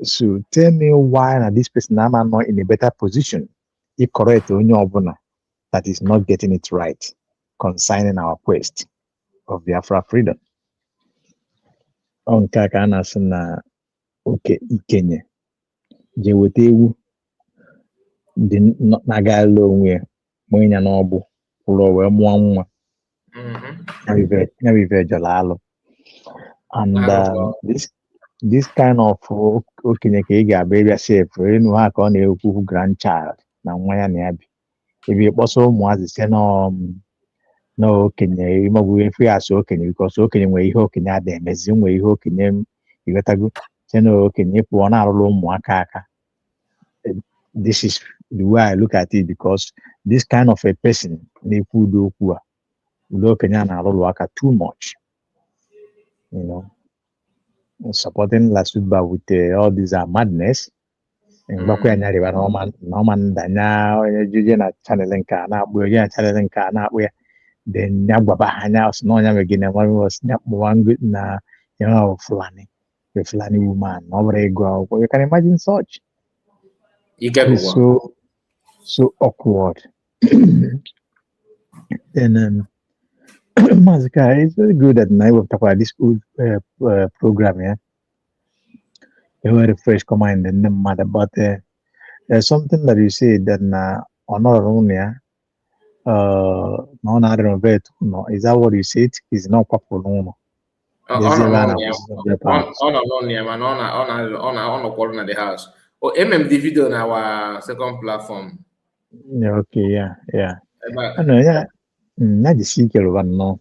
So tell me why now this person am not in a better position if correct onye ọbụla that is not getting it right concerning our quest of Biafra freedom. Ọ nke a ka a na-asị na oke ikenye jee weta ewu dị na-agagharị onwe ya mụọ ya n'ọgbụ kwụrụ wee mụọ nwa. Ya bụ ife jọrọ alụ and this kind of okenye ka ị ga-abịa ịbịa sef enu ha ka ọ na-ekwu grandchild na nwa ya na ya bi ebe ịkpọsa ụmụazị site na okenye ịmọgwụ efu ya asị okenye, because okenye nwere ihe okenye ada emezi, nwere ihe okenye ịghọtago site na okenye pụọ na-arụrụ ụmụaka aka. This is the way I look at it, because this kind of a person na-ekwu ụdị okwu a, ụdị okenye a na-arụrụ aka too much, supporting Lasuba with all these madness. Mgbakwa ya nyarịba na ọma ndanya onye jeje na channel nke a na-akpụ ya, na channel nke a na-akpụ ya, then ya gwaba ha anya ọsị na ọnya megị na nwa ọsị ya kpụwa ngo na ya ọ Fulani, a Fulani woman na ọ bụrụ ịgụ akwụkwọ. You can imagine such. Ike It's gwụkwa. so so awkward. Then Mazika, it's very good that now we've talked about this old program, yeah. A very fresh command in the matter, but there's something that you said that na on yeah, no, not renovate. No, is that what you said? Is not proper, no. Ọ There's ọ nọ a n'ụlọ ya, ọ nọ n'ụlọ ya, mana ọ nọkwọrọ na the house. O MM the video na our second platform. Yeah, okay, yeah. Ebe a I know, yeah. Ya jisi ike lụba nnọọ.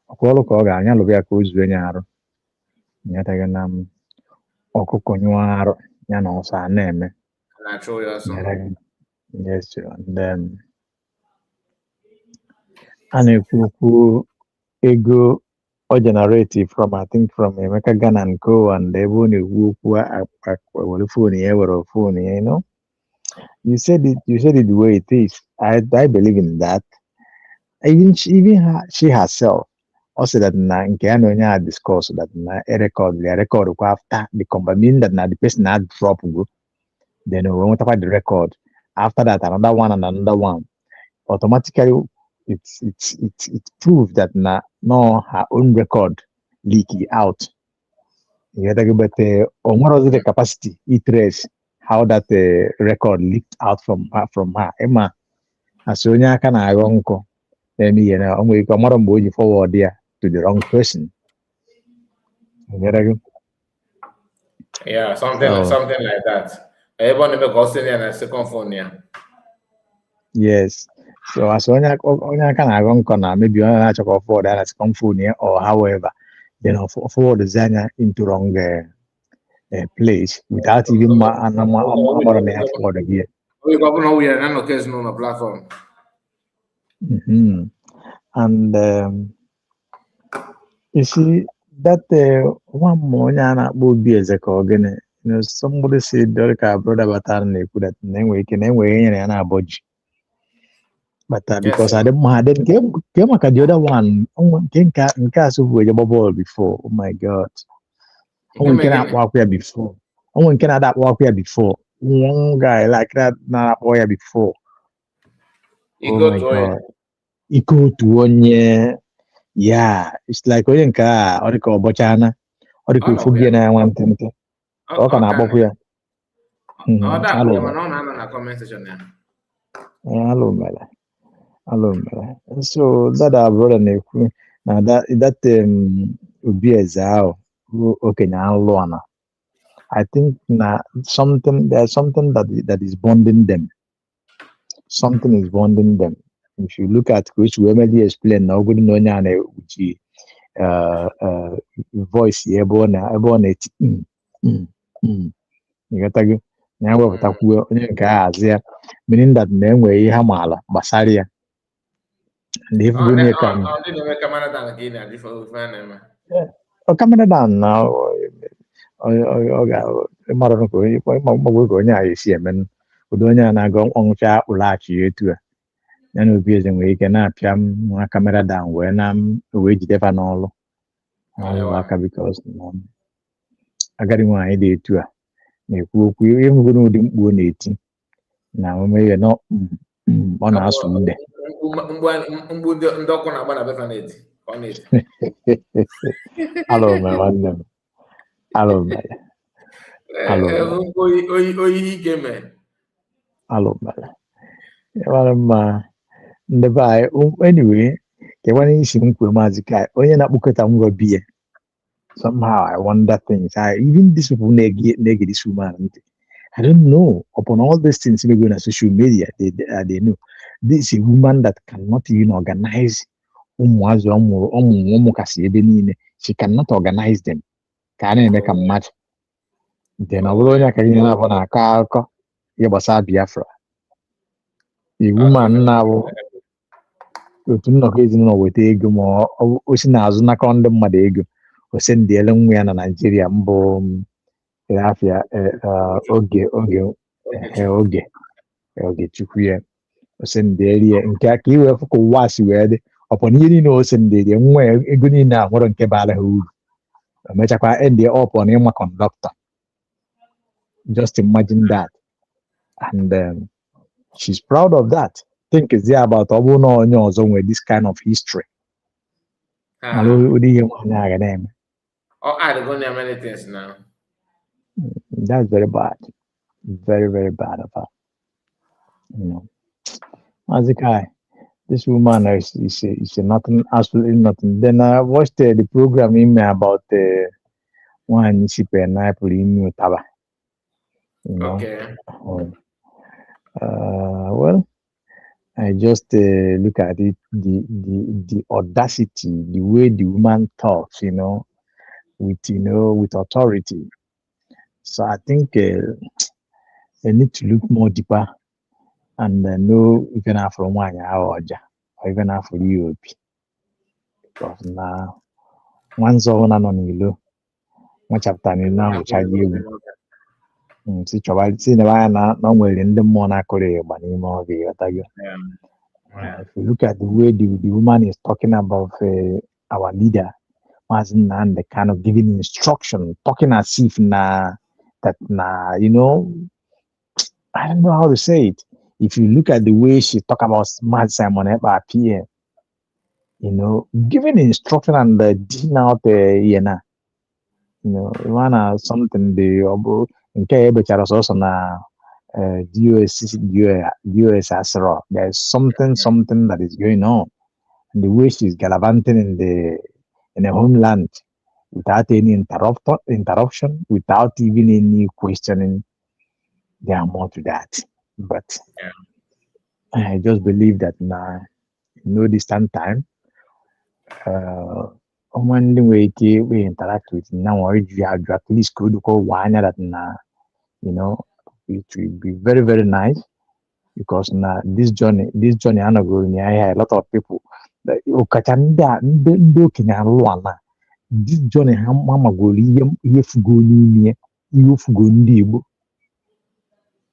Ọkwa ọrụ ka ọ ga-anya lụba ya ka o zuo ya arụ. Nyetaghị na m ọkụkọ nyụọ arụ ya na ọsọ a na-eme. Na-achụ ya ọsọ. Nyere Yes, sir. And a na-ekwu okwu ego ọ generate from, I think, from Emeka Ghana and Co, and ebe ọ na-ekwu okwu were phone ya, were phone ya. You said it the way it is. I believe in that. Even her, she herself also, that na nke ya na onye a discuss that na e record ya, record kwa after the conversation, meaning that na the person na drop go, then we nwetakwa the record after that, another one and another one. Automatically it proved that na no her own record leak out. You get it? But o nwere the capacity it trace how that record leaked out from her. Ịma asị onye aka na-aghọ nkụ na-eme ihe na o nwere ike ọ mara mgbe o ji forward ya to the wrong person. You get it? Yeah, something So something like that. Ebe ọ na-eme ka ọ sị ya na second phone ya. Yes. So as onye aka na-aghọ nkọ na maybe onye na-achọ ka ọ forward ya na second phone ya or however, then ọ forward anya into wrong place without even ma amara na ya forward gị ya. O nwere ike ọ bụrụ na ọ wụnyere na nnọkọ ezinụlọ platform. And you see that nwa mmụọ onye a na-akpọ Obi Eze ka ọ gịnị, somebody said, dị ka brother batara na-ekwu that na enwere ike na enwere ihe nyere ya na-abọ ji. But because I didn't I didn't get maka the other one nke a sị bụ eje gba bọọlụ before. Oh my God. Onwe nke na-akpọ akwa ya before. Onwe nke na-ada akpọ akwa ya before. One guy like that na-akpọ ya before. Oh Ike my otu onye. God. Ike otu onye. Yeah, it's like onye nke a ọ dị ka ọbọchana. Ọ dị ka Ọ ofu nọkwa gị ya. na ya nwantịntị. Ọ Ọ ka ọ ka na-akpọkwu ya. Ọ da akpọ Alụ ya mere. mana ọ na-anọ na comment section ya. Alụ mere. Alụ mere. So that our brother na-ekwu na that Obi Eze ahụ bụ okenye alụ ana. I think na something, there's something that is bonding them. Something is bonding them. If you look at ka o si wee medi explain na ọgụdụ na onye a na-eji voice ya ebe ọ na-eti ịghọtago na ya wepụtakwuo onye nke a hazi ya, meaning that na enwere ihe ha maala gbasara ya and if Ọ ndị onye ọ ka ọ ndị na-eme camera down ka ị na-ajụ ife a na-eme. Ọ camera down na ọ ga ịmara ka onye mgbagwo ka onye a esi eme ụdị onye a na-aga ọṅụcha ụlọachị ya etu a ya na Obi Eze nwere ike na-apịa m nwa camera down wee na m wee jidefa n'ọlụ ọlụ aka because na agadi nwaanyị dị etu a na-ekwu okwu ịhụgo n'ụdị mkpu ọ na-eti na omume ya na ọ na-asụ ude. Mgbu mgbu ndị ọkụ na-agba na befa na-eti ka ọ na-eti. Alụ mere nwanne m, alụ mere, alụ mere. Oyi oyi oyi ike mee. Alụ mere mara mma ndị be anyị. Anyway, kekwana isi m kwuo, Maazị Kai, onye na-akpụkọta ngwa biya, somehow I wonder things. I even these people na-ege this woman ntị. I don't know. Upon all these things we go on social media, they know this is a woman that cannot even organize ụmụazị ọ mụrụ ụmụ ụmụ kasị ebe niile. She cannot organize them ka a na-eme ka mmadụ. Then ọ bụrụ onye aka gị na-abụ na-akọ akụkọ ihe gbasara Biafra, a woman na-abụ otu nnọkọ ezinụlọ weta ego ma o si n'azụ nakọ ndị mmadụ ego o sendiele nwa ya na Naịjirịa mbụ afịa oge oge chukwu ya o sendieli ya nke a ka i wee fụ ka ụwa si wee dị ọpọ na ihe niile o sendiri nwa ya ego niile a nwere nke bara ha uru o mechakwa end up on ịma conductor. Just imagine that. And she's proud of that. Think is there about ọ bụrụ na onye ọzọ nwere this kind of history mana ụdị ihe nwaanyị a ga na-eme. Ọ add go na many things now. That's very bad, very, very bad of her. Maazị Kai, this woman is a nothing, absolutely nothing. Then I watched the program ime about nwaanyị si pineapple imi ụtaba. Well, I just look at it, the audacity, the way the woman talks, with authority. So I think they need to look more deeper and know even after nwaanyị ahụ ọja or even after ihe obi because na nwa nzọ ọbụla nọ n'ilo nwachapụta n'ilo ahụ chaghị egwu. Si chọba si nebe anya na o nwere ndị mmụọ na-akụrụ ya ịgba n'ime ọbịa, ịghọtago? If you look at the way the woman is talking about our leader, Mazi Nnamdi kind of giving instruction, talking as if na that na I don't know how to say it. If you look at the way she talk about Mazi Simon Ekpa PM, giving instruction and dishing out one something the nke a ebechara sọsọ na DOS DOS asịrọ. There's something that is going on. And the way she's gallivanting in the homeland without any interruption, without even any questioning, there are more to that. But I just believe that now, in no distant time, ọnwa ndị nwere ike we interact with now or iju ajụ at least ka o dukọ ụwa anya that na it will be very, very nice because na this journey anọgoro na ya a lot of people, ọkacha ndị a ndị okenye alụ ala this journey ha magoro ihe fugo n'ime ya, ihe fugo ndị Igbo,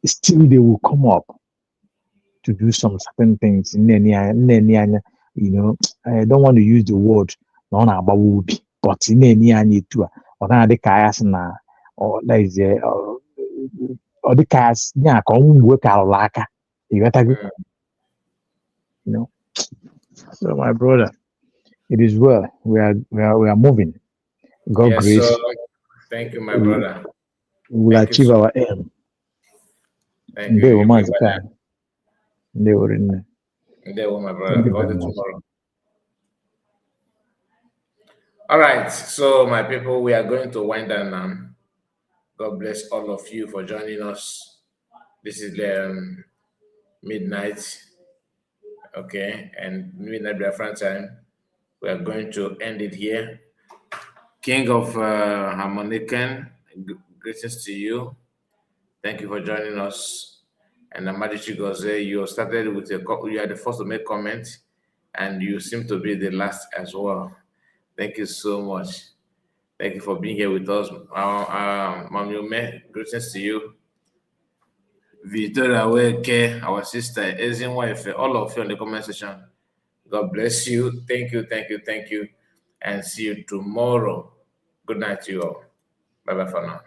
still they will come up. to do some certain things. Nne anya, I don't want to use the word na ọ na-agbawa obi, but ị na-enye anya etu a, ọ na-adị ka ya sị na ọ that is, ọ dị ka ya ya ka ọnwụ mgbe ka alụrụ aka, ịghọtago? So my brother, it is well. We are moving. God Yes, grace, so thank you, my we brother. will Thank you achieve so our aim. Thank you. Ndewo You Maazị my Kai. Ndewo rinne. Ndewo, my brother. Thank you Call very you much. tomorrow. All right, so my people, we are going to wind down now. God bless all of you for joining us. This is the midnight, okay, and midnight Biafran time. We are going to end it here. King of Harmonican, greetings to you. Thank you for joining us. And Amadi Chigoze, you started with you are the first to make comment, and you seem to be the last as well. Thank you so much. Thank you for being here with us. Mami greetings to you. Victoria Weke, our sister, Ezinwife, all of you in the comment section. God bless you. Thank you, thank you, thank you. And see you tomorrow. Good night to you all. Bye bye for now.